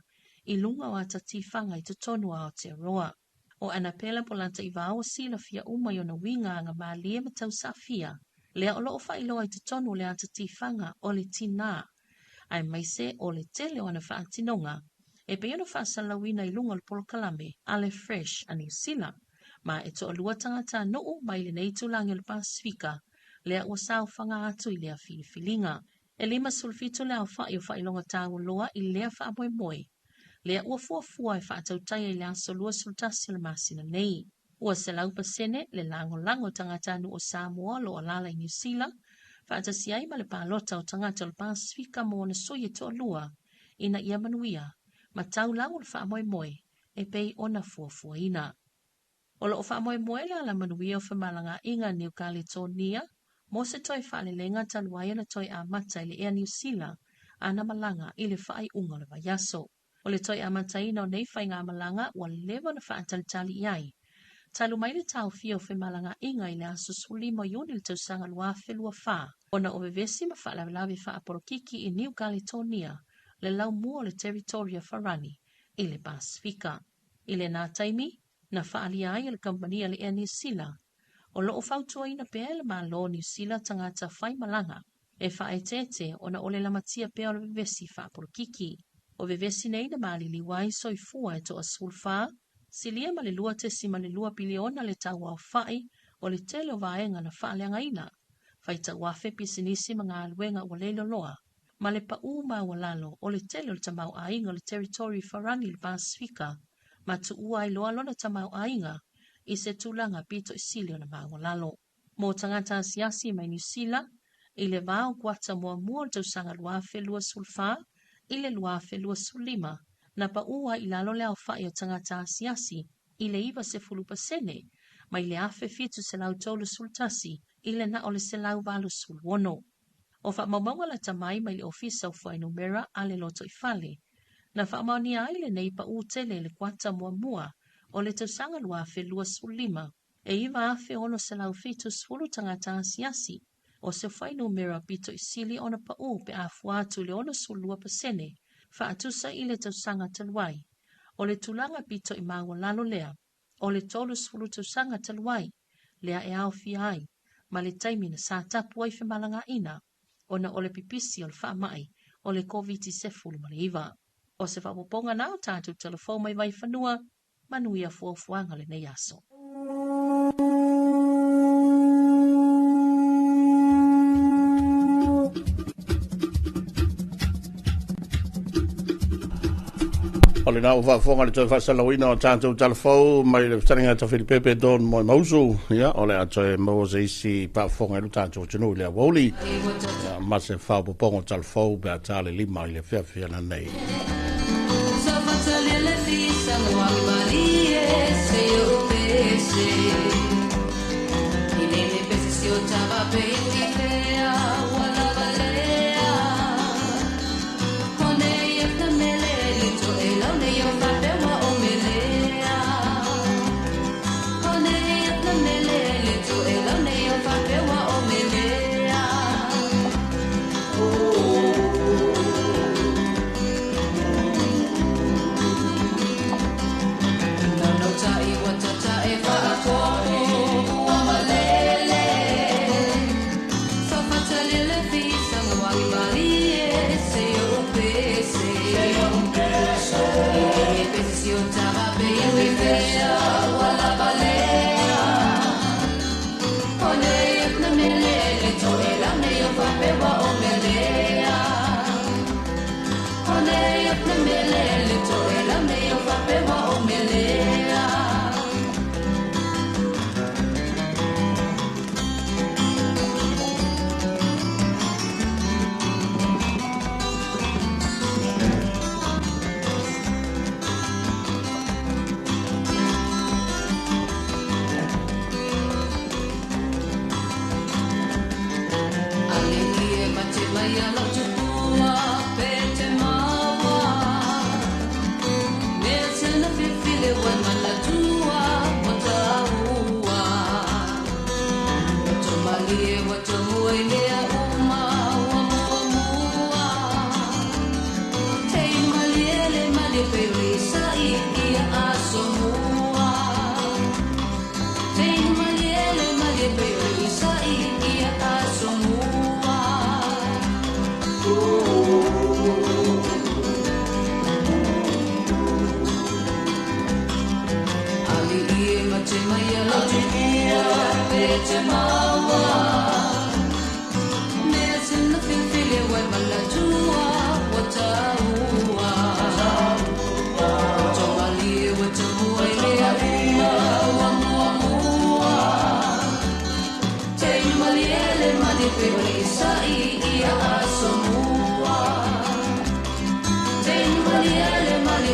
i luga o ata tifaga i totonu o Aotearoa. O Anapela Polataivao ua silafia uma i ona uiga agamalie ma tausaafia, lea o loo faailoa i totonu o le ata tifaga o le tinā, aemaise o le tele o ana faatinoga e pei ona faasalalauina i luga o le polokalame a le Fresh a Niu Sila, ma e toalua tagata nuu mai lenei itulagi o le Pasifika lea ua saofaga atu i lea filifiliga. E 57 le aofai o faailoga taualoa i lea faamoemoe, lea ua fuafua e faatautaia i le aso 21 o le masina nei. Ua 100% le lagolago o tagatanuu o Samoa o loo alaala i Niu Sila, Faatasi ai ma le palota o tagata o le Pasefika mo ona sui e toalua ina ia manuia ma taulau o le faamoemoe e pei ona fuafuaina. O loo faamoemoe le alamanuia o femalagaaiga Niu Kaletonia mo se toe faaleleiga talu ai ona toe amata i le Ea Niu Sila ana malaga i le faaiuga o le vaiaso. O le toe amataina o nei faigamalaga ua leva ona faatalitali i ai. Talu mai le taofia o femalagaaiga i le aso 15 Iuni le tausaga 2024, ona o vevesi ma faalavelave faapolokiki i Niu Kaletonia, le laumua o le Teritoria Farani i le Pasefika. I lena taimi, na faaalia ai e le kamupani a le Air Niu Sila, o loo fautuaina pea e le Malo o Niu Sila tagata faimalaga e faaeteete ona o le lamatia pea o le vevesi faapolokiki. O vevesi nei na maliliu ai soifua e toa 14, silia ma le 2.2 piliona le tauaofai o le tele o vaega na faaleagaina, faitauafe pisinisi ma galuega ua leiloloa, ma le paū maualalo o le tele o le tamaoaiga o le Territory Farani i le Pasefika, ma tuua ai loa lona tamaoaiga i se tulaga pito i sili ona maualalo. Mo tagata asiasi mai Niu Sila, i le va o kuata muamua o le tausaga 2024 i le 2025, na paū ai i lalo le aofai o tagata asiasi i le 90% mai le 1731 i le na o le 186. O faamaumauga lata mai mai le Ofisa o Fuainumera a le Lotoifale, na faamaonia ai lenei paū tele i le kuata muamua o le tausaga 2025, e 9,670 tagata asiasi, o se fuainumera pito i sili ona paū pe a fua atu i le 62% faatusa i le tausaga talu ai. O le tulaga pito i maualalo lea, o le 30 tausaga talu ai, lea e aofia ai, ma le taimi na sa tapu ai femalagaaiga, ona o le pipisi o le faamai o le COVID-19. O se faaopoopoga na o tatou talafou mai Vaifanua, manuia fuafuaga lenei aso. O le nau faafofoga le toe faasalauina o tatou talafou mai le fetalaiga Tafilipepe Don Moemausu. Ia, o le a toe maua se isi faafofoga i lo tatou atunuu i le aoauli. Ia, ma se faaopoopoga o talafou pe a ta le 5 i le feafiana nei. Te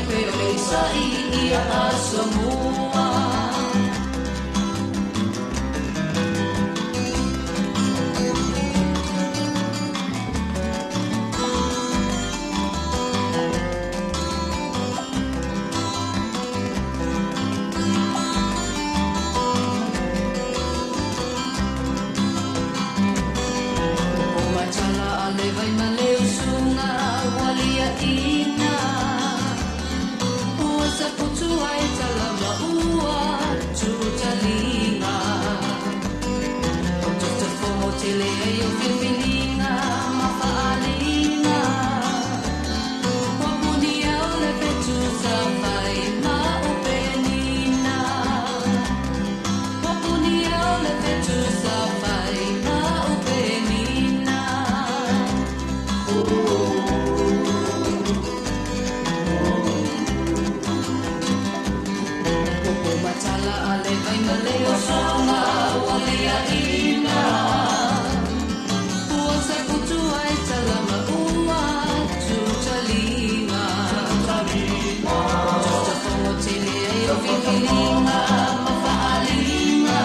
pe o le isa'i ia aso mua. O matala a le vai ma le usuga ua liaʻina. Ua saputu ai tala ma ua tutaliga. O tatafogo tele ai o filifiliga ma faaaliga. Ua punia o le fetu sa fai ma upenina. Ua punia o le fetu sa fai ma upenina. O matala a le vai ma le usuga ua liaʻina. Ua saputu ai tala ma ua tutaliga. Tatafogo tele ai o filifiliga ma faaaliga.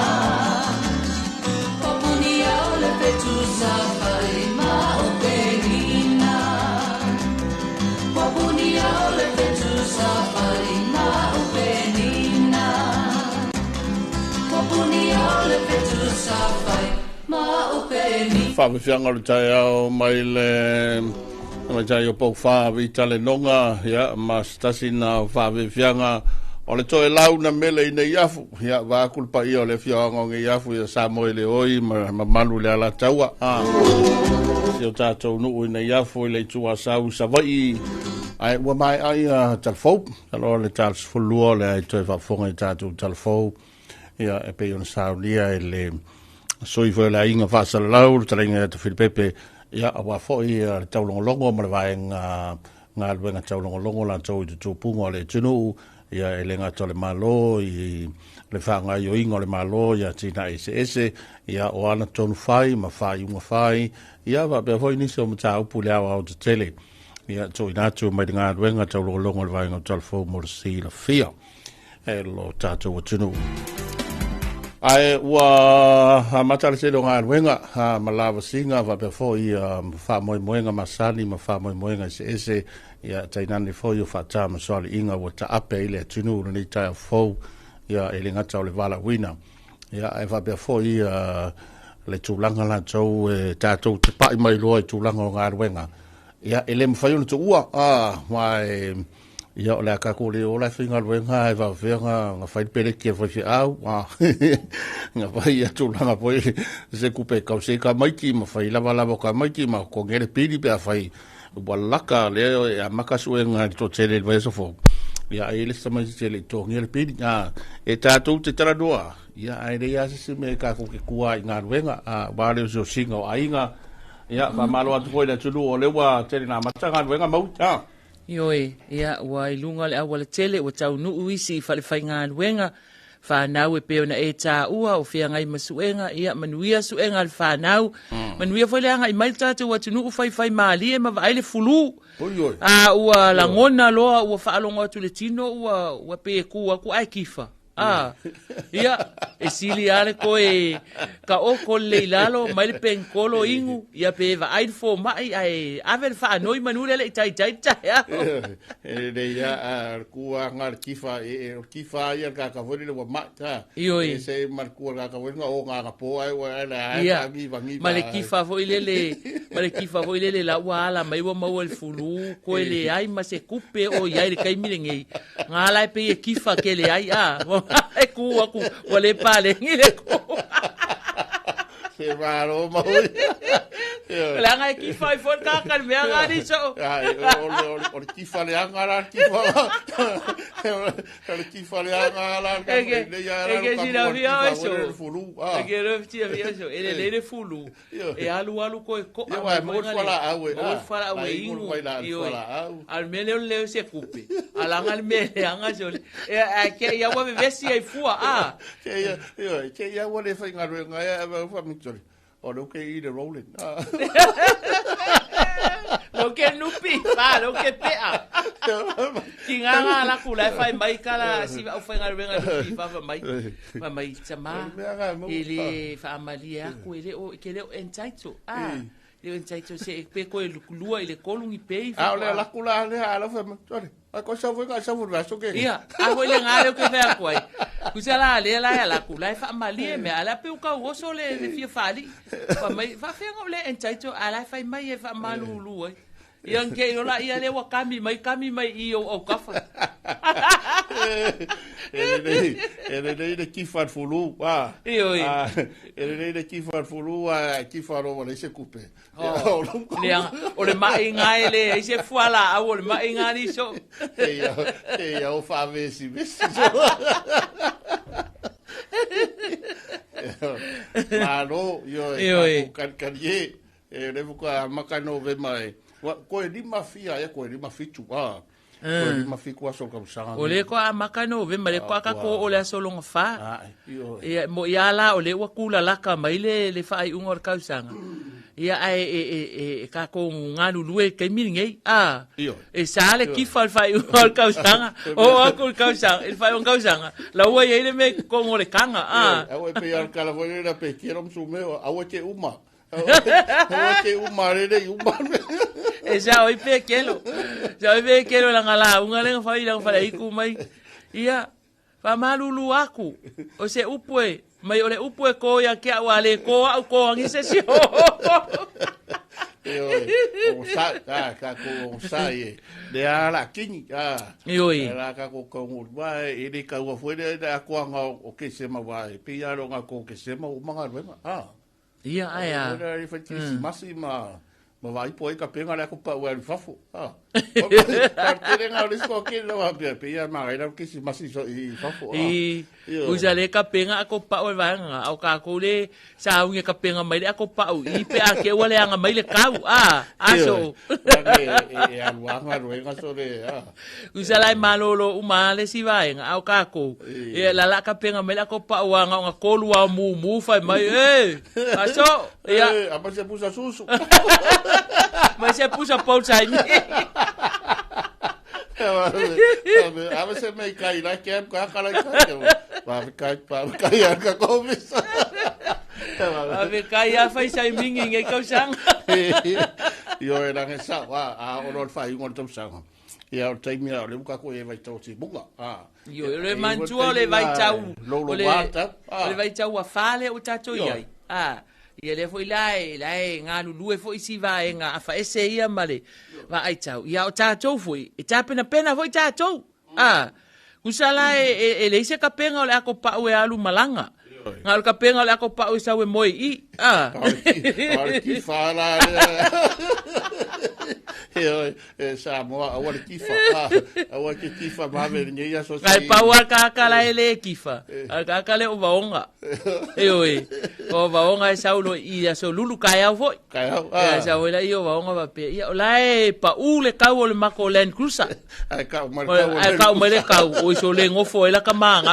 Ua punia o le fetu sa fai ma upenina. Ua punia o le fetu sa fai ma upenina. Ua punia o le fetu sa fai ma upenina. Faafiafiaga o le taeao mai le tamaitai o Poufa Vita le Noga, ia, ma se tasi na o faafiafiaga o le toe lau na mele i nei afu. Ia, vaeatu le paia o le afioaga o nei afu, ia Samoa i le oi ma mamalu i le Alataua. Si o tatou nuu i nei afu i le itu Asau i Savaii. Ae ua mae'a ia talafou. Aloa le tala 12 le ai toe faafofoga i tatou talafou. Ia, e pei ona saunia e le sui foi o le aiga faasalalau, le talaiga ia Tafilipepe, ia, aua foi le taulogologo ma le vaega galuega taulogologo latou i tutupuga o le atunuu, ia, e le gata o le Malo i le faagaoioiga o le Malo ia atinae eseese, ia, o ana tonu fai ma faaiuga fai, ia, faapea foi nisi o mataupu i le aoao tetele, ia, tuuina atu mai le galuega taulogologo o le vaega o talafou mo le silafia e lo tatou atunuu. Ae ua amata le tele o galuega ma lavasiga faapea foi faamoemoega masani ma faamoemoega eseese, ia, tainane foi o faatā ma soaliiga ua taape ai le atunuu lenei taeao fou, ia, e le gata o le valaauina, ia, ae faapea foi le tulaga latou e tatou te pai mai loa i tulaga o galuega, ia, e le mafai ona tuua, ma e ia, o le a tatou le ola e faigaluega e faapefea na fai le peleki a le faifeau, na fai ia tulaga foi se tupe e tausi ai tamaiti ma fai lava lava o tamaiti ma totogi ai le pili pe a fai ua laka lea e amata suega i le toatele i le vaiaso fou. Ia, ai le isi tamaiti e le i totogia le pili. E tatou te talanoa, ia, ae leai lava se isi mea e tatou te tua ai i galuega, aua le osiosiga o aiga. Ia, faamalo atu foi i le atunuu o lea ua tele na amata galuega maui. Ioe, ia, ua i luga o le auala tele, ua taunuu isi i falefaigaluega, fanau e pei ona e taua, o feagai ma suega, ia, manuia suega a le fanau, manuia foi le agai mai le tatou atunuu faifai malie ma vaai le fulu. Oi, oi. A ua lagona loa, ua faalogo atu le tino, ua pei e ku atu ae kifa. A, ia, e sili lava le toe taoto lelei i lalo, mai le penikolo inu, ia pe vaai le fomai, ae ave le faanoi manu lea le i taitai le taeao. E lelei lava le ku lava le tifa, o le tifa lava ia le tagata foi lele ua mai, ta. Ioe. E se ma le ku a le tagata foi lele na o gagapo ae ua ae la ae fagivagiva. Ma le tifa foi lele, ma le tifa foi lele la ua ala mai ua maua i le fulu, koe leai ma se tupe o i ai i le taimi lenei. Ngā la e pei e kifa ke le ai a. E kū aku, ua le paleni le kū. Se malo ma oi. Le anga e kifa ai foi kaka le mea ngā ni so. Ai, o le kifa le anga la kifa. O le kifa le anga la E ke, e ke sila fia o so. E ke le fia fia so. E le le le fulu. E alu alu koe ko'a mai foi nga le maua le fualaau e inu ioe. A o le mea lea o le leo se kupe a laga le mea leaga sole e ae te i a ua vevesi ai fua a. Te ia ioe te ia ua le faigaluega ai ae fai mitole o lea ou te i le rolling. Lou ke nupi fa lou ke pea. Ki ngā ngā laku lai whai mai ka la si au whai ngā renga ki fa fa mai. Fa mai tama. E le whaamalie aku e le o ke le o entitled. Ah. Le o entitled se pe koe lua i le kolu ni pei. A o le laku la le a la fa mai. Sorry. A ko sa foi ka sa foi vaso ke. Ia, a foi le ngā leo ke whea koe. Kusa la le la ya laku la e whaamalie me ala pe uka oso le le fia whaali. Fa mai fa whea ngau le entitled ala whai mai e whaamalulu ai. Ia nke i ola ia le ua kami mai kami mai i o au kafa. E lelei, e lelei le kifa al fulu, a. Io i. E lelei le kifa al fulu, a kifa ro wala se kupe. Oh, le o le mai ngai le ai se fuala au o le mai ngai ni so. E ia, e ia o fa vesi vesi. Malo, io e kan kan ye. E le fuka maka no ve mai. Wa koe lima fia e koe lima fitu a. Koe lima fiku aso ka usanga. O le ko a maka no ve mai ko aka ko o le aso longa fa. Ia mo ia la o le ua kula laka mai le le fa ai unga o le kausanga. Ia ai e e e e ka ko ngalu lue ke mi ngei a. E sa le kifa le fa ai unga o le kausanga. O a ko le kausanga, le fa ai unga kausanga. La ua ia ile me ko ngo le kanga a. Awe pe ia kala foi le pe kiero msumeo awe ke uma. Aua te uma rere i uma. E sa oi pe kelo. Sa oi pe kelo la ngala unga lenga fai la fai iku mai. Ia fa malulu aku. O se upu e mai o le upu e ko ia ke au ale ko au ko angi se si ho. E oi, o sa, a, ka ko o sa e. Le a la kingi, a. E oi. La ka ko ka ngur ba e le ka ua foi le a ko anga o ke se ma wa e. Pe ia ro nga ko ke se ma o manga ruenga, a. Ia, ai a. Ora i whai Kirisimasi ma ma vai po e ka penga le ako pa ua fafo. Ah. Ka tere ngā ore sko ke la wa pe ia ma gaira Kirisimasi so i fafo. Ah. I usa le ka penga ako pa o vai nga au ka ko le sa unge ka penga mai le ako pa u i pe a ke ua le anga mai le kau. Ah, aso. E e aluanga ruenga so le ah. Usa lai malolo uma le si vaenga au kākou. E la la ka penga mai la ko pa ua nga nga kolu au mu mu fai mai e. Aso. Ia. E, apa se pusa susu. Mai se pusa pau sai mi. Ave se mei kai la ke ka ka la ka. Pa kai pa kai a ka ko misa. Ave kai a fai sai mingi ngai kau sang. Io e rangi sa wa a o lo fai ngol tom sang. Ia o taimi a o le uka ko e vai tau ti bunga. Ah. Io o le mantua o le vai tau. Lo lo wata. O le vai tau a fale o tatou iai. Ah. Ia lea foi la e la e galulue foi si vaega afaese ia ma le vaai tau. Ia o tatou foi e tapenapena foi tatou. Ah. Kusa la e, e, e leai se kapenga o le ako pau e alu malaga. Nga o le kapenga o le ako pau e sau e moe i. Ah. A le kifa la. E oi, e Samoa, aua le kifa. Ah, aua ke kifa mave le nei aso. Ai pau a kaka la e le kifa. A kaka le o vaonga. E oi, o vaonga e sau lo i aso lulu kai au foi. Kai au. Ah. E sau la i o vaonga va pe. Ia o la e pa u le kau o le mako Land Cruiser. Ai kau mai le kau. Ai kau mai le kau. O iso le ngofo e la ka manga.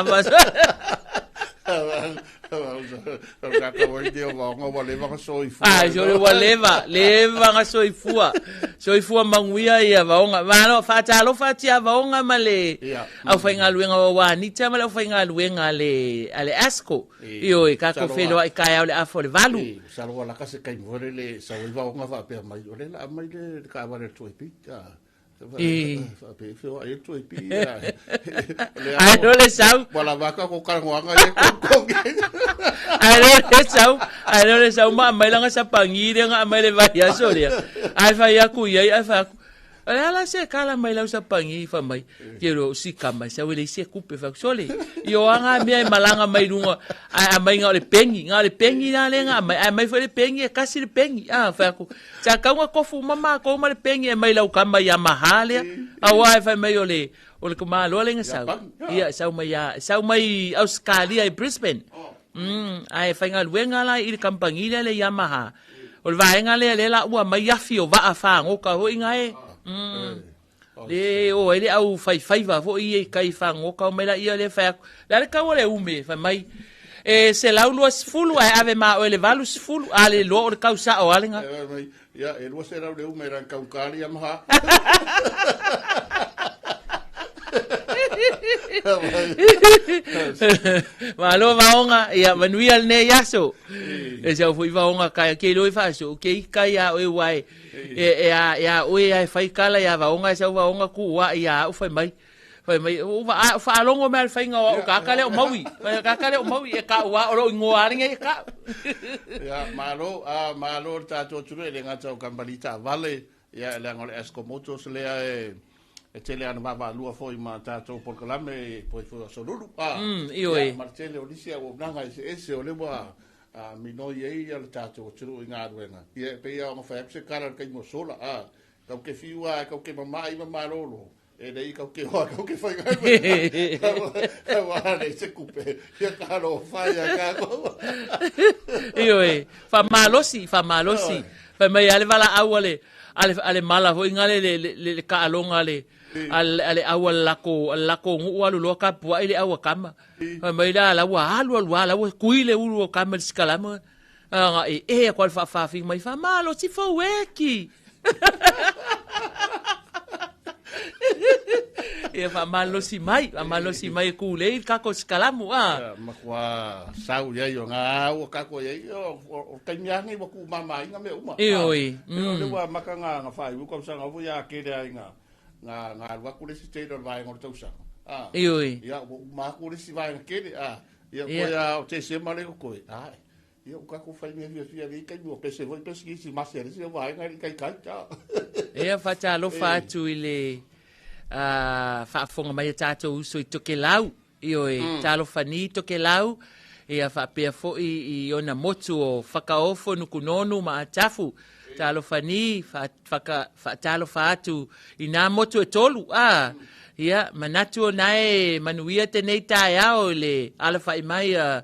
Ai so le ua leva, leva nga soifua. Soifua manuia ia vaonga. Malo faatalofa atu ia vaonga ma le aufaigaluega o Wanita ma le aufaigaluega a le a le ASCO. Ioe, ka ko feiloai taeao le afa o le 8. Masalo ua laka se taimi foi lele sau ai vaonga faapea mai, o lea la aumai le taavale a le Tuaipi. Ai no le sau. Wala waka ko karangoanga ye kongkonge. Ai no le sau, ai no le sau ma mai langa sa pangi le nga mai le vai aso le. Ai fai aku iai, ai fai aku. O le ala se kala mai lau sa pangi fa mai. Ke ro si kama sa wele se kupe fa sole. I o anga mea e malanga mai lunga ai a mai nga o le pengi, nga o le pengi la le nga mai ai mai foi le pengi e kasi le pengi. Ah fa aku. Sa kaunga kofu uma mākou ma le pengi e mai lau kama Yamaha lea. Auā e fai mai o le, o le kumāloa lenga sau. Ia, sau mai ia, sau mai Auskalia i Brisbane. Ae faigaluega la i le kamupani lea le Yamaha. O le vaega lea lea la ua mai afi o vaa fāgoka hoʻi nga e. Le o ai le au faifaiva foi ia i kai fāgoka o mai la ia lea fai atu. Le a le kau o le ume fai mai. E 120 ae ave ma oe le 80 a le loa o le kau sao a lenga. Ia, e 200 le ume ran kau kali Yamaha. Malo vaoga, ia manuia lenei aso. E sau foi vaoga kai ke loi faaso, ke i kai a oe wai. E a e a oe ai fai kala ia vaoga e sau vaoga ku wa ia au fai mai. Fai mai u va a faalogo mai le faiga o au kaka le o maui. Kaka le o maui e ka ua o lo ingoa ale ngai ka. Ia malo a malo le tatou atunuu e le gata o kamupani taavale ia e leaga o le Esco Motors lea e e tele ana vaavaalua foi ma tatou polokalame e poi foi o aso lulu. A, ioe. Ia, ma le tele o nisi auaunaga eseese o lea ua minoi ai ia le tatou atunuu i galuega. Ia e pei lava ona fai atu se tala i le taimi ua sola, a, kau te fiu lava kau te mama'i ma malolo, e leai kau te oa kau te faigaluega. Aua leai se tupe, ia talofa ia tatou. Ioe, faamalosi, faamalosi. Fai mai lava le valaau a le, a le, a le mala foi gale le, le, le, le taaloga a le, a le, a le au a le lako, a le lako nuu alu loa tapuai le au a tama. Fai mai la, la ua alu alu lava, la ua kui le ulu o tama i le sikalama. Aga e e aku a le faafaafigi mai, faamalosi fou eki. Ia faamalosi mai, faamalosi mai e kūlei le kako sikalamu, a. Ia, matua sau i ai o ngā ua kako i ai, o taimi lava nei ua tuumamaina mea uma. Ioe. O lea ua amata ngā ngā whaiu tausaga foi a kele ai ngā ngā ngā alu atu le isi tele o le vaega o le tausaga. A. Ioe. Ia, ua uma atu le isi vaega kele, a. Ia, koe a o Tesema le koe. Ae. Ia, ua tatou fai mea fiafia i lenei taimi, ua pese foi pese kerisimasi a le isi vaega e le i taitai. Ia, faatalofa atu i le faafofoga mai a tatou uso i Tokelau. Ioe, talofa ni Tokelau, ia faapea foi i ona motu o Fakaofo, Nukunonu ma Atafu. Talofa ni, faatalofa atu i nā motu e tolu. Ia, manatu o nae manuia tenei taeao i le alafai mai a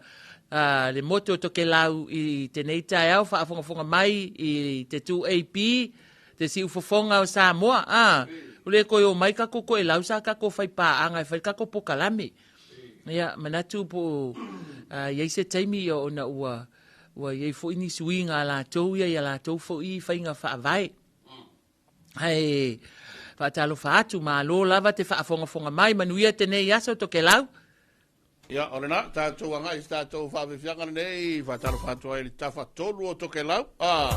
le motu o Tokelau i tenei taeao faafogafoga mai i te 2AP, te siufofoga o Samoa. Ua le toe o mai tatou toelau sa tatou fai paaga e fai le tatou pokalame. Ia, manatu po o i ai se taimi ona ua Ua i ai foi ni suiga a latou ia i a latou foi faiga faavae. Ae faatalofa atu, malo lava te faafogafoga mai, manuia tenei aso Tokelau. Ia, o lena, tatou agai i se tatou faafiafiaga lenei, faatalofa atu ai i le Tafatolu o Tokelau. Ah.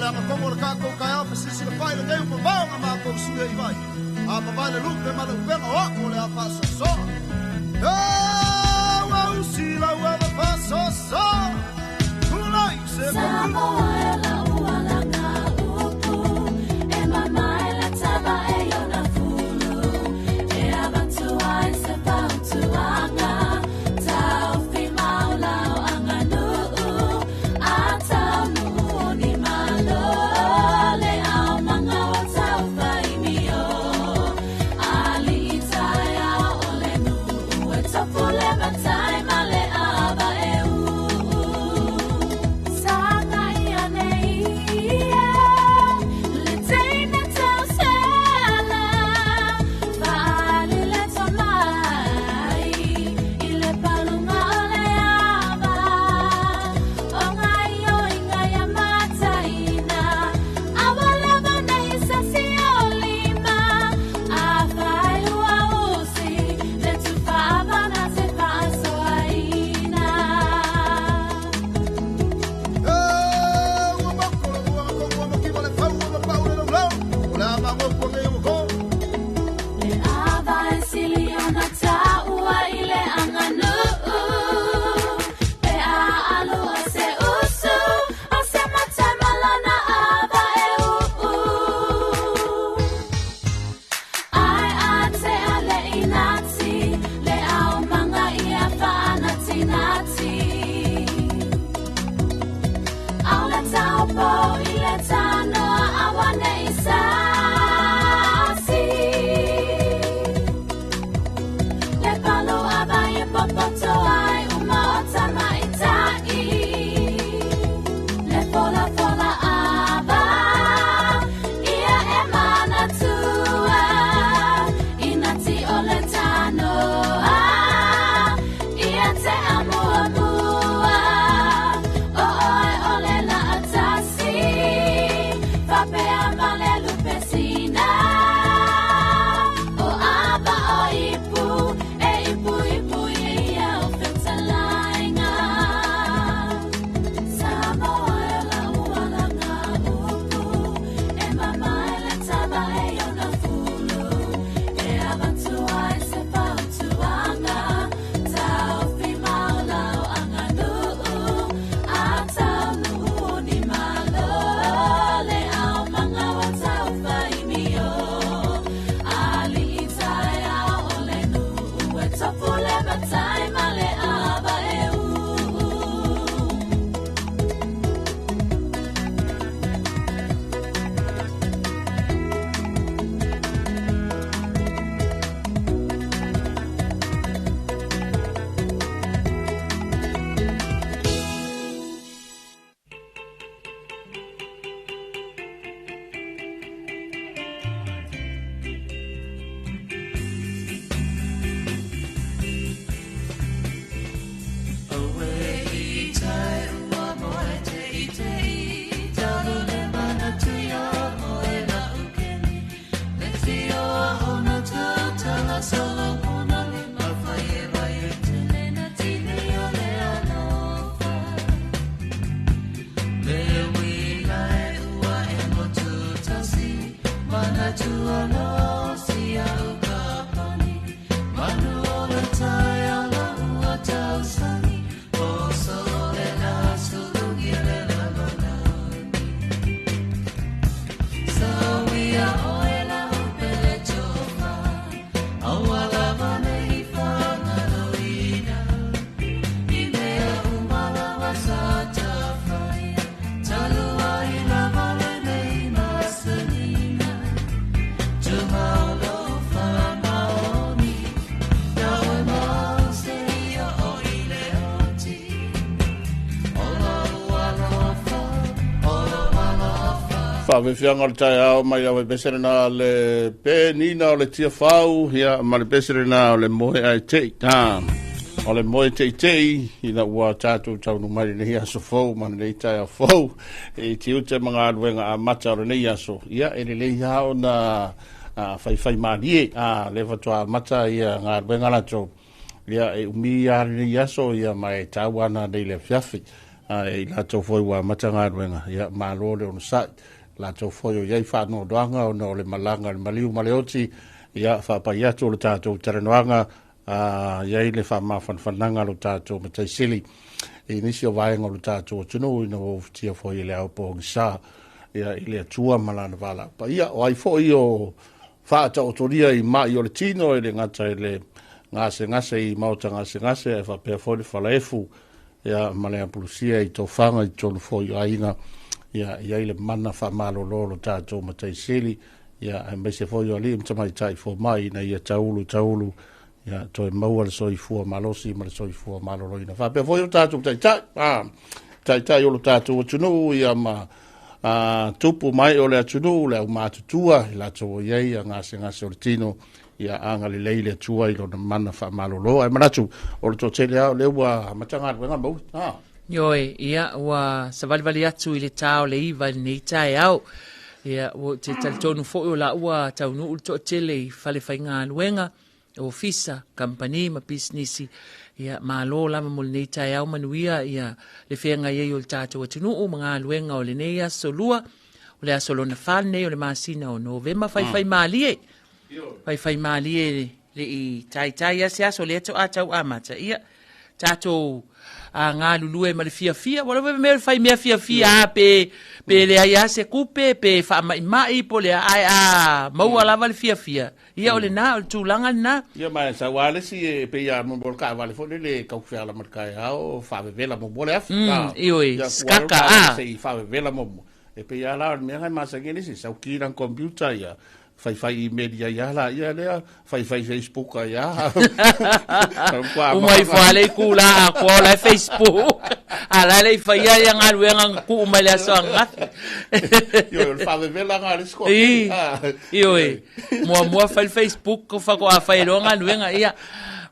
le agakogo o le tatou taeao fesilisila fa'i lenei ua mamao na matou sui ai vai. A mavae le lupe ma le upega o a'u o le a faasoasoa. Ua usi lau ava faasoasoa. Tulai se Samoa e lau alaga upu, e mamae le tava e iona fulu, e avatu ai se fautuaga, taofi mau lau aganuu, a taunuu ni malo, le aumaga o taufaimio, alii taeao o le nuu, e tofu le matai ma le ava e uu. Saga ia nei ia, le teina tausela, faali le tomai, i le paluga o le ava, o ngai o inga ia mataina, aua lava nei sasi o lima, a failua usi, le tufaavana se faasoaina. Ua moko le ua kogo ua mokiva le fau ua mapau le laulau. O le a magopo nei ua ko. Le ava e sili ona taua i le aganuu, pe a alu o se usu, o se matai malana ava e uu. Ai a te a le inati, le aumaga ia faanatinati. Au le taupo i le tanoa aua nei sasi. Le palu ava e popoto ai uma o tamaitai. Le fola fola ava, ia e manatua, inati o le tanoa, ia te amuamua. O oe o le laatasi, fapea ma le lupesina. O ava o ipu, e ipu ipu ia o fetalaiga. Samoa e lau alaga upu, e mamae le tava e iona fulu, e avatu ai se fautuaga, taofi mau lau aganuu, a taunuu ni malo, le aumaga o taufaimio. Alii taeao o le nuu, e tofu le matai ma le ava e uu. Faafefiaga o le taeao mai lau pese lena le penina o le tiafau ia ma le pese lena o le moe ae tei. O le moe teitei ina ua tatou taunu mai lenei aso fou ma lenei taeao fou e tiute ma galuega amata o lenei aso. Ia e lelei lava ona faifai malie le faatoa amata ia galuega latou. Ia e umi lava lenei aso ia ma e tau ana nei le afiafi. Ae i latou foi ua amata galuega, ia malo le onosai. Latou foi o i ai faanoanoaga ona o le malaga a le maliu ma le oti, ia faapai atu o le tatou talanoaga, a i ai le faamafanafanaga a lo tatou Matai Sili i nisi o vaega o le tatou atunuu ina ua ufitia foi i le ao pogisa, ia i le Atua ma lana valaau paia. O ai foi o faataotolia i mai o le tino e le gata i le gasegase i maota gasegase ae faapea foi le falaefu ia ma le apulusia i tofaga i totonu foi o aiga, ia i ai le mana faamalolo o lo tatou Matai Sili, ia aemaise foi o alii ma tamaitai fomai ina ia taulu taulu, ia toe maua le soifua malosi ma le soifua maloloina. Faapea foi o tatou taitai, taitai o lo tatou atunuu, ia ma tupu mai o le atunuu, le aumatutua, i latou o i ai gasegase o le tino, ia agalelei le Atua i lona mana faamalolo. Ae manatu, o le toatele lava o lea ua amata galuega maua. Ioe, ia, ua savalivali atu i le tā o le 9 i lenei taeao. Ia, ua ou te talitonu foi o la ua taunuu le toatele i fale faigaluega, ofisa, kamupani ma pisinisi. Ia, malo lava mo lenei taeao manuia ia le feagai ai o le tatou atunuu ma galuega o lenei aso lua. O le aso lona 4 lenei o le masina o Novema, faifai malie. Faifai malie le i taitai a se aso lea to'a tau amata. Ia, tatou galulue ma le fiafia. Ua lava mea fai mea fiafia a pe leai a se kupe, pe faamaimai po le a, ae a maua lava le fiafia. Ia o lena, o le tulaga lena. Ia ma sau a le si e pe ia mo le kaavale foi lele kau feala ma le taeao faavevela mo mo le afi. Ioe, skaka a. Se i faavevela mo mo. E pe ia la o le mea ngai masani le si sau ki lang computer ia faifai email ia ia la ia lea faifai Facebook ia. Uma ifo a le ku la a koa o la Facebook. A la le ifo ia ia galuega nga kuu mai le aso ananafi. Ioe, o le faavevela nga le siko. I, ioe, muamua fai le Facebook ko faatoa fai loa galuega ia.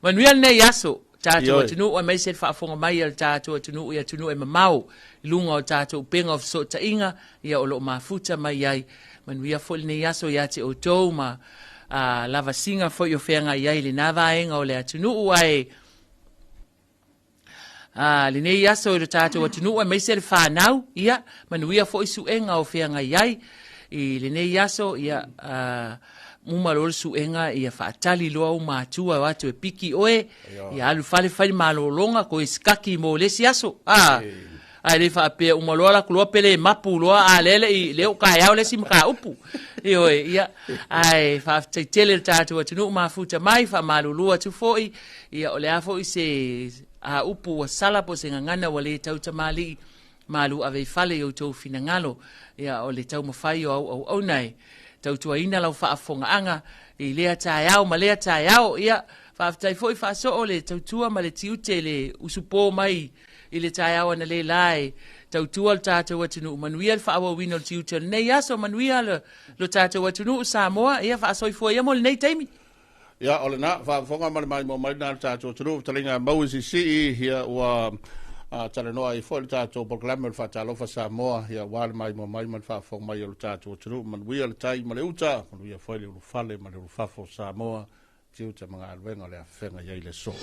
Manuia lenei aso. Tatou atunuu aemaise le faafofoga mai a le tatou atunuu i atunuu e mamao i luga o tatou upega o fesootaiga ia o lo o mafuta mai ai. Manuia foi lenei aso ia te outou ma lavasiga foi o feagai ai lena vaega o le atunuu ae lenei aso i le tatou atunuu aemaise le fanau ia manuia foi suega o feagai ai i lenei aso ia uma loa le suega ia faatali loa ou matua o atu e piki oe ia alu fale fai le malologa koe sikaki mo le isi aso ae le faapea uma loa laku loa pele mapu loa a lele i le o kaeao le isi mataupu. Ioe, ia, ae faafetai tele le tatou atunuu mafuta mai, faamalulu atu foi, ia o le a foi se a upu ua sala po o se gagana ua le tautamalii, malu ave i fale i outou finagalo, ia o le taumafai o au auauna e tautuaina lau faafofogaaga i lea taeao ma lea taeao. Ia, faafetai foi faasoo le tautua ma le tiute le usupo mai i le taeao analeila e tautua lo tatou atunuu. Manuia le faaauauina o le tiute o lenei aso, manuia lo tatou atunuu Samoa, ia faasoifua ia mo lenei taimi. Ia, o lena, faafofoga ma le maimoa mai lena le tatou atunuu, fetalaiga mau i sisii, ia ua talanoa ai foi le tatou polokalame o le Faatalofa Samoa, ia aua le maimoa mai ma le faafofoga mai o le tatou atunuu. Manuia le tai ma le uta, manuia foi le ulufale ma le ulufafo o Samoa, tiute ma galuega o le a feagai ai le aso.